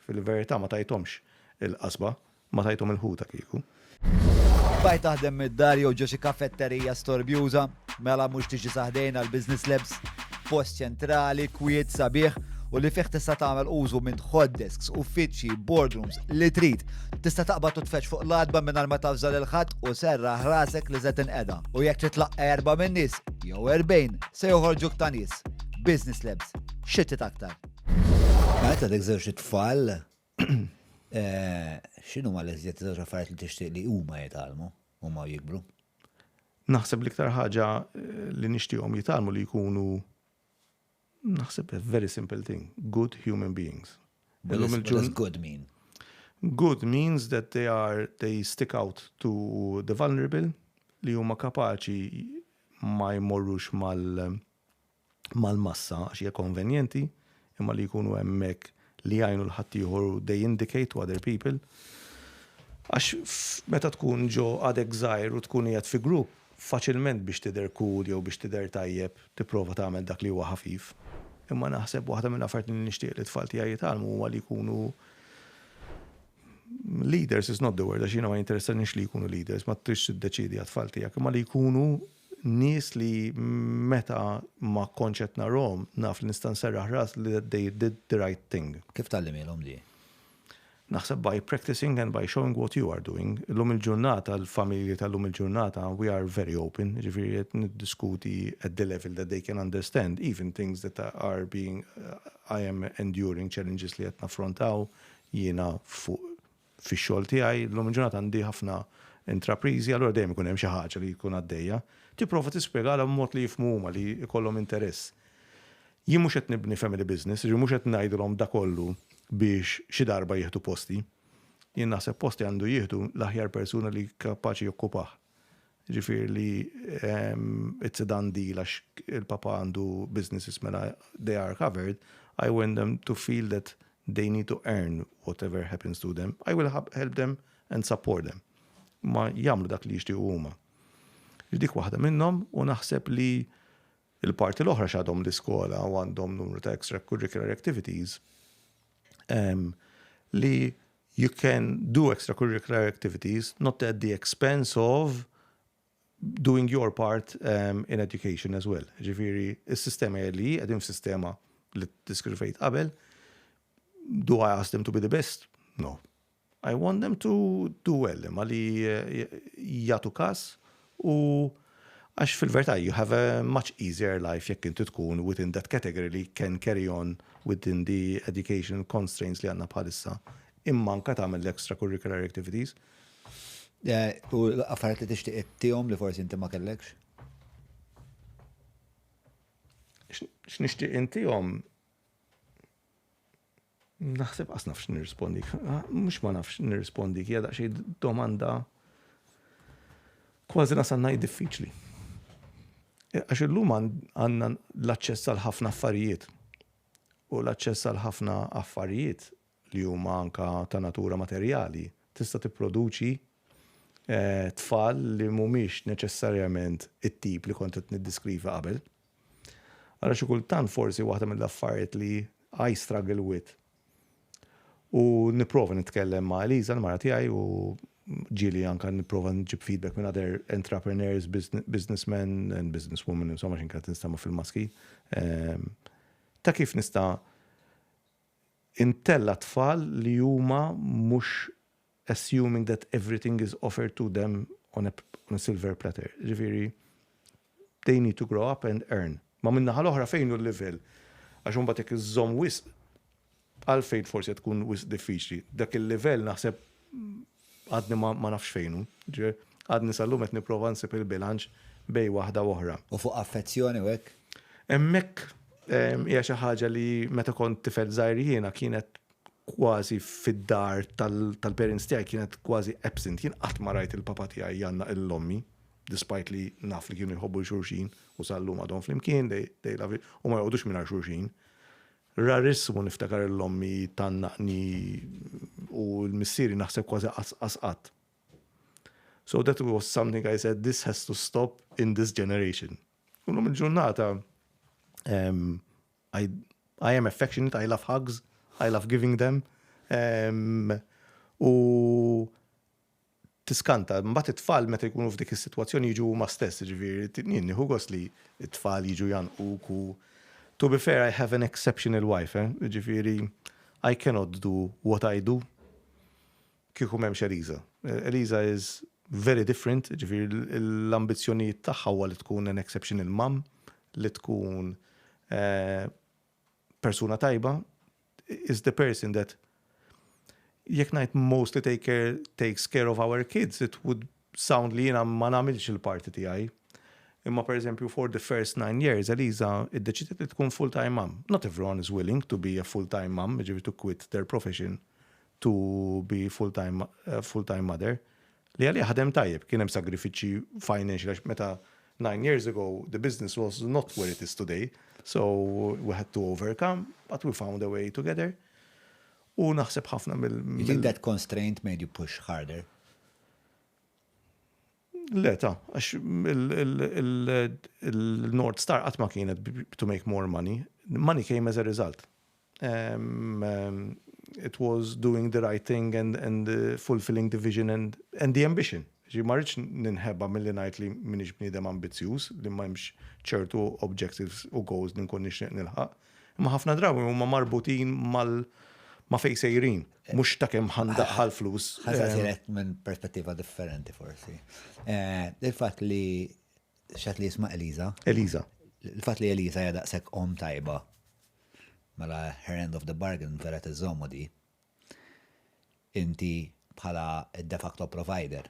fil-verità ma tajthomx il-qasba, ma tajthom il-ħuta kieku.
Bajt taħdem mid-dar jew ġo xi kafetterija storbjuża, mela mhux tiġi sa ħdejna l-Business Labs, post ċentrali, kwiet, sabiħ u li fih tista' tagħmel użu minn hot desks, uffiċċji, boardrooms li trid. Tista' taqbad u tfeċ fuq l-għatba mingħajr ma tavża lil ħadd u serraħ rasek li se tinqeda. U jekk titlaq erba' minn nies jew 40 se joħorġuk ta' nies. Business Labs, xi trid aktar? Meta dik żewġ tfal, x'inhu ma l-iżjed żewġ affarijiet li tixtieq li huma jitgħallmu huma jikbru?
Naħseb l-iktar ħaġa li nixtieqhom jitgħallmu li jkunu, naħseb, a very simple thing, good human beings.
What does good mean?
Good means that they stick out to the vulnerable, li huma kapaċi ma jmorrux mal-massa għax hija konvenjenti, imma li jkunu hemmhekk li jgħinu 'l ħaddieħor, they indicate to other people. Għax meta tkun ġo għadek żgħir u tkun qiegħed fi grupp, faċilment biex tidher cool jew biex tidher tajjeb, tipprova tagħmel dak li huwa ħafif. Imma naħseb waħda minn affarijiet li nixtieq li tfal tiegħi jitgħallmu huwa li jkunu, leaders is not the word, għax jiena ma jinteressanix li jkunu leaders, ma tridx tiddeċidi għat-tfal tiegħek, imma li jkunu nies li meta ma kontx qed narahom naf li nista' nserraħ ras li they did the right thing.
Kif tgħallimilhom di?
Naħseb by practicing and by showing what you are doing. Illum il-ġurnata, l-familji tal-lum il-ġurnata, we are very open, ġifieri qed niddiskuti at the level that they can understand, even things that are being, I am enduring, challenges li qed naffrontaw jiena fuq fix-xogħol tiegħi. Illum il-ġurnata għandi ħafna intraprizi, allura dejjem ikun hemm xi ħaġa li jkun għaddejja. Tipprova tispjegalha b'mod li jifhmu huma, li jkollhom interess. Jien mhux qed nibni family business, ġi mhux qed ngħidilhom da kollu biex xi darba jieħdu posti. Jien naħseb posti għandu jieħdu l-aħjar persuna li kapaċi jokkupah. Ġifieri li it's a done deal għax il-papa għandu businesses, mela they are covered. I want them to feel that they need to earn whatever happens to them. I will help them. and support them. Ma jagħmlu dak li jixtiequ huma. Dik waħda minnhom u naħseb li il-parti l-oħra x'għadhom l-iskola u għandhom numru ta' extracurricular activities li you can do extracurricular activities not at the expense of doing your part in education as well. Ġifieri, is-sistema hija li qegħdin f'sistema li diskrivejt qabel. Do I ask them to be the best? No. I want them to do well, imma li jagħtu kas u għax fil-verità you have a much easier life jekk inti tkun within that category li can carry on within the educational constraints li għandna bħalissa. Imma anka tagħmel l-extracurricular activities.
U l-affarijiet li tixtieq ittihom li forsi inti ma kellekx?
X'nixtieq intihom? Naħseb qas nafx nirrispondik. Mhux ma nafx nirrispondik, hija daqsxejn domanda kważi nasal ngħid diffiċli. Għax illum għandna l-aċċess għal ħafna affarijiet. U l-aċċess għal ħafna affarijiet li huma anka ta' natura materjali tista' tipproduċi eh, tfal li mhumiex neċessarjament it-tip li kont qed niddiskrivi qabel. Ara xi kultant forsi waħda mill-affarijiet li I struggle with u nipprova nitkellem ma' Eliza, l-mara tiegħi, u ġieli anka nipprova nġib feedback minn other entrepreneurs, businessmen and businesswomen, insomma x'inka tinstama fil-maski. Ta' kif nista' intella tfal li huma mhux assuming that everything is offered to them on a, on a silver platter. Ġifieri, they need to grow up and earn. Ma min-naħa l-oħra fejn hu l-livell? Għax imbagħad jekk iżżomm wisq għalfejn forsi qed tkun wisq diffiċli. Dak il-livell naħseb għadni ma, ma nafx fejn hu. Ġifieri, għadni sal-lum qed nipprova nsib il-bilanċ bejn waħda u oħra.
U fuq affezzjoni u hekk?
Hemmhekk hija xi ħaġa li meta kont tifel żgħir jiena kienet kważi fid-dar tal-parents tiegħi kienet kważi absent. Jien qatt ma rajt il-papa tiegħi jgħannaq lil ommi, despite li naf li kienu jħobbu 'l xulxin u sal-lum għadhom flimkien, they, they love it, u ma joqogħdux mingħajr xulxin. Rarissimu niftakar lil ommi tgħannaqni u l-missieri naħseb kważi qas qatt. So that was something I said, this has to stop in this generation. U l-lum il-ġurnata, I, I am affectionate, I love hugs, I love giving them. U tiskanta, mbagħad it-tfal meta jkunu f'dik is-sitwazzjoni jiġu huma stess, ġifieri jien nieħu gost li t-tfal jiġu jgħannquk u to be fair I have an exceptional wife, eh? Ġifieri I cannot do what I do kieku m'hemmx Eliza. Eliza is very different, ġifieri l-ambizzjonijiet tagħha huwa li tkun an exceptional mum, li tkun eh, persuna tajba, is the person that jekk ngħid mostly take care, takes care of our kids, it would sound li jiena ma nagħmilx il-parti tiegħi. Imma per eżempju for the first 9 years Eliza iddeċidiet li tkun full-time mom. Not everyone is willing to be a full-time mom, ġifieri to quit their profession to be full-time full-time mother. Li għalija ħadem tajjeb, kien hemm sagrifiċċji financial għax meta 9 years ago the business was not where it is today. So we had to overcome, but we found a way together. U naħseb ħafna mill.
You think that constraint made you push harder?
Le ta' għax il-North Star qatt ma kienet to make more money. Money came as a result. It was doing the right thing and fulfilling the vision and the ambition. Ġi ma rridx ninħeba milli ngħid li m'iniex bniedem ambizzjuż, li m'hemmx ċertu objectives u goals li nkun nixtieq nilħaq. Imma ħafna drabi huma marbutin mal ma fej sejrin, mhux ta' kemm ħa ndaħħal flus.
Ħa nsaqsihielek minn perspettiva differenti forsi. Il-fatt li xat li jisma Eliza.
Eliza.
Il-fatt li Eliza hija daqshekk om tajba. Mela her end of the bargain vera tiżommu di. Inti bħala de facto provider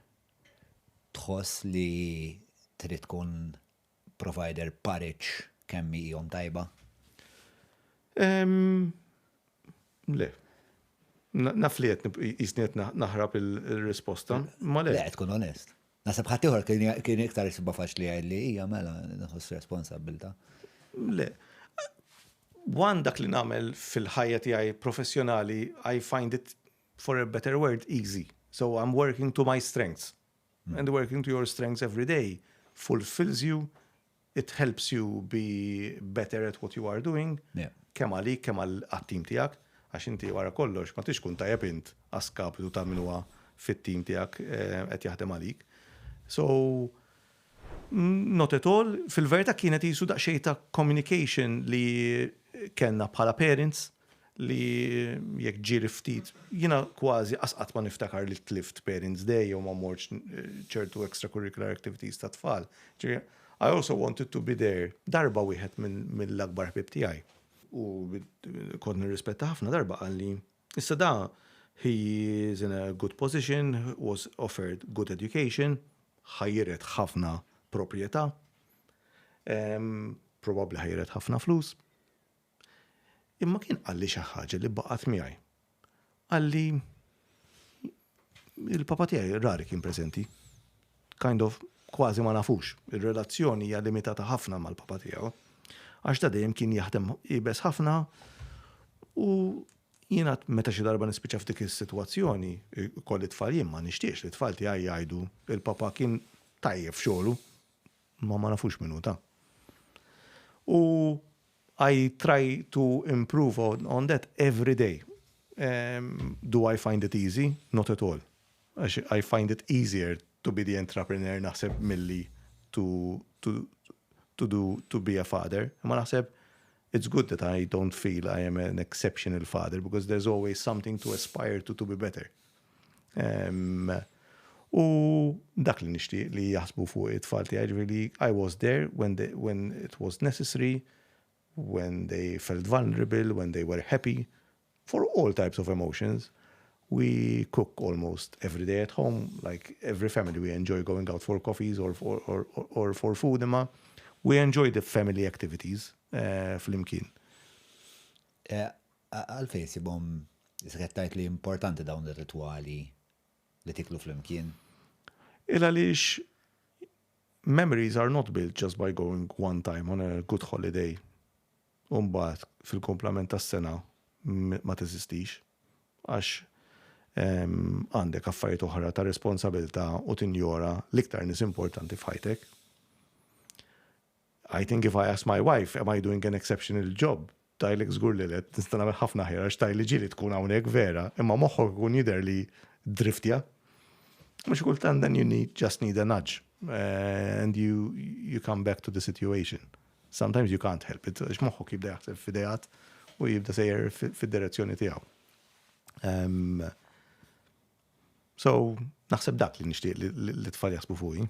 tħoss li trid tkun provider pariċ kemm hi om tajba?
Le. Naf li qed jisni qed naħrab il-risposta, ma le.
Le, tkun onest. Naħseb ħaddieħor kien iktar isibha faċli jgħid li hija mela nħoss responsabbiltà.
Le. One dak li nagħmel fil-ħajja tiegħi professjonali, I find it, for a better word, easy. So I'm working to my strengths. And working to your strengths every day fulfills you, it helps you be better at what you are doing, kemm għalik, kemm għat-tim tiegħek, għax inti wara kollox ma tix tkun tajjeb int għas-skapitu ta' min huwa fit-tim tiegħek qed jaħdem għalik. So, not at all, fil-verità kienet qisu daqsxejn ta' communication li kellna bħala parents li jekk ġieli ftit, jiena kważi qas qatt ma niftakar li tlift Parents Day jew ma mortx ċertu extracurricular activities ta' tfal. Ġifieri, I also wanted to be there. Darba wieħed mill-akbar ħbieb tiegħi u kont nirrispetta ħafna darba qalli, issa da he is in a good position, was offered good education, ħa jiret ħafna proprjetà, probabbli ħa jiret ħafna flus. Imma kien qalli xi ħaġa li baqgħet miegħi. Qalli il-papa tiegħi rari kien preżenti. Kind of kważi ma nafux. Ir-relazzjoni hija limitata ħafna mal-papa tiegħu. Għax da dejjem kien jaħdem iebes ħafna u jiena meta xi darba nispiċċa f'dik is-sitwazzjoni, ikolli tfal jien ma nixtieqx li t-tfal tiegħi jgħidu il-papa kien tajjeb f'xogħlu. Ma ma nafux min hu ta. U I try to improve on, on that every day. Um, do I find it easy? Not at all. I find it easier to be the entrepreneur naħseb milli to, to, to do to be a father. Ma naħseb it's good that I don't feel I am an exceptional father because there's always something to aspire to to be better. U dak li nixtieq li jaħsbu fuq it-tfal tiegħi ġifieri I was there when, they, when it was necessary, when they felt vulnerable, when they were happy, for all types of emotions. We cook almost every day at home, like every family we enjoy going out for coffees or for, or, or, or for food, imma we enjoy the family activities uh, flimkien.
Eh, Għalfejn issibhom, issa qed tgħid li importanti dawn ir-ritwali li tiklu flimkien?
Il għaliex memories are not built just by going one time on a good holiday u mbagħad fil-kumplament tas-sena ma teżistix għax għandek affarijiet oħra ta' responsabilità u tinjora l-iktar nies importanti f'ħajtek. I think if I ask my wife, am I doing an exceptional job? Tgħidlek żgur li le, nista' nagħmel ħafna aħjar għax tgħidli ġieli tkun hawnhekk vera, imma moħħok ikun jidher li driftja. Mhux kultant then you need just need a nudge eh, and you you come back to the situation. Sometimes you can't help it, għax moħħok jibda jaħseb f'idejat u jibda sejjer fid-direzzjoni tiegħu. Um, So, naħseb dak li nixtieq li t-tfal jaħsbu fuqi.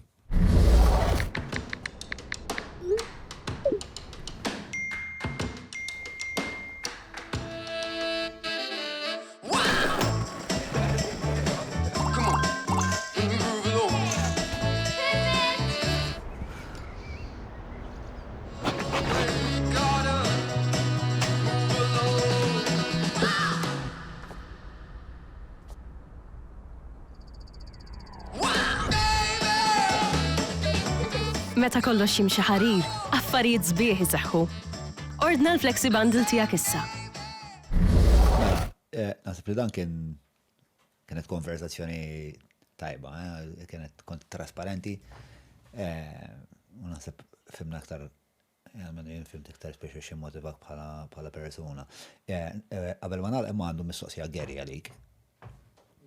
Meta kollox jimxi ħarir, affarijiet sbieħ iseħħu. Ordna l-Flexi Bundle tiegħek issa.
Mela, eh, naħseb li dan kien kienet konversazzjoni tajba, eh, kienet kont trasparenti, eh, u naħseb fimna aktar Almenu jien fhimt iktar speċi x'jimmotivak bħala persuna. Eh, eh, qabel ma nagħlaq imma għandu mistoqsija Gary għalik.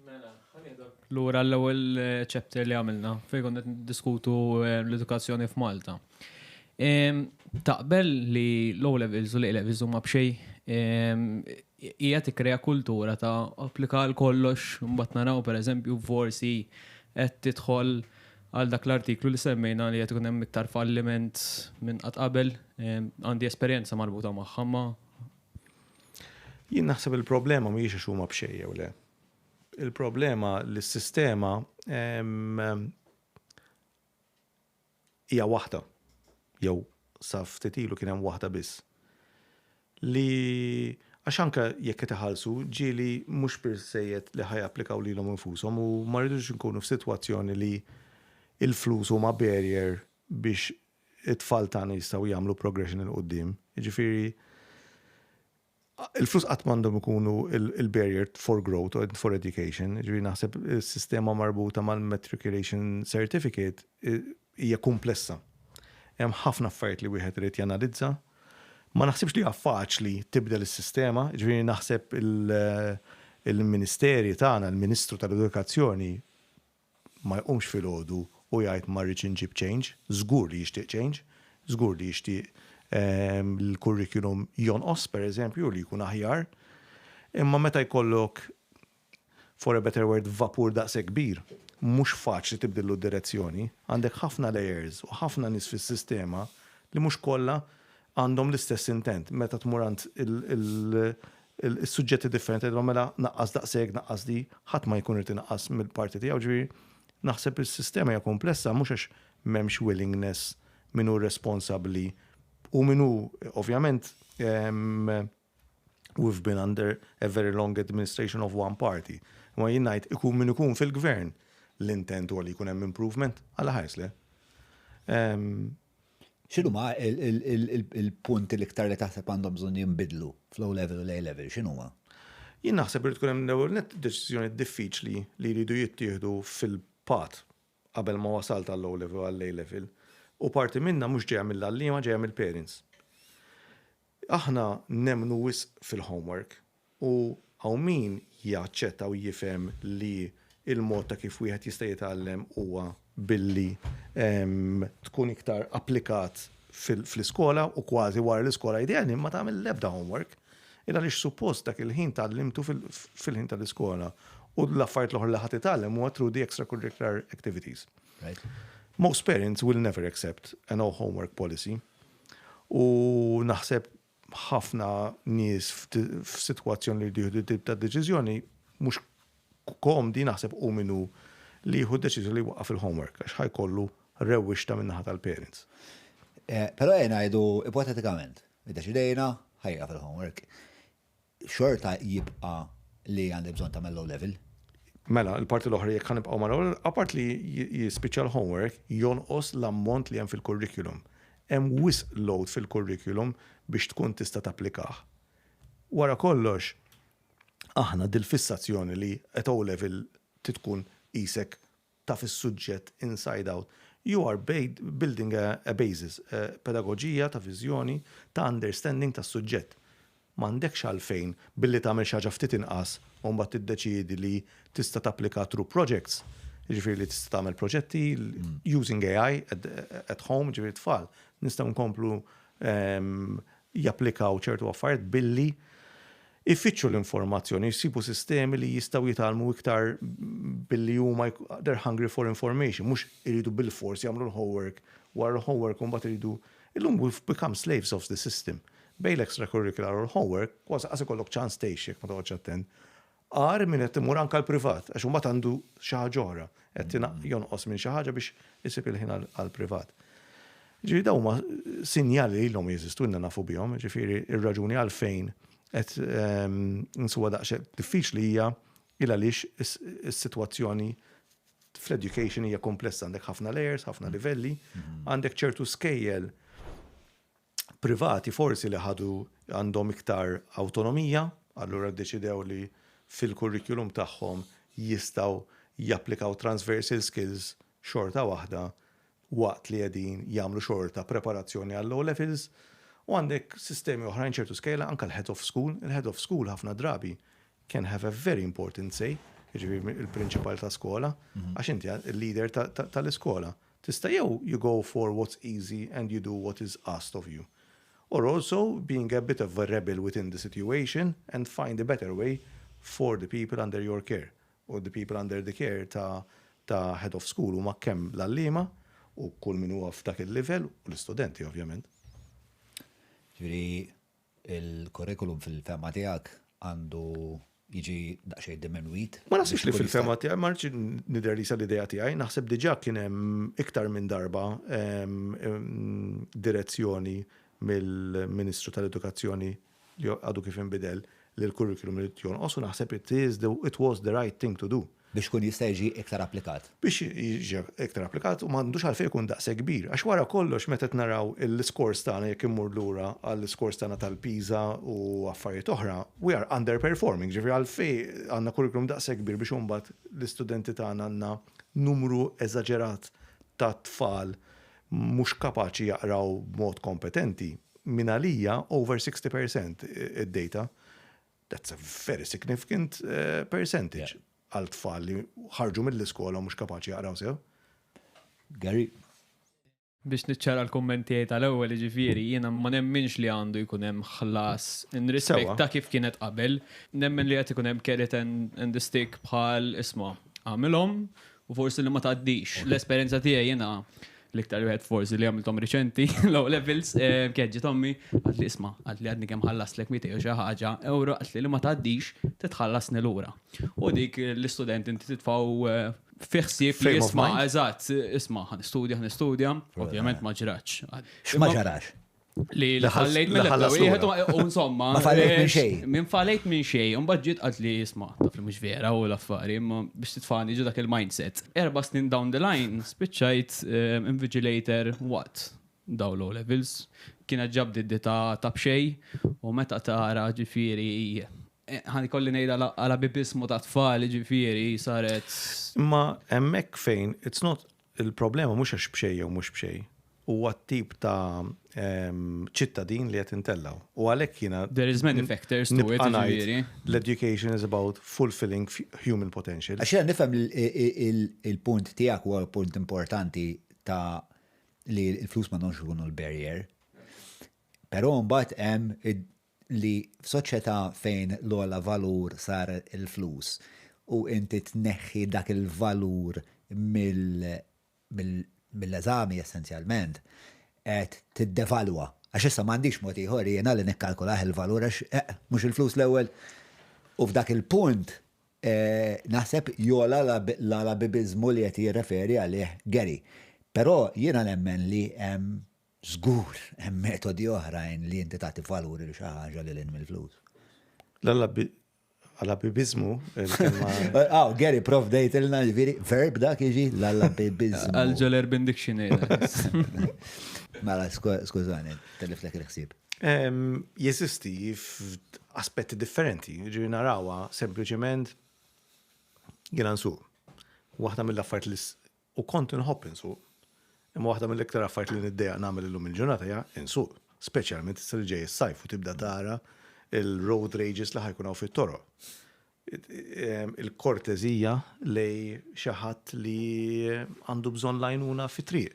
Mela, ħanieħdok lura l-ewwel eh, chapter li għamilna fejn konna qed niddiskutu l-edukazzjoni f'Malta. Taqbel li l-O levels u l-A levels huma b'xejn hija tikkrea kultura ta' applika għal kollox, mbagħad naraw pereżempju forsi qed tidħol Għal dak l-artiklu li semmejna li qed ikun hemm iktar falliment minn qatt qabel, għandi esperjenza marbuta magħha ma.
Jien naħseb il-problema mhijiex għax huma b'xejn jew le. Il-problema li s-sistema hija waħda, jew sa ftit ilu kien hemm waħda biss. Li għax anke jekk qed iħallsu ġieli mhux biżżejjed li ħa japplikaw lilhom infushom u ma rridux inkunu f'sitwazzjoni li l-flus huma barrier biex it-tfal tagħna jistgħu jagħmlu progression 'il quddiem. Jiġifieri. Il-flus qatt m'għandhom ikunu il-barrier for growth and for education. Ġifieri naħseb is-sistema marbuta mal-matriculation certificate hija komplessa. Hemm ħafna affarijiet li wieħed irid janalizza. Ma naħsibx li hija faċli tibdel is-sistema, ġifieri naħseb il-ministeri tagħna, il-Ministru tal-Edukazzjoni ma jqumx filgħodu u jgħid "Ma rridx inġib change", żgur li jixtieq change, żgur li jixtieq l-curriculum jonqos, per eżempju, li jkun aħjar. Imma meta jkollok, for a better word, vapur daqshekk kbir, mhux faċli tibdillu d-direzzjoni. Għandek ħafna layers u ħafna nies fis-sistema li mhux kollha għandhom l-istess intent. Meta tmur għand il-suġġetti differenti, mela naqqas daqshekk, naqqas di, ħadd ma jkun irid inaqqas mill-parti tiegħu, ġifieri naħseb is-sistema hija komplessa mhux għax m'hemmx willingness min hu responsabbli u min hu ovvjament we've been under a very long administration of one party. Ma jien ngħid ikun min ikun fil-gvern, l-intent huwa li jkun hemm improvement, għala ħares le.
X'inhuma il-punti l-iktar li taħseb għandhom bżonn jinbidlu fl-O level u l-A level, x'inhuma?
Jien naħseb irid tkun hemm l-ewwel net deċiżjoni diffiċli li jridu jittieħdu fil-pat qabel ma wasalt għall-O level u għall-A level. U parti minna mhux ġejja mill-għalliema, ġejja mill-parents. Aħna nemnu wisq fil-homework u hawn min jaċċetta u jifhem li il-mod ta' kif wieħed jista' jitgħallem huwa billi tkun iktar applikat fl-iskola u kważi wara l-iskola ideali ma tagħmel l-ebda homework. Illa għaliex suppost dak il-ħin tgħallimtu fil-ħin tal-iskola u l-affarijiet l-oħra li ħadd titgħallem huwa through the extracurricular activities. Most parents will never accept a no homework policy. U naħseb ħafna nies f'sitwazzjoni li jieħdu tip ta' deċiżjoni mhux komdi, naħseb u minnu li jieħu deċiżjoni li waqaf il-homework għax ħa jkollu rewwixta min-naħa tal-parents.
Però jena ngħidu ipotetikament, iddeċidejna ħa jieqaf il-homework. Xorta jibqa' li għandi bżonn ta' O level.
Mela, il-parti l-oħra jekk ħa nibqgħu mal apart li jispiċċa l-homework, jonqos l-ammont li hemm fil-curriculum. Hemm wisq load fil-curriculum biex tkun tista' tapplikah. Wara kollox, aħna dil-fissazzjoni li at O level titkun isek taf is-suġġett inside out. You are building a basis, a pedagogija ta' viżjoni, ta' understanding ta' suġġett. M'għandekx għalfejn billi tagħmel xi ħaġa ftit inqas u mbagħad tiddeċiedi li tista' tapplika through projects. Ġifieri li tista' tagħmel proġetti using AI at home, ġifieri tfal. Nistgħu nkomplu japplikaw ċertu affarijiet billi ifittxu l-informazzjoni, jsibu sistemi li jistgħu jitgħallmu iktar billi huma they're hungry for information, mhux iridu bil-fors jagħmlu l-homework, wara l-homework u mbagħad iridu. Illum we've become slaves of the system. Bejn l-extracurricular u l-homework, kważi qas ikollok ċans tgħix jekk ma toqgħodx attent. Agħar minn qed imur anke l-privat, għax imbagħad għandu xi ħaġa oħra, qed jonqos minn xi ħaġa biex isib il-ħin għall-privat. Ġifieri dawn huma sinjali li ilhom jeżistu, ilna nafu bihom, ġifieri ir-raġuni għalfejn qed nsuha daqsxejn diffiċli hija il għaliex is-sitwazzjoni fl-education hija komplessa, għandek ħafna layers, ħafna livelli, għandek ċertu skejjel privati forsi li ħadu għandhom iktar autonomija, allura ddeċidew li fil-kurrikulum tagħhom jistgħu japplikaw transversal skills xorta waħda waqt li qegħdin jagħmlu xorta preparazzjoni għall-O levels. U għandek sistemi oħrajn, ċertu skejjel, anka l-head of school. Il-head of school ħafna drabi can have a very important say, jiġifieri il-prinċipal ta' skola, għax inti il-leader tal-iskola. Tista' jew you go for what's easy and you do what is asked of you. Or also being a bit of a rebel within the situation and find a better way for the people under your care or the people under the care ta' head of school, huma kemm l-għalliema u kull min huwa f'dak il-livell u l-istudenti, ovvjament.
Ġifieri il-kurrikulum fil-fehma tiegħek għandu jiġi daqsxejn diminuit?
Ma naħsibx li fil-fehma tiegħi, ma rridx nidher li l-idea tiegħi, naħseb diġà kien hemm iktar minn darba direzzjoni mill-Ministru tal-Edukazzjoni li għadu kif inbidel li l-curriculum li jonqos u naħseb it was the right thing to do.
Biex ikun jista' jiġi iktar applikat.
Biex jiġi iktar applikat u m'għandux għalfejn ikun daqshekk kbir. Għax wara kollox meta naraw l-iskors tagħna, jekk immur lura għall-iskors tagħna tal-PISA u affarijiet oħra, we are underperforming. Ġifieri għalfejn għandna curriculum daqshekk kbir biex imbagħad l-istudenti tagħna għandna numru eżaġerat ta' tfal mhux kapaċi jaqraw b'mod kompetenti? Min għalija over 60% id-data. That's a very significant percentage għal tfal li ħarġu mill-iskola u mhux kapaċi jaqraw sew.
Gary.
Biex niċċara l-kumment tiegħi tal-ewwel, jiġifieri jiena ma nemminx li għandu jkun hemm ħlas in rispett ta' kif kienet qabel. Nemmen li qed ikun hemm carrot and the stick, bħal isma' għamilhom u forsi li ma tgħaddix. L-esperjenza tiegħi jiena, l-iktar wieħed forsi li għamilthom riċenti, l-O levels, kienet ġiet ommi, qaltli, "Isma'," qaltli, "għadni kemm ħallaslek 200 u xi ħaġa euro," qaltli, "li ma tgħaddix titħallasni lura." U dik l-istudent inti titfgħu fi ħsieb li isma', eżatt, isma', ħa nistudja, ħa nistudja, ovvjament ma ġratx.
X'ma ġarax?
Li fallejt mill-ebda wieħed u insomma.
Ma fallejt minn xejn.
Minn fallejt minn xejn, u mbagħad ġiet qalt li, "Isma', taf li mhux vera u l-affari," imma biex titfani ġo dak il-mindset. 4 snin down the line, spiċċajt invigilator waqt daw l-O levels. Kienet ġabdi ta' b'xejn u meta tara, ġifieri, ħa jkolli ngħidha, għall-bibiżmu ta' tfal, ġifieri, saret.
Imma hemmhekk fejn, it's not il-problema mhux għax b'xejn jew mhux b'xejn. Huwa tip ta' ċittadin li qed intellgħu. U għalhekk jiena
There is many factors to it, ġifieri.
L-education is about fulfilling human potential.
Għax jiena nifhem il-punt tiegħek, huwa punt importanti ta' li l-flus ma ikunu l-barrier. Però mbagħad hemm li f'soċjetà fejn l-ogħla valur sar il-flus u inti tneħħi dak il-valur mill-eżami, essenzjalment qed tiddevalwa. Għax issa m'għandix mod ieħor jiena li nikkalkulah il-valur għax mhux il-flus l-ewwel. U f'dak il-punt naħseb jogħla l-alabibiżmu li qed jirreferi għalih Gary. Però jiena nemmen li hemm żgur hemm metodi oħrajn li inti tagħti valur li xi ħaġa lil hinn mill-flus.
L-alabibizmu.
Oh, Gary, prof dejtilna, ġifieri, verb dak jiġi l-alabibizmu.
Għal Urban Dictionary.
Mela, skużani, teliftlek il-ħsieb.
Jeżisti f'aspetti differenti, ġifieri narawha sempliċement, jiena nsuq. Waħda mill-affarijiet li u kont inħobb insuq. Imma waħda mill-iktar affarijiet li niddejjaq nagħmel illum il-ġurnata hija insuq. Speċjalment issa li ġej is-sajf u tibda tara il-road rages li ħa jkun hawn fit-toroq. Il-kortezija lejn xi ħadd li għandu bżonn l-għajnuna fit-triq.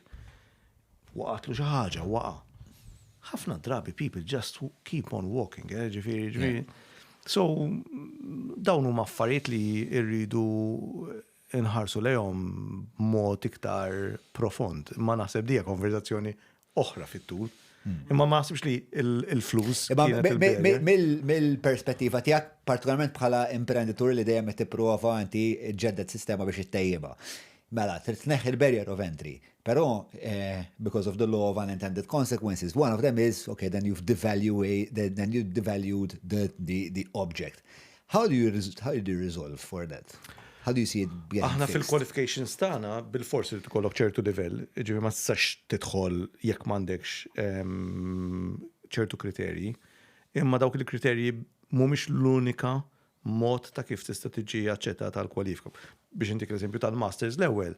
Waqatlu xi ħaġa, waqa'. Ħafna drabi people just keep on walking, ġifieri. So, dawn huma affarijiet li rridu nħarsu lejhom mod iktar profond. Ma naħseb dija konverzazzjoni oħra fit-tul. Imma ma naħsibx li il-flus.
Mill-perspettiva tiegħek, partikolarment bħala imprenditur li dejjem qed tipprova inti ġġedded sistema biex ittejjibha. Mela, trid tneħħi il-barrier of entry. Però, because of the law of unintended consequences, one of them is, okay, then you've devalued, then you devalued the object. How do you resolve for that? How do you see it
getting Aħna fil-qualifications tagħna bil-forsi li tkollok ċertu livell, ġifieri ma tistax tidħol jekk m'għandekx ċertu kriterji. Imma dawk il-kriterji mhumiex l-unika mod ta' kif tista' tiġi aċċettata tal-kwalifika. Biex intik l-eżempju tal-masters l-ewwel,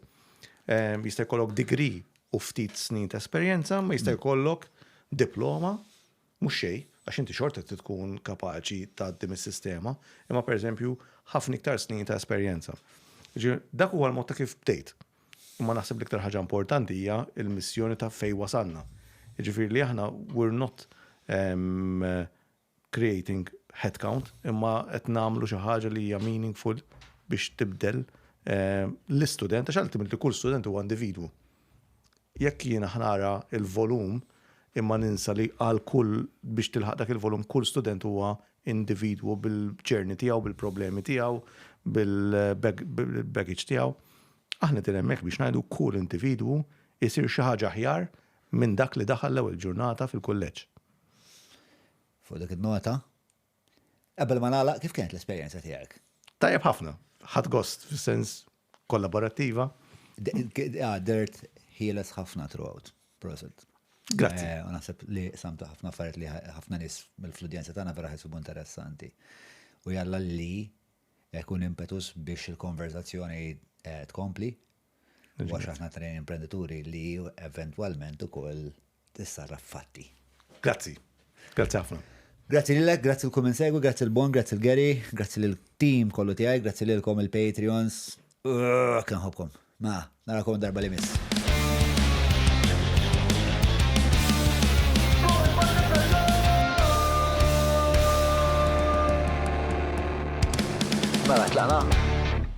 jista' jkollok degree u ftit snin ta' esperjenza, ma jista' jkollok diploma, mhux xejn, għax inti xorta tkun kapaċi tgħaddi mis-sistema, imma pereżempju ħafna iktar snin ta' esperjenza. Dak huwa l-mod ta' kif bdejt. Imma naħseb l-iktar ħaġa importanti hija il-missjoni ta' fej wasalna. Ġifieri li aħna we're not creating headcount, imma qed nagħmlu xi ħaġa li hija meaningful biex tibdel l-istudent, għax ultimately kull student huwa individwu. Jekk jiena ħa nara il-volum imma ninsa li għal kull biex tilħaq dak il-volum kull student huwa individwu bil-journey tiegħu, bil-problemi tiegħu, bil-baggage tiegħu. Aħna qegħdin hemmhekk biex ngħidu kull individwu jsir xi ħaġa aħjar minn dak li daħal l-ewwel ġurnata fil-kulleġġ.
Fuq dik id-nota. Qabel ma nagħlaq, kif kienet l-esperjenza tiegħek?
Tajjeb ħafna. ħadt gost fis-sens kollaborattiva.
Dert ħieles ħafna throughout. Proset.
Grazzi.
U naħseb li samtu ħafna affarijiet li ħafna nies mill-udjenza tagħna vera ħajsibu interessanti. U jalla li jkun impetus biex il-konverzazzjoni tkompli. U għax aħna trejn imprenditori li eventwalment ukoll tissarraf fatti.
Grazzi. Grazzi ħafna.
Grazzi lilek, grazzi lilkom min segwi, grazzi l-Bon, grazzi l-Gary, grazzi lil-team kollu tiegħi, grazzi lilkom il-Patreons. Kemm nħobbkom. Ma, narakom darba li miss.
Mela, tlaqna?